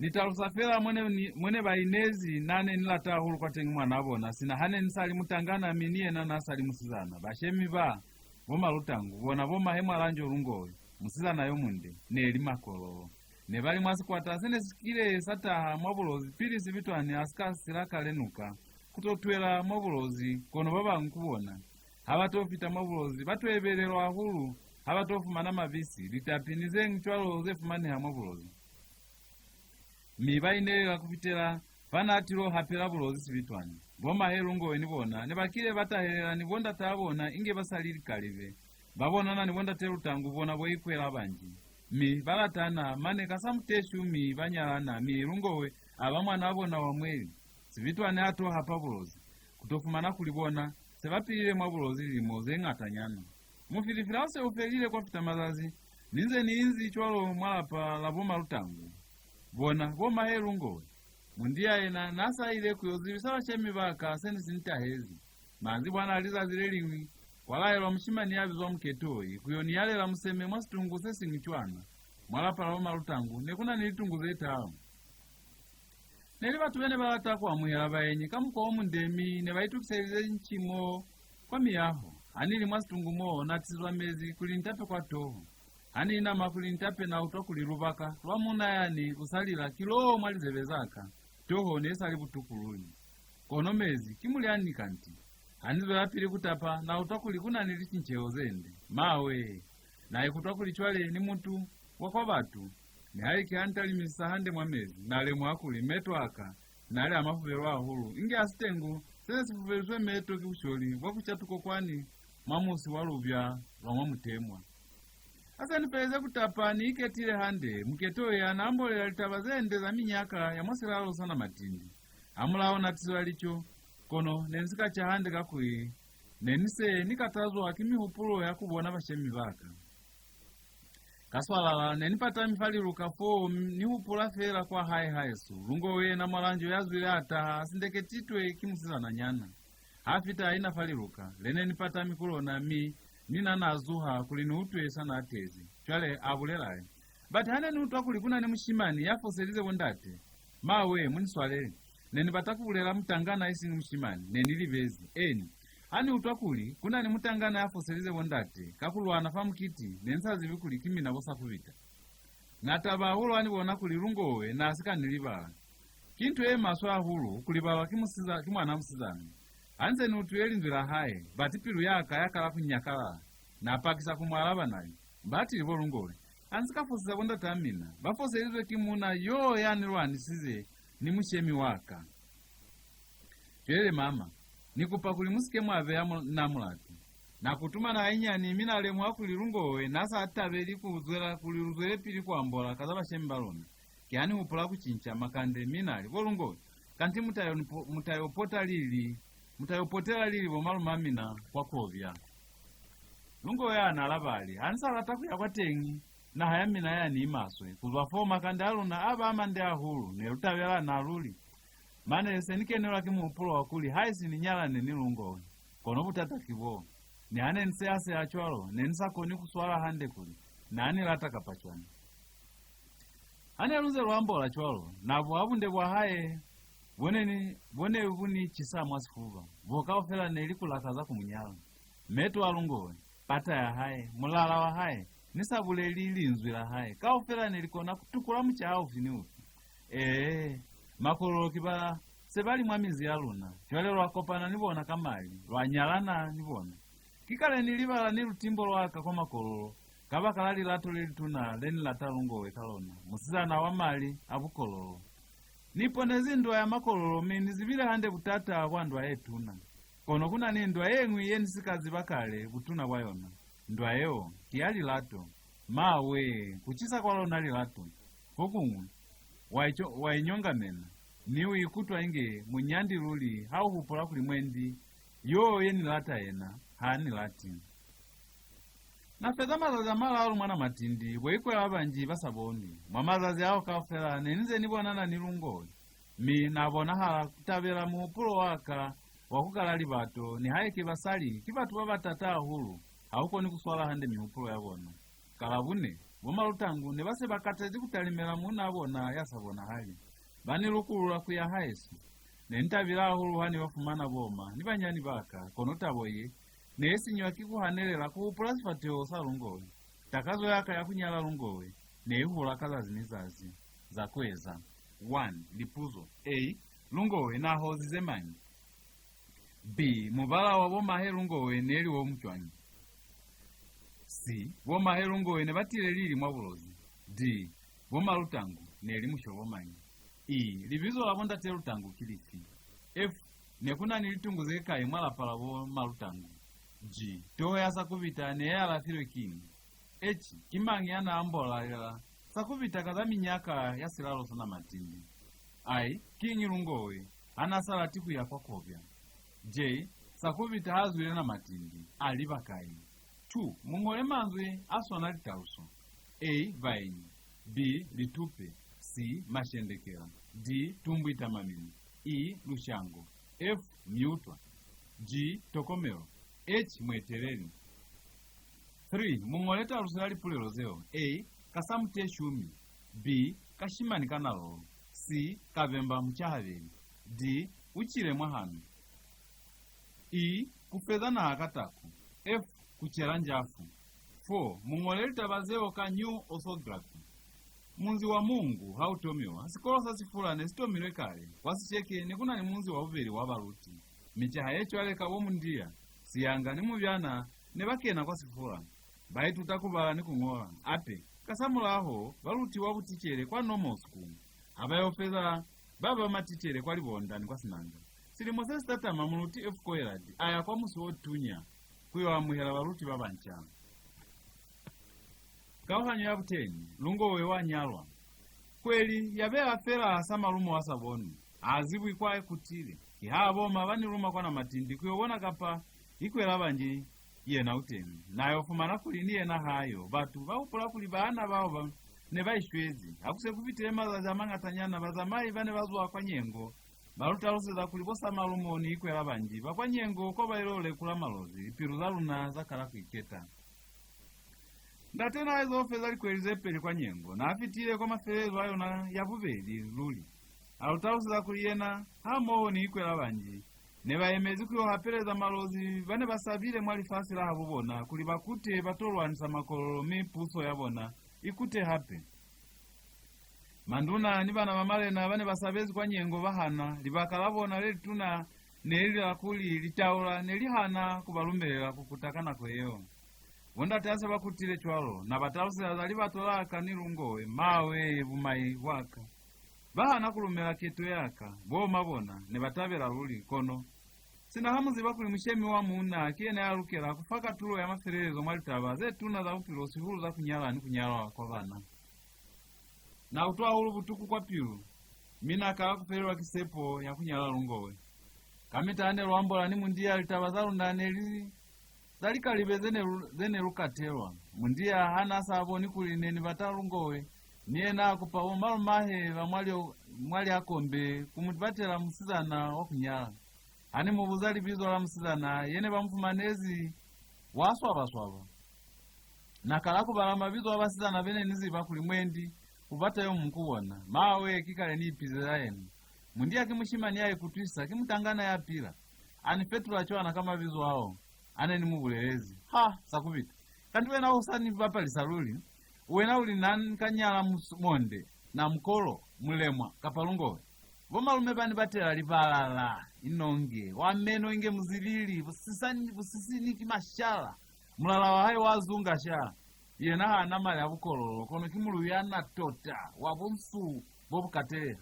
Ni talusa fela mo ne ni, mo ne ba inezi, na ne ni lata hahulu kwateñi mwanaa bona, sina ha ne ni sa li mutangana, mi ni yena n'a sa li musizana. Bashemi ba bo Malutangu, bona bo mahe Mwalanjo Lungowe, musizana yo munde, ne li Makololo. Ne ba li mwa sikwata se ne si kile sa taha mwa Bulozi pili Sibitwani a si ka sila kale nuka, ku to twela mwa Bulozi, kono ba bañwi ku bona, ha ba to fita mwa Bulozi, ba to ebelelwa hahulu ha ba to fumana mabisi, litapi, ni ze ñwi cwalo ze fumaneha mwa Bulozi. Mi ba inelela ku fitela fa n'a tilo hapela Bulozi Sibitwani. Bo mahe Lungowe ni bona ne ba kile ba tahelela ni bo ndataa bona inge ba sa li likalibe. Ba bonana ni bo ndate Lutangu, bona bo Ikwela Banji. Mi ba latana, mane ka sa muteshu, mi ba nyalana, mi Lungowe a ba mwanaa bona wa mweli. Sibitwani a to hapa Bulozi, ku to fumana kuli bona se ba pilile mwa Bulozi lilimo ze ñatanyana. Mufilifili ha u se u felile kwa fita mazazi, ni nze ni inzi cwalo mwa lapa la bo Malutangu. Bona, bo mahe Lungowe, Mundia yena n'a sa ile ku yo zibisa bashemi ba ka se ne si ni tahezi. Manzibwana a lizazi le liñwi, kwa laelwa mushimani ya bizwa Muketoi ku yo ni yalela museme mwa situngu se siñwi cwana. Mwa lapa la bo Malutangu ne ku na ni litungu ze talu. Ne li batu be ne ba lata ku amuhela baenyi ka mukwa o munde, mi ne ba itukiselize ncimo kwa miyaho. Ha ni li mwa situngu mo, na tisizwa mezi kuli ni tape kwa toho. Ha ni inama kuli ni tape, na utwa kuli lubaka lwa muuna yani lu sa lila ki loo mwa lizebe za ka. Toho ne sa li butuku luli. Kono mezi ki mulyani kanti. Ha ni zwelapili ku tapa, na utwa kuli ku na ni licinceho ze nde. Mawe! Na ikutwa kuli cwale ni mutu wa kwa batu. Nihaike ha ni talimisisa hande mwa mezi, na lemuha kuli meto a ka n'a li a mafubelu hahulu, inge a sitengu se ne si fubelizwe meto ki busholi bwa ku ca tukokwani mwa musi wa lubya lwa mwa mutemwa. Ha se ni felize ku tapa, ni iketile hande, Muketoi a na ambolela litaba ze nde za minyaka ya mwa silalo sa Namatindi. Hamulaho na tiswa lico, kono ne ni si ka ca hande kakuli Ne ni se ni katazwa ki mihupulo ya ku bona bashemi ba ka. Ka swalala, ne ni patami fa liluka foo, m-, ni hupula feela kwa hae haesu. Lungowe yena mwalanjo ya zwile a taha, a sindeketitwe ki musizananyana. Ha fita a ina fa liluka, le ne ni patami ku lona, mi ni na na zuha kuli ni utwe sa na tezi. Cwale a bulela a li, "But ha ne ni utwa kuli ku na ni mushimani ya foselize bo ndate, mawe, mu ni swalele. Ne ni bata ku bulela mutangana isiñi mushimani, ne ni libezi. Eni, ha ni utwa kuli ku na ni mutangana ya foselize bo ndate ka ku lwana fa mukiti, ne ni sa zibi kuli ki mina bo Sakubita." Na taba hahulu ha ni bona kuli Lungowe na si ka ni libala. Ki nto ye maswe hahulu ku libalwa ki musiza-, ki mwana musizana. Ha nze ni utwile linzwi la hae, bati pilu ya ka ya kala ku nyakalala. Na pakisa ku mu alaba na li, "Batili bo Lungowe, ha ni si ka foseza bo ndataa mina, ba foselizwe ki muuna yo ya ni lwanisize ni mushemi wa ka." Cwale mama, ni kupa kuli mu si ke mwa beya mu-, na mulatu. Na kutumana hainyani, mi na lemuha kuli Lungowe na sa tabeli ku zwela, kuli lu zwelepili ku ambola ka za bashemi ba luna. Ki ha ni hupula ku cinca makande, mi na li, "Bo Lungowe, kanti mu ta yo ni po-, mu ta yo pota lili, mu ta yo potela lili bo malume a mina kwa Kobya?" Lungowe a na alaba a li, "Ha ni sa lata ku ya kwateñi, naha ya mina ya ni maswe. Ku zwa fo, makande a luna a ba a mande hahulu, ne lu tabelana luli. Mane se ni kenelwa ki muhupulo wa kuli haisi ni nyalane ni Lungowe. Kono butata ki bo, niha ne ni seha-seha cwalo, ne ni sa koni ku swala hande kuli na ni lata kapa cwañi." Ha ne lu nze lu ambola cwalo, na buha bunde bwa hae bo ne ni, bo ne bu ni cisa mwa sifuba, bo kaufela ne li ku lakaza ku mu nyala. Meto a Lungowe, pata ya hae, mulala wa hae, ni sa buleli linzwi la hae, kaufela ne li kona ku tukula mucaha ufi ni ufi. Ee, Makololo ki ba se ba li mwa minzi ya luna. Cwale lwa kopana ni bona ka mali, lwa nyalana ni bona. Ki kale ni libala ni lutimbo lwa ka kwa Makololo, kabakala lilato le lituna le ni lata Lungowe ka lona, musizana wa mali a Bukololo. Ni iponezi ndwa ya Makololo, mi ni zibile hande butata bwa ndwa ye tuna. Kono ku na ni ndwa ye ñwi ye ni si ka ziba kale butuna bwa yona. Ndwa yeo ki ya lilato. Mawe, ku cisa kwa lona lilato! Fokuñwi, wa ico-, wa inyongamena, mi u ikutwa inge munyandi luli ha u hupula kuli mwendi yo ye ni lata yena, ha ni lati. Na feza mazazi a malalu mwa Namatindi, bo Ikwela ba banji ba sa bonwi. Mwa mazazi ao kaufela, ne ni nze ni bonana ni Lungowe, mi na bonahala ku tabela muhupulo wa ka wa ku kala libato. Nihaike basali ki batu ba ba tata hahulu, ha u koni ku swala hande mihupulo ya bona. Ka Labune, bo Malutangu ne ba se ba katezi ku talimela muunaa bona ya sa bonahali. Ba ni lukulula ku ya haesu. Ne ni tabile hahulu ha ni ba fumana boma ni banyani ba ka, kono tabo ye ne i sinywa ki ku hanelela ku hupula sifateho sa Lungowe. Takazo ya ka ya ku nyala Lungowe ne i hula ka zazi ni zazi. Za ku eza. One. Lipuzo. A. Lungowe na hozize mañi? B. Mubala wa bo mahe Lungowe ne li wo mucwañi? C. Bo mahe Lungowe ne ba tile lili mwa Bulozi? D. Bo Malutangu ne li mushobo mañi? E. Libizo la bo ndate Lutangu ki lifi? F. Ne ku na ni litungu ze kai mwa lapa la bo Malutangu? G. Toho ya Sakubita ne i alafilwe kiñi? H. Ki mañi ya n'a ambolelela Sakubita ka za minyaka ya silalo sa Namatindi? I. Kiñi Lungowe ha n'a sa lati ku ya kwa Kobya? J. Sakubita ha zwile Namatindi, a liba kai? Two. Mu ñole manzwi a swana litaluso. A. Baenyi. B. Litupe. C. Mashendekela. D. Tumbwita mamino. E. Lushango. F. Miutwa. G. Tokomelo. H. Mueteleli. Three. Mu ñole taluso ya lipulelo zeo. A. Kasamuteshumi. B. Kashimani ka nalolo. C. Kabemba mucahabeli. D. U cile mwahanu. E. Ku feza naha ka taku. F. Ku cela njafu. Four. Mu ñole litaba zeo ka New Orthography. Munzi wa Mungu ha u tomiwa, sikolo sa Sifula ne si tomilwe kale. Kwa Sisheke ne ku na ni munzi wa bubeli wa baluti. Micaha ye cwale ka bo Mundia, Siyanga ni Mubyana ne ba kena kwa Sifula. Ba ituta ku bala ni ku ñola. Hape, kasamulaho, ba lutiwa buticele kwa Normal School. Ha ba yo feza, ba ba maticele kwa Libonda ni kwa Sinanga. Silimo se si tatama, Muluti F. Coillard a ya kwa Musi o Tunya ku yo amuhela baluti ba banca. Kauhanyo ya buteni, Lungowe wa nyalwa. Kweli ya beya fela sa malumo a sa bonwi, ha zibwi kwa kutile. Kiha boma ba ni luma kwa Namatindi ku yo bona kapa Ikwela Banji yena u teñi. Na yo fumana kuli ni yena ha yo. Batu ba hupula kuli baana bao ba ne ba ishwezi. Ha ku se ku fitile mazazi a mañatanyana, bazamai ba ne ba zwa kwa Nyengo ba lu taluseza kuli bo Samalumo ni Ikwela Banji ba kwa Nyengo ko ba ilo lekula Malozi, lipilu za luna za kala ku iketa. Ndate na izo feza likweli ze peli kwa Nyengo, na fitile kwa mafelelezo a yona ya bubeli luli. A lu taluseza kuli yena, hamoho ni Ikwela Banji, ne ba yemezi ku yo hapeleza Malozi ba ne ba sabile mwa lifasi la habo bona kuli ba kute ba to lwanisa Makololo mi puso ya bona i kute hape. Manduna ni bana ba malena ba ne ba sabezi kwa Nyengo ba hana. Libaka la bona le lituna ne li la kuli litaula ne li hana ku ba lumelela ku kuta ka nako yeo. Bo ndate ha se ba kutile cwalo, na ba taluseza za libato la ka ni Lungowe. Mawe, bumai bwa ka! Ba hana ku lumela keto ya ka. Bo ma bona ne ba tabela luli, kono sina ha mu ziba kuli mushemi wa muuna ki yena ya lukela ku fa katulo ya mafelelezo mwa litaba ze tuna za bupilo, sihulu za ku nyala ni ku nyalwa kwa bana. Na utwa hahulu butuku kwa pilu, mi na kala ku felelwa ki sepo ya ku nyala Lungowe. Kamita ha ne lu ambola ni Mundia, litaba za luna ne li za likalibe ze ne lu, ze ne lu katelwa. Mundia ha na sa boni kuli ne ni bata Lungowe, ni yena a kupa bo malumahe ba mwa lio, mwa Liakombe ku mu batela musizana wa ku nyala. Ha ni mu buza libizo la musizana ye ne ba mu fumanezi, wa swaba-swaba. Na kala ku bala mabizo a basizana be ne ni ziba kuli mwendi ku bata yo muñwi ku bona. Mawe, ki kale ni ipizela yena. Mundia ki mushimani ya ikutwisisa, ki mutangana ya pila. A ni fetula cwana ka mabizo ao a ne ni mu bulelezi. Ha, Sakubita! Kanti wena u sa ni bapalisa luli? Wena u li na ni ka nyala mus-, Monde, Namukolo, Mulemwa, kapa Lungowe? Bo malume ba ni batela libalala, inonge, wa meno inge muzilili, busisani, busisini ki mashala. Mulala wa hae wa zunga sha. Yena ha na mali a Bukololo, kono ki muluyana tota, wa bunsu bo bu katelela,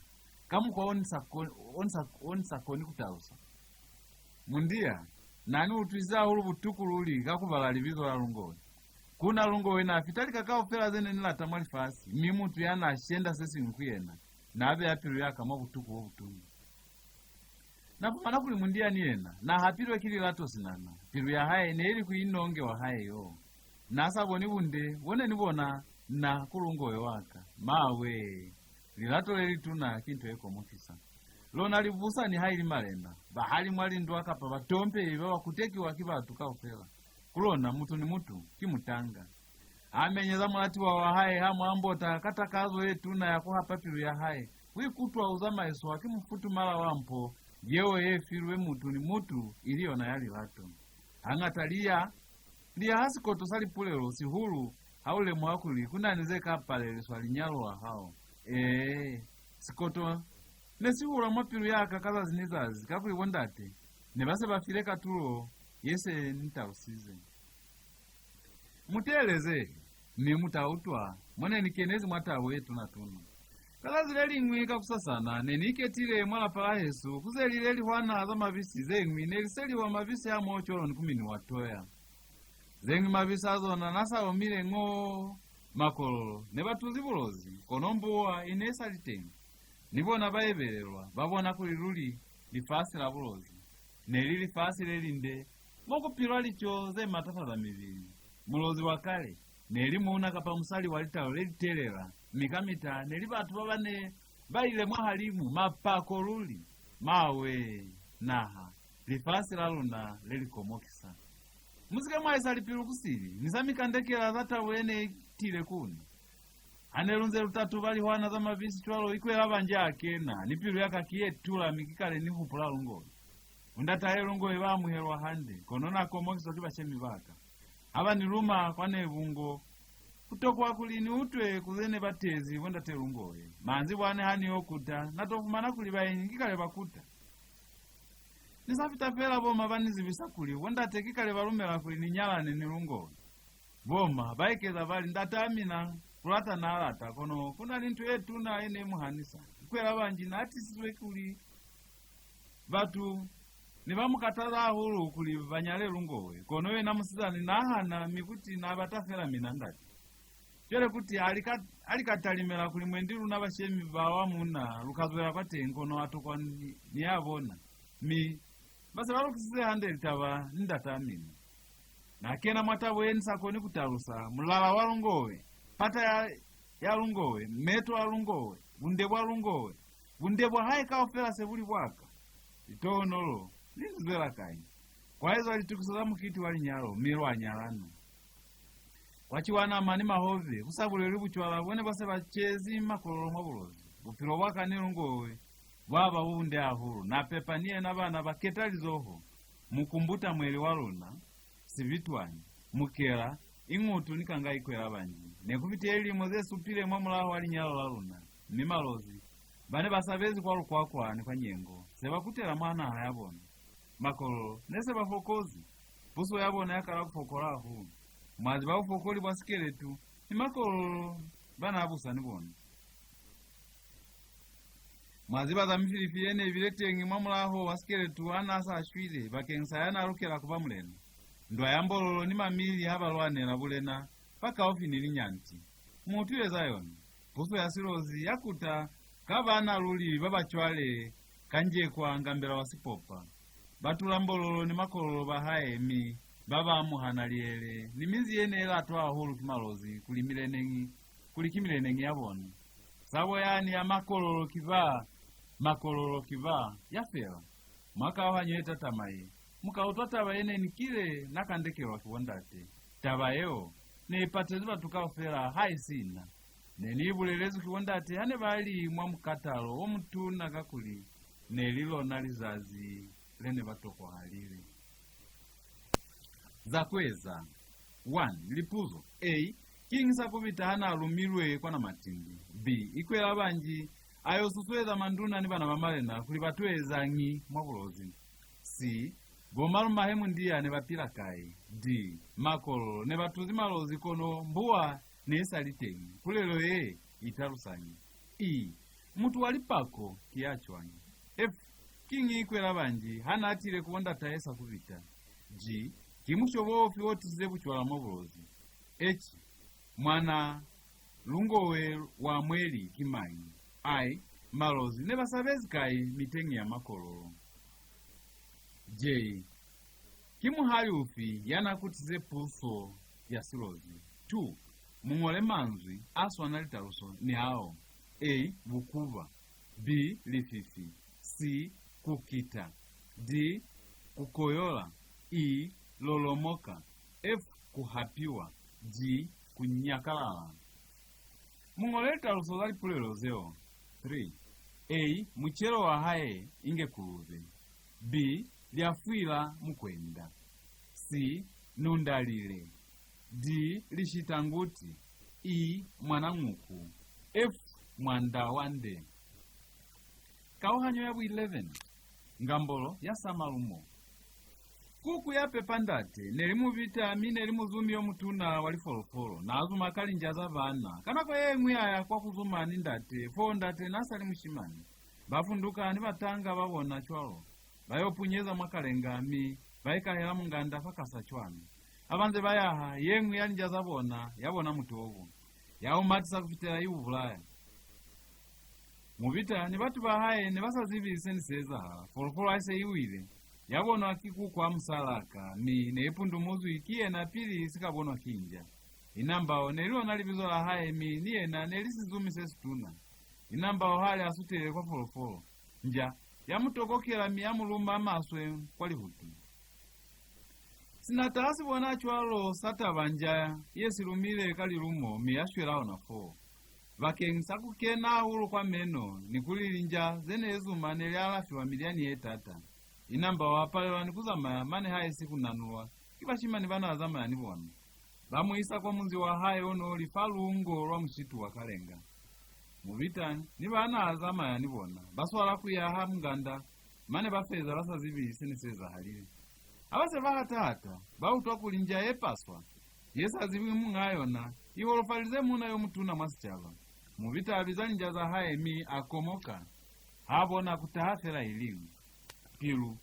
ka mukwa o ni sa ko-, o ni sa, o ni sa koni ku talusa. Mundia, na ni utwisize hahulu butuku luli ka ku bala libizo la Lungowe. Ku na Lungowe na fita lika kaufela ze ne ni lata mwa lifasi, mi mutu ya na shenda se siñwi ku yena, na beya pilu ya ka mwa butuku bo butuna. Na fumana kuli Mundia ni yena na hapilwe ki lilato sinana. Pilu ya hae ne i li ku inonge wa hae yo. Na sa boni bunde bo ne ni bona na ku Lungowe wa ka. Mawe! Lilato le lituna ki nto ye komokisa. Lona li busa nihaili malena, bahali mwa lindwa kapa batompehi ba ba kutekiwa ki batu kaufela. Ku lona, mutu ni mutu ki mutanga. Ha menyeza mulatiwa wa hae, ha mu ambota ka takazo ye tuna ya ku hapa pilu ya hae, u ikutwa u zamaiswa ki mufutumala wa mpo yeo ye filwe mutu ni mutu, ili yona ya lilato. Hañata li ya, li yaha sikoto sa lipulelo, sihulu ha u lemuha kuli ku na ni ze ka paleliswa linyalo la hao. Ee, sikoto ne si hula mwa pilu ya ka ka zazi ni zazi, kakuli bo ndate ne ba se ba file katulo ye se ni talusize. Mu teeleze, mi mu ta utwa mo ne ni kenezi mwa tabo ye tuna-tuna. Ka zazi le liñwi kakusasana, ne ni iketile mwa lapa la hesu ku ze lile lihwana za mabisi ze ñwi ne li seliwa mabisi a moocolo ni ku miniwa toya. Ze ñwi mabisi a zona na sa omile ñoo. Makololo ne ba tuzi Bulozi, kono mbuwa i ne i sa li teñi. Ni bona ba ebelelwa, ba bona kuli luli lifasi la Bulozi ne li lifasi le linde mo ku pilwa lico ze matafaza mibili. Mulozi wa kale ne li muuna kapa musali wa litalo le litelela, mi kamita ne li batu ba ba ne ba ile mwahalimu, mapako luli. Mawe, naha, lifasi la luna le li komokisa! Mu si ke mwa isa lipilu ku sili, ni sa mi kandekela za tabo ye ne i tile ku na. Ha ne lu nze lu tatuba lihwana za mabisi cwalo, Ikwela Banji a kena, ni pilu ya ka ki ye tula, mi ki kale ni hupula Lungowe. Bo ndatahe Lungowe ba amuhelwa hande, kono na komokiswa ki bashemi ba ka. Ha ba ni luma kwa Nebungo, ku tokwa kuli ni utwe ku ze ne ba tezi bo ndate Lungowe. Manzibwana ha ni yo kuta, na to fumana kuli baenyi ki kale ba kuta. Ni sa fita feela, bo ma ba ni zibisa kuli bo ndate ki kale ba lumela kuli ni nyalane ni Lungowe. Bo ma ba ekeza ba li, Ndataa mina, ku lata na lata, kono ku na ni nto ye tuna ye ne mu hanisa. Ikwela Banji na tisizwe kuli batu ne ba mu kataza hahulu kuli ba nyale Lungowe, kono yena musizana na hana, mi kuti na bata feela mina ndate. Cwale kuti a li ka, a li ka talimela kuli mwendi luna bashemi ba wa muuna lu ka zwela kwateñi, kono a tokwa ni, ni ya bona. Mi ba se ba lukisize hande litaba ni ndata mina. Na kena mwa tabo ye ni sa koni ku talusa, mulala wa lungowe, pata ya, ya lungowe, meto a lungowe, bunde bwa lungowe, bunde bwa hae kaufela se bu li bwa ka. Litohonolo li ni zwela kai? Kwa ezwa litukiso za mukiti wa linyalo, mi lwa nyalana. Kwa ciwa nama ni mahove, ku sa bulelwi bucwala bo ne ba se ba cezi Makololo mwa Bulozi. Bupilo bwa ka ni lungowe bwa ba bu bunde hahulu. Na pepa ni yena bana ba ketalizoho, Mukumbuta mweli wa luna, Sibitwani, Mukela, Iñutu ni Kangaikwela banji. Ne ku fitile lilimo ze supile mwa mulaho wa linyalo la luna, mi Malozi ba ne ba sabezi kwa Lukwakwa ni kwa Nyengo se ba kutela mwa naha ya bona. Makololo ne se ba fokozi. Puso ya bona ya kala ku fokola hahulu. Mwa ziba bufokoli bwa Sikeletu ni Makololo ba n'a busa ni bona. Mwa ziba za mifilifili ye ne bile teñi mwa mulaho wa Sikeletu ha n'a sa shwile bakeñisa ya n'a lukela ku ba mulena. Ndwa ya Mbololo ni Mamili ha ba lwanela bulena fakaufi ni Linyanti. Mu utwile za yona. Puso ya Silozi ya kuta ka bana luli ba ba cwale ka Njekwa Ngambela wa Sipopa. Ba tula Mbololo ni Makololo ba hae mi ba ba amuha Naliele ni minzi ye ne latwa hahulu ki Malozi kuli mileneñi, kuli ki mileneñi ya bona. Sabo yani ya Makololo ki ba, Makololo ki ba, ya fela. Mwa kauhanyo ye tatama ye, mu ka utwa taba ye ne ni kile na kandekelwa ki bo ndate. Taba yeo ne i patezi batu kaufela haisi na. Ne ni i bulelezwi ki bo ndate ha ne ba li mwa mukatalo o mutuna kakuli ne li lona lizazi le ne ba tokwahalile. Za ku eza. One. Lipuzo. A. Kiñi Sakubita ha n'a lumilwe kwa Namatindi? B. Ikwela Banji a yo susueza manduna ni bana ba malena kuli ba to ezañi mwa Bulozi? C. Bo malumahe Mundia ne ba pila kai? D. Makololo ne ba tuzi Malozi kono mbuwa ne i sa li teñi. Pulelo ye i talusañi? E. Mutu wa lipako ki ya cwañi? F. Kiñi Ikwela Banji ha n'a tile ku bo ndatahe Sakubita? G. Ki mushobo ufi o tisize bucwala mwa Bulozi? H. Mwana lungowe wa mweli ki mañi? I. Malozi ne ba sabezi kai miteñi ya Makololo? J. Ki muhali ufi ya n'a kutize puso ya Silozi? Two. Mu ñole manzwi a swana litaluso ni ao. A. Bukuba. B. Lififi. C. Ku kita. D. Ku koyola. E. Lolomoka. F. Ku hapiwa. G. Ku nyakalala. Mu ñole litaluso za lipulelo zeo. Three. A. Mucelo wa hae inge kulube. B. Lyafwila mukwenda. C. Nundalile. D. Lishitanguti. E. Mwananguku. F. Mwanda wa nde. Kauhanyo ya bu eleven. Ngambolo ya Samalumo. Kuku ya pepa ndate ne li Mubita, mi ne li muzumi yo mutuna wa lifolofolo. N'a zuma ka linja za baana. Ka nako ye ñwi a ya kwa ku zuma ni ndate, fo ndate n'a sa li mushimani. Ba funduka ni batanga ba bona cwalo. Ba yo punyeza mwa kalenga, mi ba ikahela munganda fa kasa cwana. Ha ba nze ba yaha, ye ñwi ya linja za bona ya bona mutobo. Ya u matisa ku fitela i u bulaya. Mubita ni batu ba hae ne ba sa zibi se ne si ezahala. Folofolo ha se i wile, ya bonwa ki kuku a musalaa ka, mi ne i pundumuzwi ki yena pili si ka bonwa ki nja. Inambao ne li lona libizo la hae, mi ni yena ne li sizumi se situna. Inambao ha li asutele kwa folofolo, nja ya mu tokokela mi ya mu luma maswe kwa lihutu. Sina taha si bona cwalo sa taba nja ye si lumile ka lilumo mi ya shwela ona foo. Bakeñisa ku kena hahulu kwa meno ni kuli linja ze ne zuma ne li alafiwa milyani ye taata, Inambao a palelwa ni ku zamaya mane haisi ku nanulwa ki bashimani ba n'a zamaya ni bona. Ba mu isa kwa munzi wa hae o n'o li fa lungo lwa mushitu wa Kalenga. Mubita ni ba n'a zamaya ni bona ba swala ku yaha munganda, mane ba feza ba sa zibi se ne si ezahalile. Ha ba se ba hata-hata, ba utwa kuli nja ye paswa, ye sa zibwi muñaa yona, i holofalize muuna yo mutuna mwa sicaba. Mubita a biza linja za hae mi a komoka ha bona ku taha fela i liñwi. Pilu,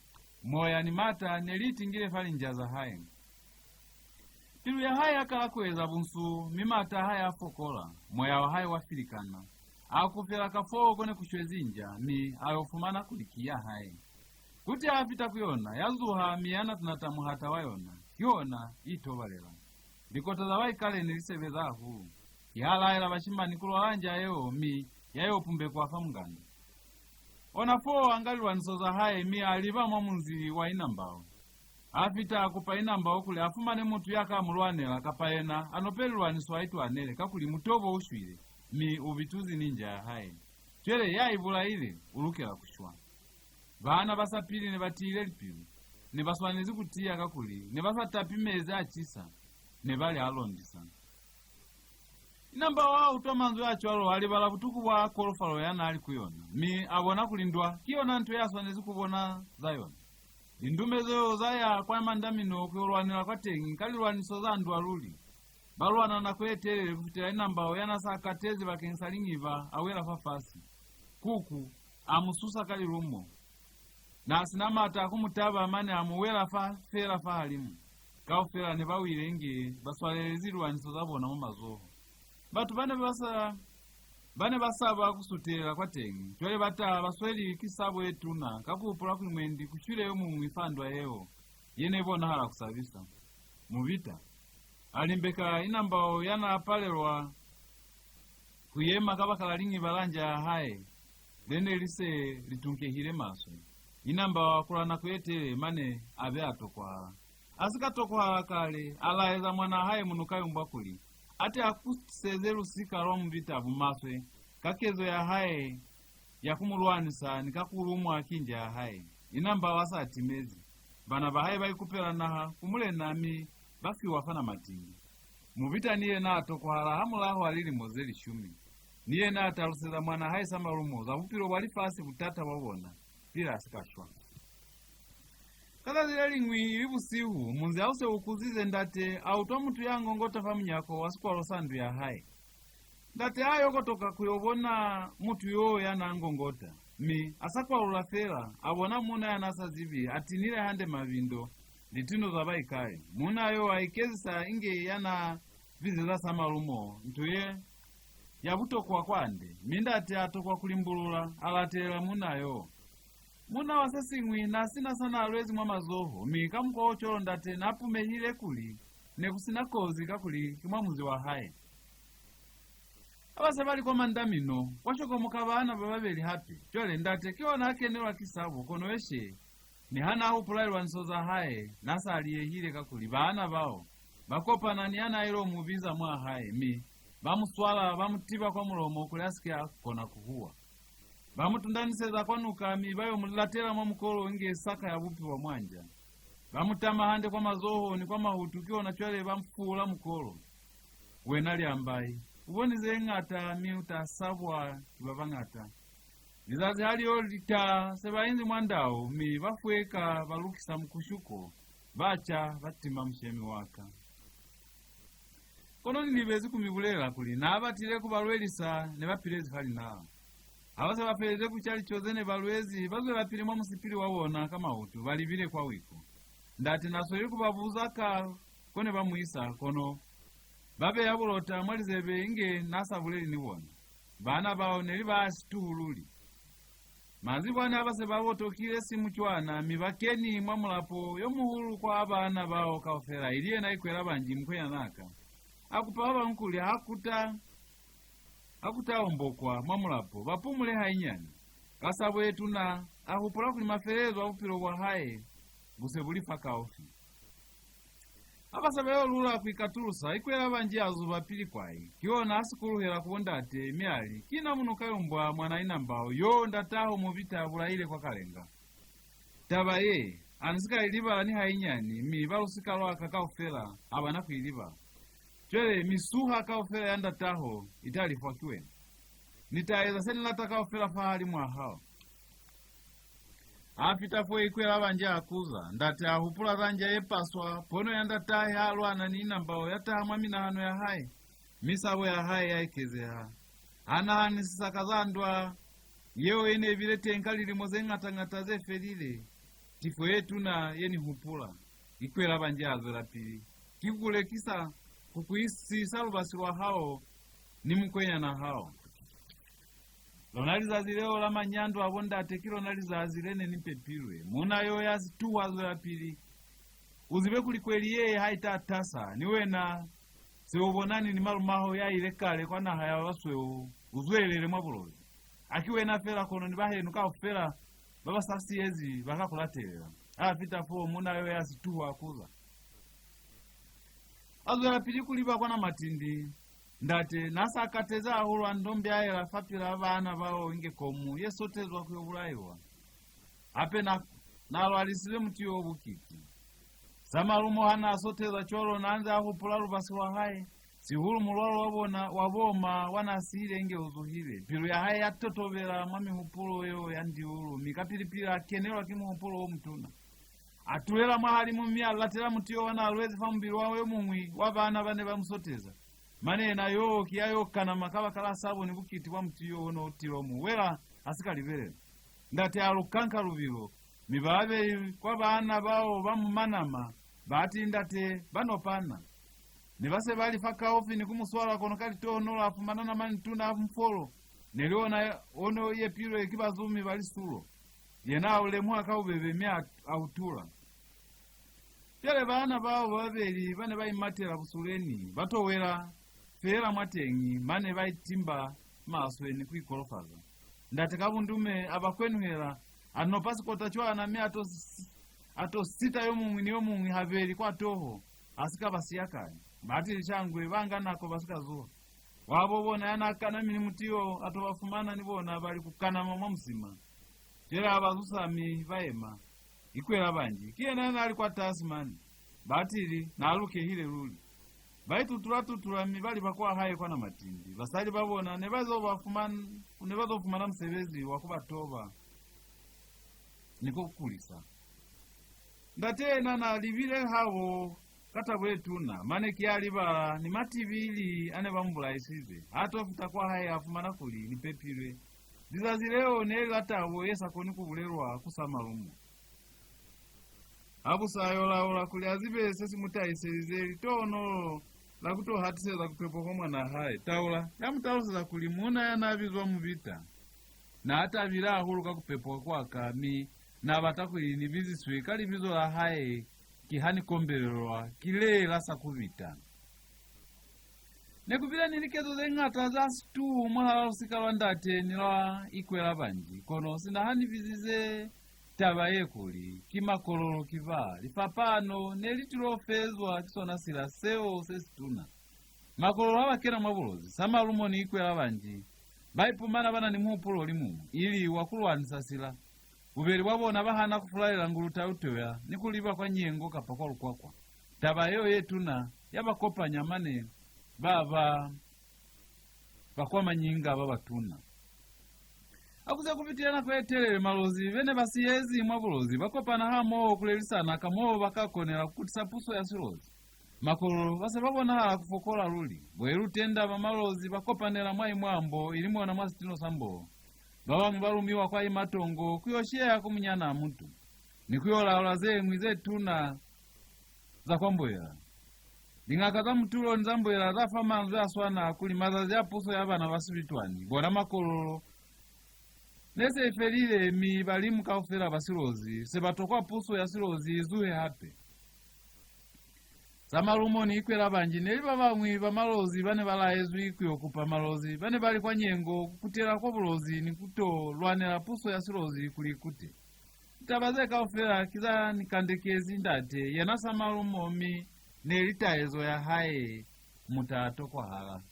moya ni maata ne li itingile fa linja za hae. Pilu ya hae ya kala ku eza bunsu, mi maata a hae a fokola, moya wa hae wa filikana. A kufela kafoo ko ne ku shwezi nja, mi a yo fumana kuli ki ya hae. Kuti ha fita ku yona, ya zuha mi ya nata-nata muhata wa yona, ki ona i tobalela. Likota za baikale ne li sebeza hahulu. Ki ha laela bashimani ku lwala nja yeo, mi ya yo pumbekwa fa munganda. Ona foo a nga lilwaniso za hae, mi a liba mwa munzi wa Inambao. A fita a kupa Inambao kuli a fumane mutu ya ka mu lwanela, kapa yena a nope lilwaniso a itwanele, kakuli mutobo u shwile, mi u bituzi ni nja ya hae. Cwale ya i bulaile u lukela ku shwa. Baana ba sa pili ne ba tiile lipilu. Ne ba swanezi ku tiya, kakuli ne ba sa tapi mezi a cisa, ne ba li a londisa. Inambao ha utwa manzwi a cwalo, a libala butuku bwa kolofalo ya n'a li ku yona, mi a bona kuli ndwa ki yona nto ya swanezi ku bona za yona. Lindume zeo za ya kwa mandamino ku yo lwanela kwateñi ka lilwaniso za ndwa luli. Ba lwana nako ye telele ku fitela Inambao ya n'a sa katezi bakeñisa liñiba a wela fafasi. Kuku a mu susa ka lilumo. N'a si na maata a ku mu taba, mane a mu wela fa, fela fahalimu. Kaufela ne ba wile inge ba swalelezi lilwaniso za bona mwa mazoho. Batu ba ne ba sa, ba ne ba saba ku sutelela kwateñi, cwale ba taha ba sweli ki sabo ye tuna ka ku hupula kuli mwendi ku shwile yo muñwi fa ndwa yeo ye ne bonahala ku sabisa. Mubita a limbeka Inambao ya n'a palelwa ku yema kabakala liñiba la nja ya hae le ne li se li tunkehile maswe. Inambao a kula nako ye telele mane a be a tokwahala. A si ka tokwahala kale, a laeza mwanaa hae Munukayumbwa kuli a te a kutiseze lusika lwa Mubita bumaswe ka kezo ya hae ya ku mu lwanisa ni ka ku lumwa ki nja ya hae. Inambao a sa timezi, bana ba hae ba ikupela naha ku mulena mi ba fiwa fa Namatindi. Mubita ni yena a tokwahala hamulaho a lilimo ze lishumi. Ni yena a taluseza mwanaa hae Samalumo za bupilo bwa lifasi, butata bwa bona, pili a si ka shwa. Ka zazi le liñwi ili busihu, munzi ha u se u kuzize, ndate a utwa mutu ya ngongota fa munyako wa sikwalo sa ndu ya hae. Ndate a yo kotoka ku yo bona mutu yo ya n'a ngongota, mi a sa kwalula fela, a bona muuna ya n'a sa zibi a tinile hande mabindo, litino za baikale. Muuna yo a ikezisa inge ya n'a bizeza Samalumo nto ye ya butokwa kwande, mi ndate a tokwa ku limbulula, a latelela muuna yo. Muuna wa se siñwi n'a si na sa n'a lwezi mwa mazoho, mi ka mukwa o cwalo ndate n'a pumehile kuli ne ku si na kozi, kakuli ki mwa munzi wa hae. Ha ba se ba li kwa mandamino, kwa shokomoka baana ba babeli hape. Cwale ndate ki ona a kenelwa ki sabo, kono eshe, niha n'a hupula lilwaniso za hae, n'a sa liyehile, kakuli baana bao ba kopana ni ya n'a ilo mu biza mwa hae, mi ba mu swala, ba mu tiba kwa mulomo kuli a si ke a kona ku huwa. Ba mu tundaniseza kwa nuka, mi ba yo mu latela mwa mukolo inge saka ya bupi bwa mwanja. Ba mu tama hande kwa mazoho ni kwa mahutu, ki ona cwale ba mu fuula mukolo. Wena Lyambai, u boni ze ñata, mi u ta sabwa ki ba bañata. Lizazi ha li yo lita, se ba inzi mwa ndau, mi ba fweka, ba lukisa mukushuko, ba ca, ba tima mushemi wa ka. Kono ni libezi ku mi bulela kuli n'a batile ku ba lwelisa ne ba pilezi fa linala. Ha ba se ba felize ku ca lico ze ne ba lwezi, ba zwelapili mwa musipili wa bona ka mautu, ba libile kwa wiko. Ndate n'a sweli ku ba buza ka ko ne ba mu isa, kono ba beya bulota mwa lizebe inge n'a sa buleli ni bona. Baana bao ne li ba situhu luli. Manzibwana ha ba se ba botokile simu cwana, mi ba keni mwa mulapo yo muhulu kwa baana bao kaufela, ili yena Ikwelabanji, mukwenyanaa ka. A kupa ba bañwi kuli ha ku ta, ha ku ta ombokwa mwa mulapo, ba pumule hainyani. Ka sabo ye tuna, a hupula kuli mafelelezo a bupilo bwa hae bu se bu li fakaufi. Ha ba se ba yo lula ku ikatulusa, Ikwelabanji a zuba pili kwai. Ki ona a sikuluhela ku bo ndate, mi a li, "Ki na Munukayumbwa mwana Inambao, yo ndataho Mubita a bulaile kwa Kalenga. Taba ye, ha ni si ka i libala ni hainyani, mi ba lusika lwa ka kaufela ha ba na ku i libala. Cwale, misuha kaufela ya ndataho i ta lifwa ki wena. Ni ta eza se ni lata kaufela fahalimu a hao." A fita fo Ikwelabanji a kuza, ndate a hupula za nja ye paswa, pono ya ndatahe ha lwana ni Inambao ya taha mwa minahano ya hae, mi sabo ya hae ya ekezeha. A nahanisisa ka za ndwa yeo ye ne bile teñi ka lilimo ze ñata-ñata ze felile, tifo ye tuna ye ni hupula. Ikwelabanji a zwelapili, "Ki ku lekisa, ku ku isisa lubasi lwa hao ni mukwenyana hao." Lona lizazi leo la manyando a bo ndate ki lona lizazi le ne ni pepilwe. Muuna yo ya situhu a zwelapili. U zibe kuli kweli ye ha i ta tasa, ni wena se u bonani ni malumaho ya ile kale kwa naha ya basweu, u zwelele mwa Bulozi. Haki wena fela, kono ni bahenu kaufela ba ba sa siyezi ba ka ku latelela. A fita foo, muuna yo ya situhu a kuza. A zwelapili ku liba kwa Namatindi. Ndate na sa katezi hahulu, a ndombiaela fapil'a baana bao inge komu ye sotezwa ku yo bulaiwa. Hape na, na lwalisile mutu yo bukiti. Samalumo ha na soteza cwalo, na nze a hupula lubasi lwa hae, sihulu mulwalo wa bona, wa boma, wa na siile inge u zuhile. Pilu ya hae ya totobela mwa mihupulo yeo ya ndiulu, mi kapili-pili a kenelwa ki muhupulo o mutuna. A tulela mwahalimu, mi a latela mutu yo wa na lwezi fa mubili wa yo muñwi wa baana ba ne ba mu soteza. Mane yena yoo ki ya yo kanama kabakala sabo ni bukiti bwa mutu yo o no tilo mu wela a si ka libelela. Ndate a lu kanka lubilo, mi ba babeli kwa baana bao ba mu manama, ba ti, "Ndate, ba nopana." Ne ba se ba li fakaufi ni ku mu swala, kono ka litohonolo a fumana namani tuna a mufolo, ne li ona o no yepilwe ki bazumi ba lisulo. Yena a u lemuha ka bubebe, mi a, a u tula. Cwale baana bao ba babeli ba ne ba imatela busuleni ba to wela feela mwateñi, mane ba itimba maswe ni ku ikolofaza. Ndate ka bundume a ba kwenuhela, a nopa sikota cwana, mi a to s-, a to sita yo muñwi ni yo muñwi habeli kwa toho, a si ka ba siya kale. Batili shangwe ba nga nako ba si ka zuha. Wa bo bona ya na kanami ni mutu yo a to ba fumana ni bona ba li ku kanama mwa musima. Cwale a ba zusa mi ba yema. Ikwela Banji, ki yena ya na li kwatasi mane. Batili, na lukehile luli. Ba itutula-tutula mi ba liba kwa hae kwa Namatindi. Basali ba bona ne ba zo ba fuman-, ne ba zo fumana musebezi wa ku ba toba ni ku kulisa. Ndate yena na libile habo ka tabo ye tuna, mane ki a libala ni matibili a ne ba mu bulaisize. Ha to fita kwa hae, a fumana kuli ni pepilwe. Lizazi leo ne li la tabo ye sa koni ku bulelwa ku Samalumo. Ha bu sa yo laula kuli a zibe se si mu tahiselize litohonolo la ku to hatiseza ku pepwa kwa mwanaa hae, Taula ya mu taluseza kuli muuna ya n'a bizwa Mubita n'a tabile hahulu ka ku pepwa kwa ka, mi n'a bata kuli ni biziswe ka libizo la hae, ki ha ni kombelelwa ki le la Sakubita. Ne ku bile ni likezo ze ñata za situhu mwahal'a lusika lwa ndate ni lwa Ikwela Banji, kono sina ha ni bizize taba ye kuli ki Makololo ki ba, lifapano ne li til'o fezwa ki sona sila seo se situna. Makololo ha ba kena mwa Bulozi, Samalumo ni Ikwela Banji ba ipumana ba na ni muhupulo o li muñwi, ili wa ku lwanisa sila. Bubeli bwa bona ba hana ku fulalela Nguluta Utoya ni ku liba kwa Nyengo kapa kwa Lukwakwa. Taba yeo ye tuna ya ba kopanya mane ba ba ba kwa manyinga ba batuna. Ha ku se ku fitile nako ye telele, Malozi be ne ba siyezi mwa Bulozi ba kopana hamoho ku lelisana ka mo ba ka konela ku kutisa puso ya Silozi. Makololo ba se ba bonahala ku fokola luli. Bo Elutenda ba Malozi ba kopanela mwa Imwambo, ili mona mwa sitino sa Mboo. Ba bañwi ba lumiwa kwa Imatongo ku yo sheya ku Munyanaa Mutu, ni ku yo laula ze ñwi ze tuna za kwa Mboela. Liñaka za mutulo ni za Mboela za fa manzwi a swana kuli mazazi a puso ya bana ba Sibitwani, bona Makololo, ne se i felile, mi balimu kaufela ba Silozi se ba tokwa puso ya Silozi i zuhe hape. Samalumo ni Ikwela Banji ne li ba bañwi ba Malozi ba ne ba laezwi ku yo kupa Malozi ba ne ba li kwa Nyengo ku kutela kwa Bulozi ni ku to lwanela puso ya Silozi kuli i kute. Litaba ze kaufela ki za ni kandekezi ndate, yena Samalumo, mi ne li taezo ya hae muta tokwahala.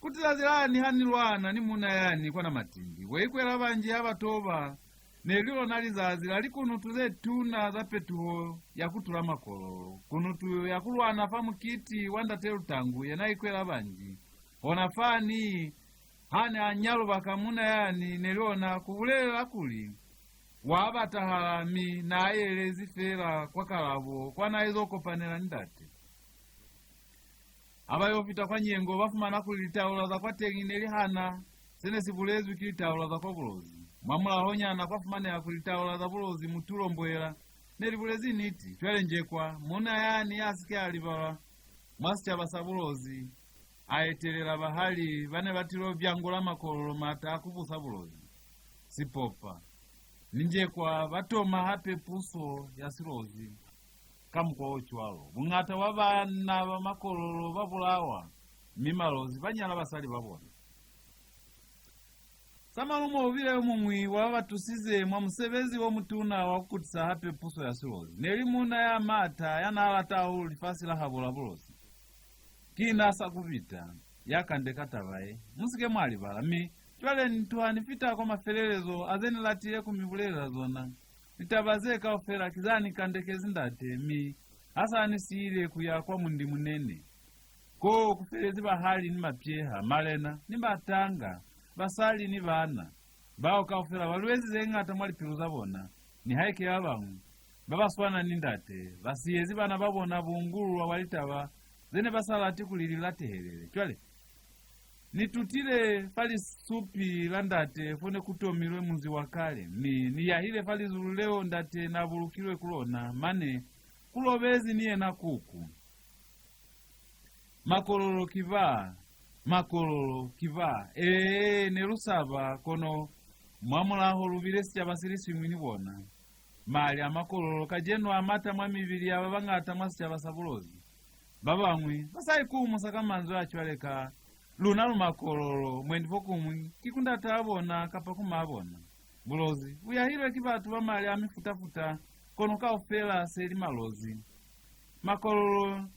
Kuti zazi lani ha ni lwana ni muuna yani kwa Namatindi, bo Ikwela Banji ha ba toba, ne li lona lizazi la likunutu ze tuna za petuho ya ku tula Makololo, kunutu ya ku lwana fa mukiti wa ndate Lutangu, yena Ikwela Banji. Hona fani, ha ne a nyalubaka muuna yani, ne li ona ku bulelela kuli, wa batahala, mi n'a yelezi fela kwa Kalabo kwa n'a izo kopanela ni ndate. Ha ba yo fita kwa Nyengo, ba fumana kuli litaula za kwateñi ne li hana se ne si bulezwi ki litaula za kwa Bulozi. Mwamulahonyana, kwa fumaneha kuli litaula za Bulozi mutulo Mboela ne li bulezi niti. Cwale nje kwa, muuna yani ya si ke a libalwa mwa sicaba sa Bulozi, a etelela bahali ba ne ba tilo byangula Makololo maata a ku busa Bulozi. Sipopa ni Njekwa ba toma hape puso ya Silozi. Ka mukwa o cwalo, buñata bwa bana ba Makololo ba bulawa, mi Malozi ba nyala basali ba bona. Samalumo u bile yo muñwi wa ba ba tusize mwa musebezi o mutuna wa ku kutisa hape puso ya Silozi. Ne li muuna ya maata ya naa lata hahulu lifasi la habo la Bulozi. Ki na Sakubita ya kandeka taba ye. Mu si ke mwa libala, mi cwale ni tuha ni fita kwa mafelelezo a ze ni latile ku mi bulelela zona. Litaba ze kaufela ki za ni kandekezi ndate, mi ha sa ni siile ku ya kwa Mundimunene. Koo ku felezi bahali ni mapyeha, malena ni batanga, basali ni bana. Bao kaufela ba lwezi ze ñata mwa lipilu za bona, nihaike ba bañwi, ba ba swana ni ndate, ba siyezi bana ba bona buungululwa bwa litaba ze ne ba sa lati kuli li latehelele. Cwale, ni tutile fa lisupi la ndate fo ne ku tomilwe munzi wa kale, mi ni yahile fa lizulu leo ndate naa bulukilwe ku lona, mane ku lobezi ni yena kuku. Makololo ki ba, Makololo ki ba. Ee, ne lu saba, kono mwamulaho lu bile sicaba si li siñwi ni bona. Mali a Makololo kacenu a mata mwa mibili ya ba bañata mwa sicaba sa Bulozi. Ba bañwi ba sa ikuhumusa ka manzwi a cwale ka, "Luna lu Makololo, mwendi fokuñwi ki ku ndataa bona kapa ku maa bona." Bulozi bu yahilwe ki batu ba mali a mifuta-futa, kono kaufela se li Malozi. Makololo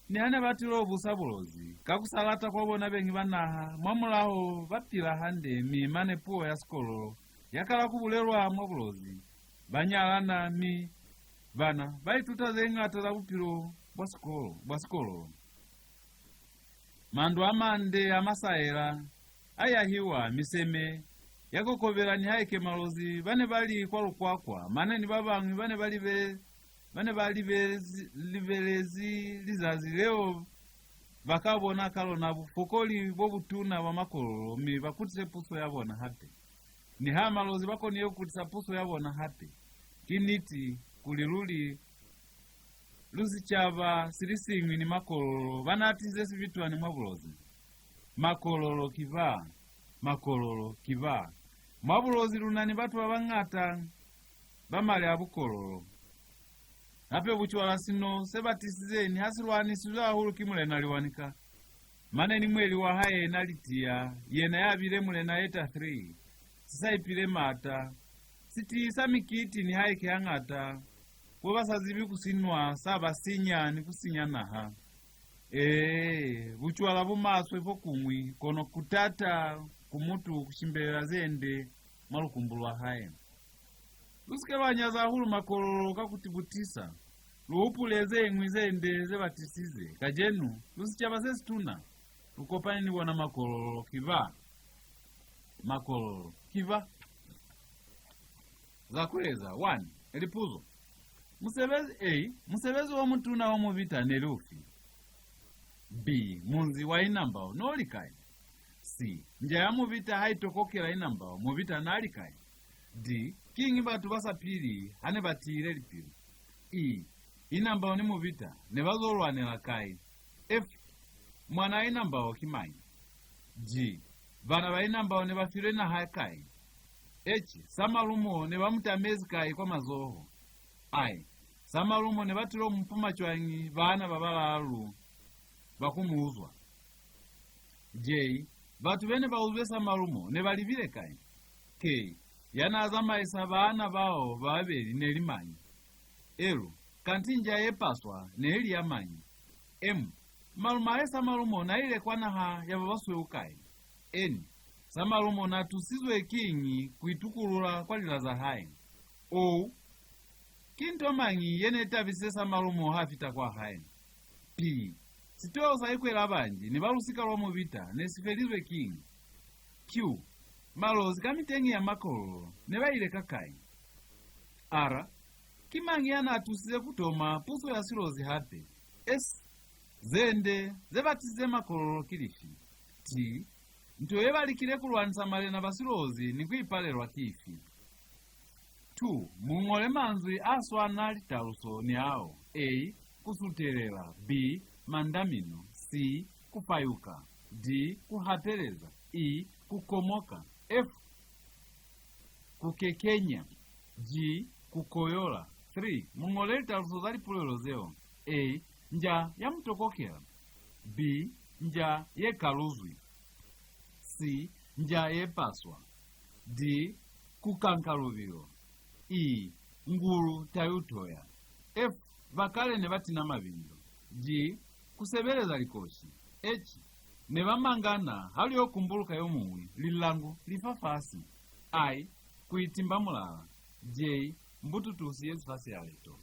niha ne ba tilo busa Bulozi, ka ku sa lata kwa bona beñi ba naha, mwamulaho ba pila hande, mi mane puo ya Sikololo ya kala ku bulelwa mwa Bulozi. Ba nyalana, mi bana ba ituta ze ñata za bupilo bwa sikolo, bwa Sikololo. Mandu a mande a masaela a yahiwa, miseme ya kokobela, nihaike Malozi ba ne ba li kwa Lukwakwa, mane ni ba bañwi ba ne ba libe, ba ne ba libelezi, libelezi lizazi leo ba ka bona ka lona bufokoli bo butuna bwa Makololo, mi ba kutise puso ya bona hape. Niha Malozi ba konile ku kutisa puso ya bona hape, ki niti kuli luli lu sicaba si li siñwi ni Makololo ba naa tisize sibitwani mwa Bulozi. Makololo ki ba, Makololo ki ba. Mwa Bulozi lu na ni batu ba bañata ba mali a bukololo. Hape bucwala sino se ba tisize niha si lwanisizwe hahulu ki Mulena Liwanika. Mane ni mweli wa hae yena Litia, yena ya bile Mulena Yeta three, si sa ipile maata, si tiisa mikiti nihaike hañata, bo ba sa zibi ku si nwa sa ba sinya ni ku sinya naha. Ee, bucwala bu maswe fokuñwi, kono ku taata ku mutu ku shimbelela ze nde mwa lukumbu lwa hae. Lu si ke lwa nyaza hahulu Makololo ka ku ti butisa, lu hupule ze ñwi ze nde ze ba tisize. Kacenu, lu sicaba se situna, lu kopani ni bona Makololo ki ba. Makololo ki ba. Za ku eza. One. Lipuzo. Musebezi, A. Musebezi o mutuna wa Mubita ne li ufi? B. Munzi wa Inambao no li kai? C. Nja ya Mubita ha i tokokela Inambao, Mubita naa li kai? D. Kiñi batu ba sa pili ha ne ba tiile lipilu? E. Inambao ni Mubita ne ba zo lwanela kai? F. Mwanaa Inambao ki mañi? G. Bana ba Inambao ne ba filwe naha kai? H. Samalumo ne ba mu tamezi kai kwa mazoho? I. Samalumo ne ba tilo mu puma cwañi baana ba balaalu ba ku mu uzwa? J. Batu be ne ba uzwe Samalumo ne ba libile kai? K. Ya naa zamaisa baana bao ba babeli ne li mañi? L. Kanti nja ye paswa ne li ya mañi? M. Malumahe Samalumo naa ile kwa naha ya ba basweu kai? N. Samalumo naa tusizwe kiñi ku itukulula kwa lila za hae? O. Ki nto mañi ye ne tabisize Samalumo ha fita kwa hae? P. Sitoyo sa Ikwela Banji ni ba lusika lwa Mubita ne si felizwe kiñi? Q. Malozi ka miteñi ya Makololo ne ba ile ka kai? R. Ki mañi ya naa tusize ku toma puso ya Silozi hape? S. Ze nde ze ba tisize Makololo ki lifi? T. Nto ye ba likile ku lwanisa malena ba Silozi ni ku i palelwa ki ifi? Two. Mu ñole manzwi a swana litaluso ni ao. A. Ku sutelela. B. Mandamino. C. Ku fayuka. D. Ku hapeleza. E. Ku komoka. F. Ku kekenya. G. Ku koyola. Three. Mu ñole litaluso za lipulelo zeo. A. Nja ya mutokokela. B. Nja ye kaluzwi. C. Nja ye paswa. D. Ku kanka lubilo. E. Ngulu ta yo toya. F. Ba kale ne ba tina mabindo. G. Ku sebeleza likoshi. H. Ne ba mangana ha lu yo kumbuluka yo muñwi, lilangu li fafasi. I. Ku itimba mulala. J. Mbututu u siyezi fa sialeto.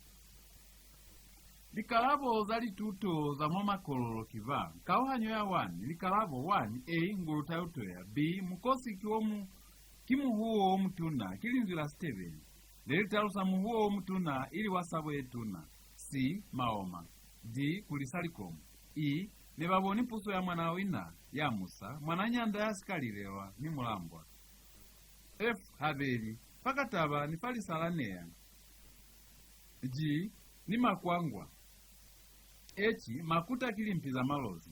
Likalabo za lituto za mwa Makololo ki ba, kauhanyo ya one, likalabo, one, A, ngulu ta yo toya, B, mukosi ki wo mu, ki muhuwo o mutuna, ki linzwi la Sitebeli le li talusa muhuwo o mutuna, ili wa sabo ye tuna, C, maoma, D, ku lisa likomu, E, ne ba boni puso ya mwanawina ya musa, mwananyanda ya si ka lilelwa, ni mulambwa. F, habeli, fa kataba ni fa lisa la neya. G, ni makwangwa. H, makuta ki limpi za Malozi.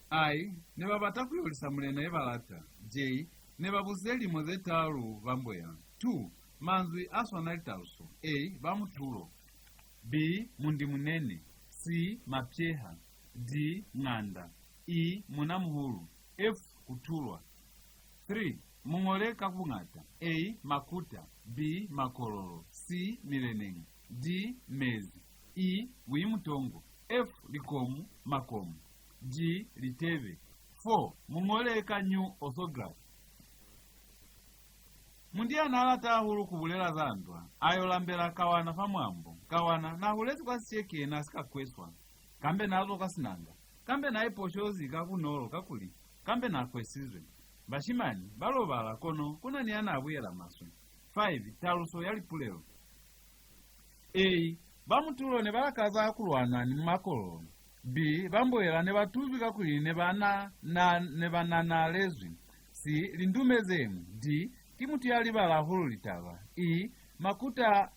I, ne ba bata ku yolisa mulena ye ba lata. J, ne ba busize lilimo ze talu ba mboela. Two, manzwi a swana litaluso. A, ba mutulo. B, mundi munene. C, mapyeha. D, nganda. E, muna muhulu. F, ku tulwa. Three, mu ñole ka buñata. A, makuta. B, makololo. C, mileneñi. D, mezi. E, buimutongo. F, likomu, makomu. G, litebe. Four, mu ñole ka New Orthography. Mundia n'a lata hahulu ku bulela za ndwa, a yo lambela Kawana fa mwambo. Kawana n'a hulezi kwa Sisheke, n'a si ka kweswa. Kambe n'a zwa kwa Sinanga. Kambe n'a iposhozi ka bunolo kakuli kambe n'a kwesizwe. Bashimani ba lobala, kono ku na ni ya n'a buyela maswe. Five, taluso ya lipulelo. A, ba mutulo ne ba lakaza ku lwana ni Makololo. B, ba mboela ne ba tuzwi kakuli ne ba na, na, ne ba nanalezwi. C, lindume ze ñwi. D, ki mutu ya libala hahulu litaba. E, makuta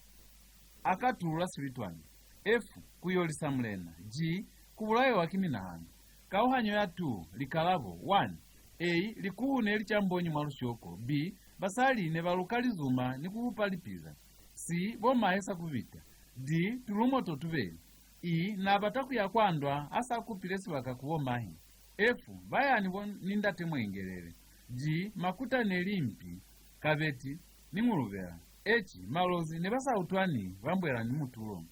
a ka tulula Sibitwani. F, ku yolisa mulena. G, ku bulaiwa ki minahano. Kauhanyo ya two, likalabo, one. A, likuhu ne li ca mbonyi mwa lushoko. B, basali ne ba luka lizuma ni ku hupa lipiza. C, bo mahe sa ku bita. D, tulumo to tubeli. E, n'a bata ku ya kwa ndwa a sa kupile sibaka ku bo mahe. F, ba yani bo ni ndate Mwengelele. G, makuta ne li mpi, kabeti, ni ngulubela. H, Malozi ne ba sa utwani ba mbwela ni mutulo.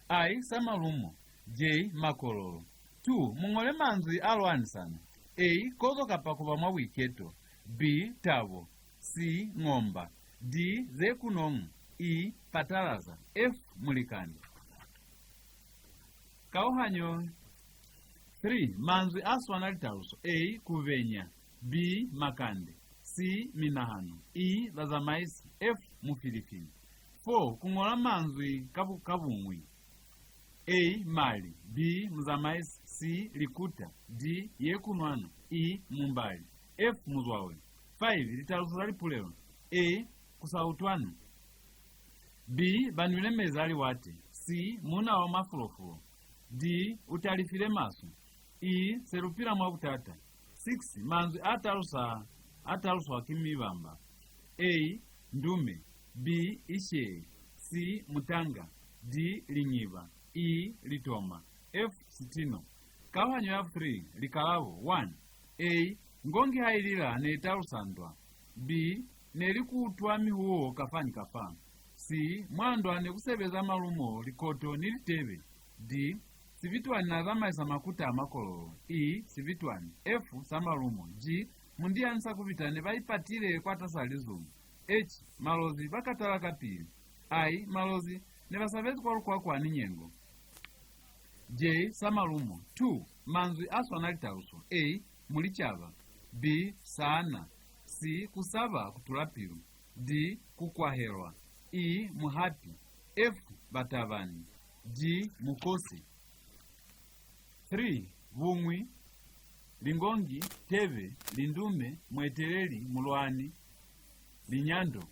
I, Samalumo. J, Makololo. Two, mu ñole manzwi a lwanisano. A, kozo kapa ku ba mwa buiketo. B, tabo. C, ngomba. D, ze kunong. E, patalaza. F, mulikani. Kauhanyo three, manzwi a swana litaluso. A, ku benya. B, makande. C, minahano. E, bazamaisi. F, mufilifili. Four, ku ñola manzwi ka bu-, ka buñwi. A, mali. B, muzamaisi. C, likuta. D, ye kunwana. E, mumbali. F, muzwawe. Five, litaluso za lipulelo. A, ku sa utwana. B, ba nwile mezi a liwate. C, muuna wa mafulofulo. D, u talifile maswe. E, se lu pila mwa butata. Six, manzwi a talusa, a taluswa ki mibamba. A, ndume. B, ishee. C, mutanga. D, lingiba. E, litoma. F, sitino. Kauhanyo ya three, likalabo, one. A, ngongi ha i lila ne i talusa ndwa. B, ne li ku utwa mihuwo kafa ni kafa. C, mwa ndwa ne ku sebeza malumo, likoto ni litebe. D, Sibitwani n'a zamaisa makuta a Makololo. E, Sibitwani. F, Samalumo. G, Mundiani sa ku bita ne ba ipatile kwatas'a lizumu. H, Malozi ba katala kapili. I, Malozi ne ba sabezi kwa Lukwakwa ni Nyengo. J, Samalumo. Two, manzwi a swana litaluso. A, mulicaba. B, saana. C, ku saba, ku tula pilu. D, ku kwahelwa. E, muhapi. F, batabani. G, mukosi. Three, buñwi, lingongi, tebe, lindume, mueteleli, mulwani, linyando,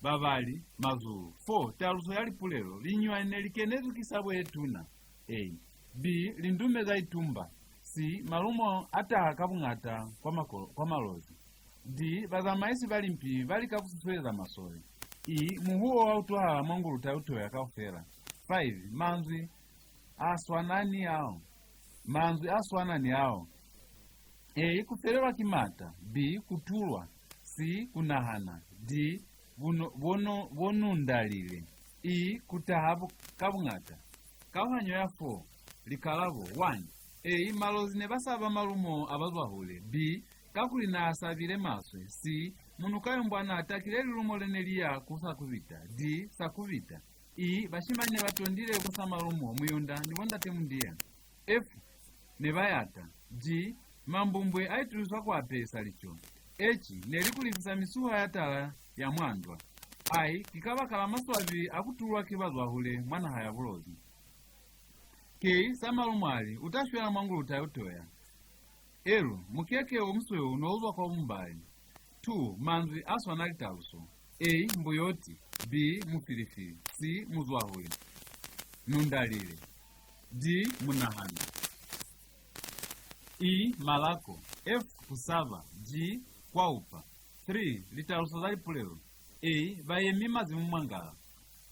babali, mazulu. Four, taluso ya lipulelo, linyunywani ne li kenezwi ki sabo ye tuna. A, B, lindume za itumba. C. Malumo a taha ka buñata kwa makolo, kwa Malozi. D. Bazamaisi ba limpi ba lika ku susueza masole. E. Muhuwo wa utwahala mwa Nguluta Utoya kaufela. Five. Manzwi a swana ni ao. Manzwi a swana ni ao. A. Ku felelwa ki maata. B. Ku tulwa. C. Ku nahana. D. Bono, bono, bonundalile. E. Ku taha bu, ka buñata. Kauhanyo ya four. Likalabo. One. A. Malozi ne ba saba malumo a bazwahule. B. Kakuli n'a sabile maswe. C. Munukayumbwa n'a takile lilumo le ne li ya ku Sakubita. D. Sakubita. E. Bashimani ne ba tondile ku sa malumo, Muyunda ni bo ndate Mundia. F. Ne ba yata. G. Mambumbwe a ituliswa ku apesa lico. H. Ne li ku lifisa misuha ya tala ya mwa ndwa. I. Ki kabakala maswabi a ku tulwa ki bazwahule mwa naha ya Bulozi. K. Sa malumo a li, u ta shwela mwa Nguluta Utoya. L. Mukeke o musweu no u zwa kwa Bumbali. Two. Manzwi a swana litaluso. A. Mbuyoti. B. Mufilifili. C. Muzwahule. Nundalile. D. Munahano. E. Malako. F. Ku saba. G. Kwa upa. Three. Litaluso za lipulelo. A. Bayemi mazimu mwa ngala.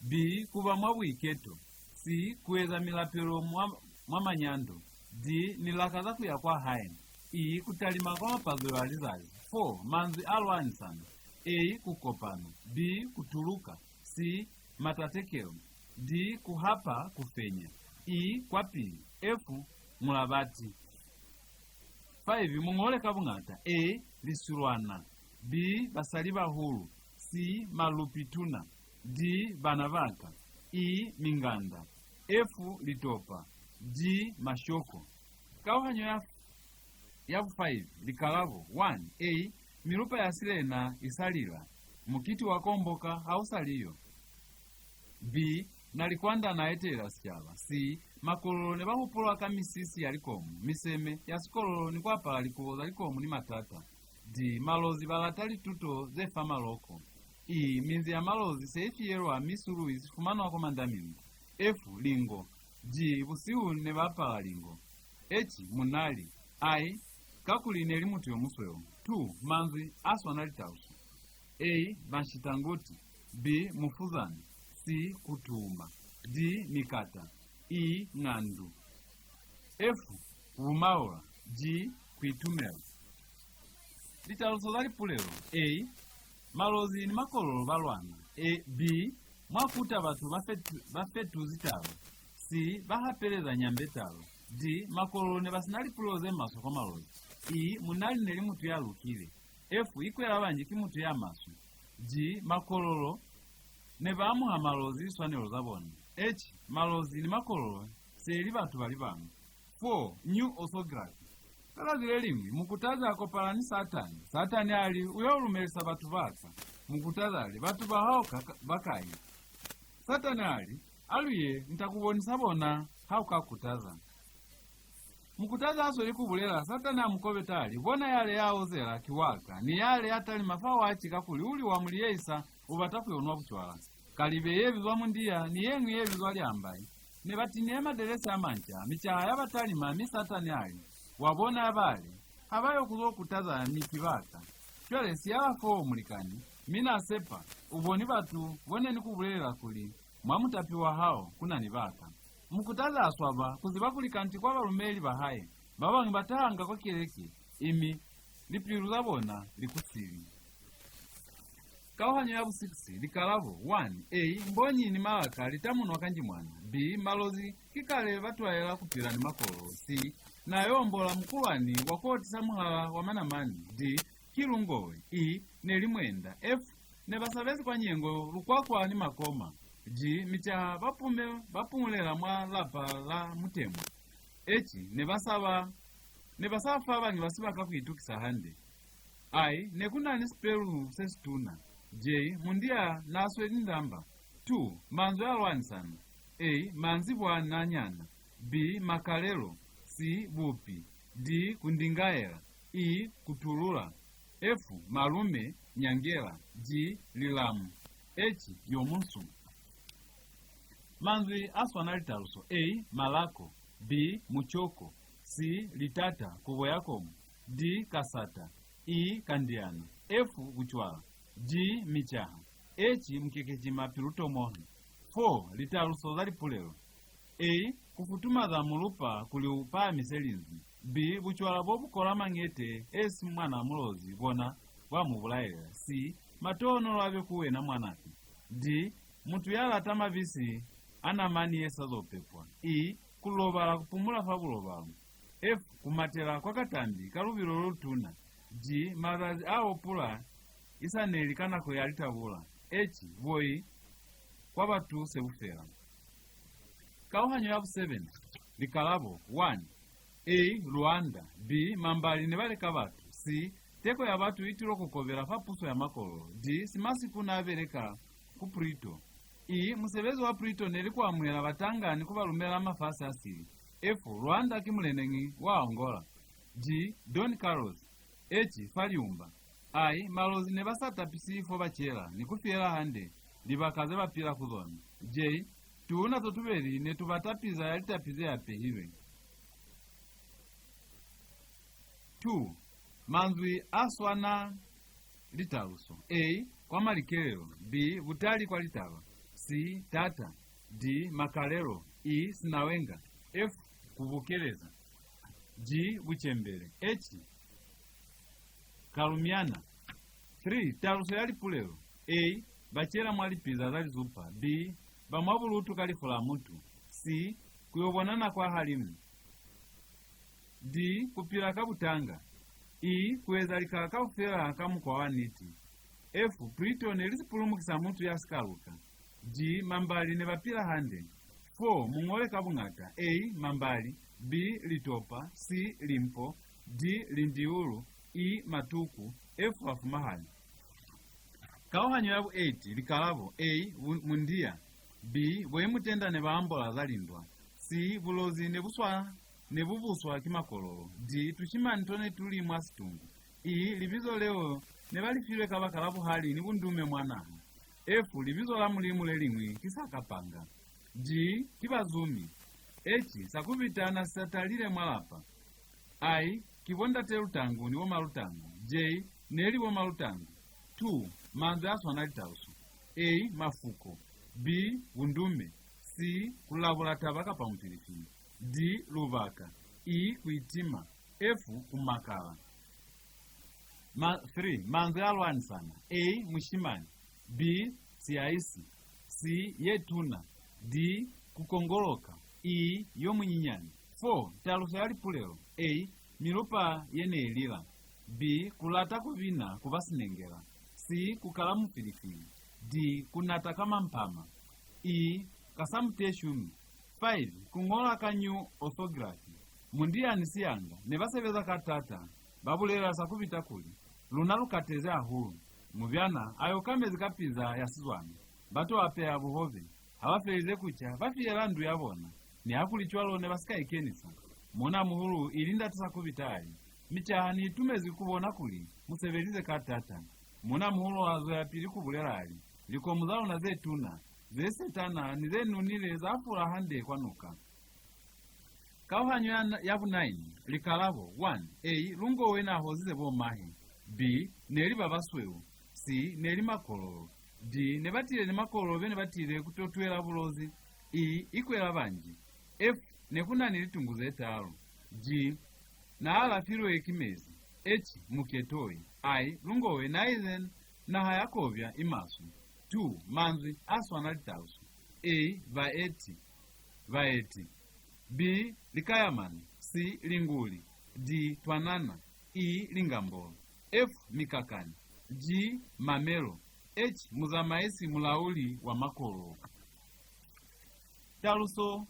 B. Ku ba mwa buiketo. C. Ku eza milapelo mwa, mwa manyando. D. Ni lakaza ku ya kwa hae. E. Ku talima kwa mapazelo a lizazi. Four. Manzwi a lwanisano. A. Ku kopana. B. Ku tuluka. C. Matatekelo. D. Ku hapa, ku fenya. E. Kwapili. F. Mulabati. Five. Muñole ka buñata. A. Lisulwana. B. Basali bahulu. C. Malupi tuna. D. Bana ba ka. E. Minganda. F. Litopa. G. Mashoko. Kauhanyo ya, ya bu five, likalabo. One. A. Milupa ya silena i sa lila. Mukiti wa komboka ha u sa li yo. B. Nalikwanda na etelela sicaba. C. Makololo ne ba hupulwa ka misisi ya likomu, miseme ya sikololo ni ku apala likubo za likomu ni matata. D. Malozi ba lata lituto ze fa maloko. E. Minzi ya Malozi se i fiyelwa mi sulu i si fumanwa kwa mandamini. F. Lingo. G. Busihu ne ba apala lingo. H. Munali. I. Kakuli ne li mutu yo musweu. Two. Manzwi a swana litaluso. A. Mashitanguti. B. Mufuzani. C. Kutuma. D. Mikata. E. Ñandu. F. Ku bumaula. G. Ku itumela. Litaluso za lipulelo. A. Malozi ni Makololo ba lwana. A. B. Mwa kuta batu ba fetu, ba fetuzi taba. C. Ba hapeleza Nyambe taba. D. Makololo ne ba sina lipulelo ze maswe kwa Malozi. E. Munali ne li mutu ya lukile. F. Ikwela banji ki mutu ya maswe. G. Makololo ne ba amuha Malozi liswanelo za bona. H. Malozi ni Makololo se li batu ba li bañwi. Four. New Orthography. Ka zazi le liñwi, Mukutazi a kopana ni Satani. Satani a li, u yo lumelisa batu ba ka. Mukutazi a li, batu ba hao ka, ka, ba kai? Satani a li, a lu ye, ni ta ku bonisa bona ha u ka kutaza. Mukutazi a sweli ku bulela, Satani a mu kobeta a li, bona yale ya ozela ki wa ka, ni yale ya talima fa waci kakuli u li wa mu liyehisa, u bata ku yo nwa bucwala. Kalibe ye bizwa Mundia ni ye ñwi ye bizwa Liambai ne ba tinile madelesi a manca, micaha ya ba talima, mi Satani a li, wa bona ya bale, ha ba yo ku zo kutaza mi ki ba ka. Cwale siyala foo, mulikani, mi na sepa u boni batu bo ne ni ku bulelela kuli, mwa mutapi wa hao ku na ni ba ka. Mukutazi a swaba ku ziba kuli kanti kwa balumeli ba hae ba bañwi ba tahanga kwa keleke, imi lipilu za bona li ku sili. Kauhanyo ya bu six, likalabo. One. A. Mbonyi ni malaka li tamunwa ka njimwana. B. Malozi ki kale ba twaela ku pila ni Makololo. C. Na yo ombola mukulwani wa ku otisa muhala wa manamani. D. Ki lungowe. E. Ne li mwenda. F. Ne ba sabezi kwa Nyengo, Lukwakwa ni Makoma. G. Micaha ba pume, ba pumulela mwa lapa la Mutemo. H. Ne ba saba, ne ba sa fa bañi ba sibaka ku itukisa hande. I. Ne ku na ni sipelu se situna. J. Mundia n'a sweli ndamba. Two. Manzwi a lwanisana. A. Manzibwana nyana. B. Makalelo. C. Bupi. D. Ku ndingaela. E. Ku tulula. F. Malume, nyangela. G. Lilamu. H. Yo munsu. Manzwi a swana litaluso. A. Malako. B. Mucoko. C. Litata, kubo ya komu. D. Kasata. E. Kandiana. F. Bucwala. G. Micaha. H. Mukekecima pilu tomohi. Four. Litaluso za lipulelo. A. Ku futumaza mulupa kuli u pahamise linzwi. B. Bucwala bo bu kola mañete e si mwana Mulozi bona bwa mu bulaelela. C. Matohonolo a be ku wena mwanake. D. Mutu ya lata mabisi a namani ye sa zo pepwa. E. Ku lobala, ku pumula fa bulobalo. F. Ku matela kwa katambi ka lubilo lo lutuna. G. Mazazi a opula i sa neli ka nako ya litabula. H. Boi kwa batu se bu fela. Kauhanyo ya bu seven. Likalabo, one. A. Luanda. B. Mambali ne ba leka batu. C. Teko ya batu i tilo ku kobela fa puso ya Makololo. D. Simasiku n'a beleka ku Prito. E. Musebezi wa Prito ne li ku amuhela batanga ni ku ba lumela mafasi a sili. F. Luanda ki muleneñi wa Angola. G. Don Carlos. H. Fa liumba. I. Malozi ne ba sa tapisi fo ba cela ni ku fiyela hande libaka ze ba pila ku zona. J. Tuuna to tubeli ne tu bata piza ya litapi ze apehilwe. Two. Manzwi a swana litaluso. A. Kwa malikelelo. B. Butali kwa litaba. C. Tata. D. Makalelo. E. Sinawenga. F. Ku bukeleza. G. Bucembele. H. Kalumiana. Three. Taluso ya lipulelo. A. Ba cela mwa lipiza za lizupa. B. Ba mwa bulutu ka lifu la mutu. C. Ku yo bonana kwa halimu. D. Ku pila ka butanga. E. Ku eza lika kaufela ka mukwa wa niti. F. Prito ne li sipulumuki sa mutu ya si ka luka. G. Mambali ne ba pila hande. Four. Mu ñole ka buñata. A. Mambali. B. Litopa. C. Limpo. D. Lindiulu. E. Matuku. F. Bafumahali. Kauhanyo ya bu eight. Likalabo. A. Bu-, Mundia. B. Boimutenda ne ba ambola za lindwa. C. Bulozi ne bu swa, ne bu buswa ki Makololo. D. Tushimani to ne tu li mwa situngu. E. Libizo leo ne ba li filwe kabakala buhali ni bundume mwa naha. F. Libizo la Mulimu le liñwi ki Sakapanga. G. Ki bazumi. H. Sakubita na si sa talile mwa lapa. I. Ki bo ndate Lutangu ni bo ma Lutangu. J. Ne li bo ma Lutangu. Two. Manzwi a swana litaluso. A. Mafuko. B. Bundume. C. Ku labula taba kapa mufilifili. D. Lubaka. E. Ku itima. F. Ku makala. Ma-, three. Manzwi a lwanisana. A. Mushimani. B. Siaisi. C. Ye tuna. D. Ku kongoloka. E. Yo munyinyani. Four. Taluso ya lipulelo. A. Milupa ye ne i lila. B. Ku lata ku bina, ku ba sinengela. C. Ku kala mufilifili. D. Ku nata ka mampama. E. Ka sa muteshumi. Five. Ku ñola ka New Orthography. Mundia ni Siyanga ne ba sebeza ka taata, ba bulelela Sakubita kuli, "Luna lu katezi hahulu." Mubyana a yo ka mezi ka piza ya sizwani. Ba to apeha buhobe. Ha ba felize ku ca, ba fiyela ndu ya bona. Nihakulicwalo ne ba si ka ikenisa. Muuna-muhulu, ili ndate Sakubita, a li, "Micaha, ni itumezi ku bona kuli mu sebelize ka taata." Muuna-muhulu a zwelapili ku bulela, a li, "Likomu za luna ze tuna, ze setana ni ze nunile za fula hande kwa nuka." Kauhanyo ya, ya bu nine. Likalabo, one. A. Lungowe n'a hozize bo mahe. B. Ne li ba basweu. C. Ne li Makololo. D. Ne ba tile ni Makololo be ne ba tile ku to twela Bulozi. E. Ikwela banji. F. Ne ku na ni litungu ze talu. G. N'a alafilwe ki mezi. H. Muketoi. I. Lungowe n'a ize, "Naha ya Kobya i maswe." Two. Manzwi a swana litaluso. A. Baeti. Baeti. B. Likayamani. C. Linguli. D. Twanana. E. Lingambolo. F. Mikakani. G. Mamelo. H. Muzamaisi, mulauli wa Makololo. Taluso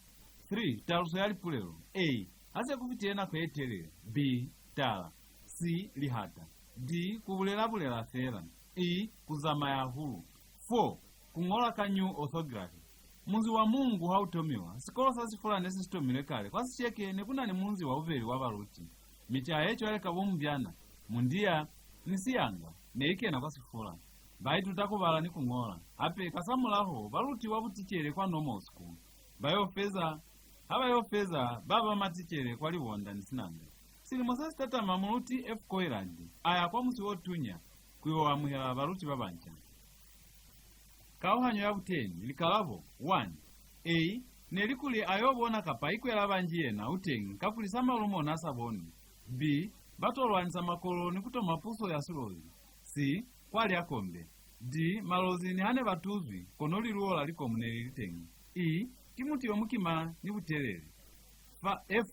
three. Taluso ya lipulelo. A. Ha se ku fitile nako ye telele. B. Tala. C. Lihata. D. Ku bulela-bulela fela. E. Ku zamaya hahulu. Four. Ku ñola ka New Orthography. Munzi wa Mungu ha u tomiwa, sikolo sa Sifula ne se si tomilwe kale. Kwa Sisheke ne ku na ni munzi wa bubeli wa baluti. Micaha ye cwale ka bo Mubyana, Mundia, ni Siyanga ne i kena kwa Sifula. Ba ituta ku bala ni ku ñola. Hape, kasamulaho, ba lutiwa buticele kwa Normal School. Ba yo feza Ha ba yo feza, ba ba maticele kwa Libonda ni Sinanga. Silimo se si tatama, Muluti F. Coillard a ya kwa Musi-o-Tunya ku yo amuhela baluti ba banca. Kauhanyo ya buteni, likalabo, one. A, ne li kuli a yo bona kapa Ikwela Banji yena u teñi, kakuli Samalumo n'a sa bonwi. B, ba to lwanisa Makololo ni ku toma puso ya Silozi. C, kwa Lyakombe. D, Malozi niha ne ba tuzwi, kono liluwo la likomu ne li li teñi. E, ki mutu yo mukima ni butelele. Fa F,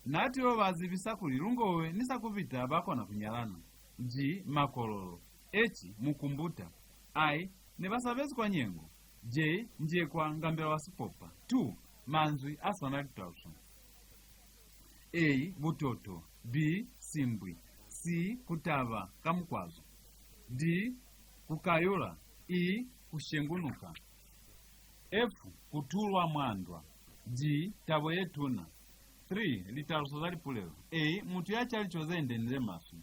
n'a tilo ba zibisa kuli Lungowe ni Sakubita ba kona ku nyalana. G, Makololo. H, Mukumbuta. I, ne ba sabezi kwa Nyengo. J, Njekwa, Ngambela wa Sipopa. Two, manzwi a swana litaluso. A, butoto. B, simbwi. C, ku taba ka mukwazo. D, ku kayula. E, ku shengunuka. F, ku tulwa mwa ndwa. G, tabo ye tuna. Three, litaluso za lipulelo. A, mutu ya ca lico ze nde ni ze maswe.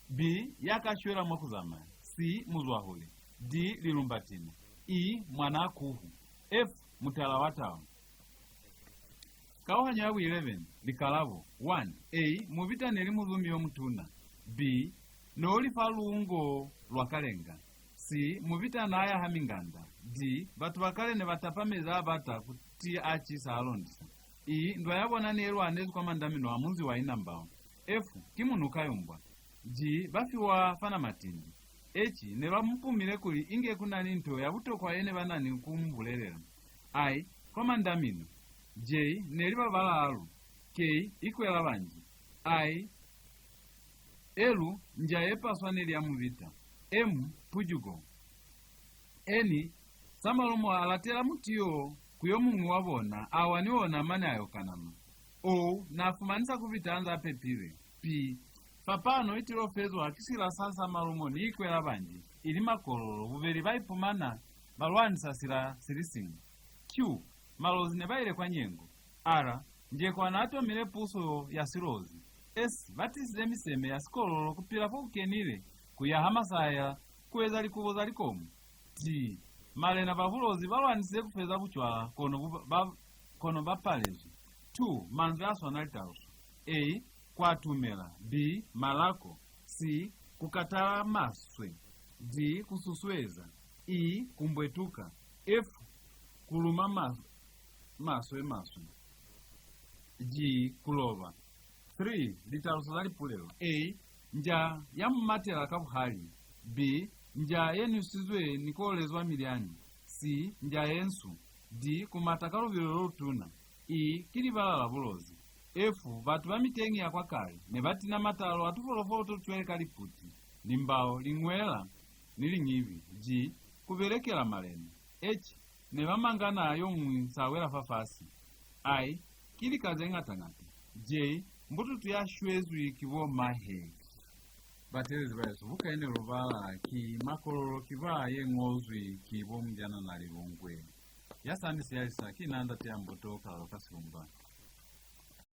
B, ya ka shwela mwa ku zamaya. C, muzwahule. D, lilumbatina. E, mwanaa kuhu. F, mutala wa tau. Kauhanyo ya bu eleven, likalabo. One. A, Mubita ne li muzumi yo mutuna. B, no li fa lungo lwa Kalenga. C, Mubita n'a yaha minganda. D, batu ba kale ne ba tapa mezi a bata ku ti a cisa a londisa. E, ndwa ya bona ne lwanezwi kwa mandamino a munzi wa Inambao. F, ki Munukayumbwa. G, ba fiwa fa Namatindi. H, ne ba mu pumile kuli inge ku na ni nto ya butokwa ye ne ba na ni ku mu bulelela. I, kwa mandamino. J, ne li ba balaalu. K, Ikwela Banji. I, L, nja ye paswa ne li ya Mubita. M, pujuko. N, Samalumo a latela mutu yo ku yo muñwi wa bona, a wa ni ona mane a yo kanama. O, n'a fumani Sakubita a nz'a pepilwe. P, fapano i tilo fezwa ki sila sa Samalumo ni Ikwela Banji, ili Makololo, bubeli ba ipumana ba lwanisa sila si li siñwi. Q, Malozi ne ba ile kwa Nyengo. R, Njekwa n'a tomile puso ya Silozi. S, ba tisize miseme ya Sikololo ku pila fo ku kenile, ku yaha masaya, ku eza likubo za likomu. T, malena ba Bulozi ba lwanisize ku feza bucwala, kono bu, ba, kono ba palezwi. Two, manzwi a swana litaluso. A, ku atumela. B, malako. C, ku katala maswe. D, ku susueza. E, ku mbwetuka. F, ku luma ma, maswe maswe. G, ku loba. Three, litaluso za lipulelo. A, nja ya mu matela ka buhali. B, nja ye nwisizwe ni ku olezwa milyani. C, nja ye nsu. D, ku mata ka lubilo lo lutuna. E, ki libala la Bulozi. F, batu ba miteñi ya kwa kale ne ba tina matalo a tufolofolo to cwale ka liputi, limbao, liñwela, ni liñibi. G, ku belekela malena. H, ne ba mangana yo ñwi sa wela fafasi. I, ki lika ze ñata-ñata. J, mbututu ya shwezwi ki bo mahe. Bateelezi ba hesu, buka ye ne lu bala ki Makololo ki ba ye ñozwi ki bo Mujana na Lilungwe. Ya sa ni siyalisa ki na ndate ya mboto Kalalo ka Silumba.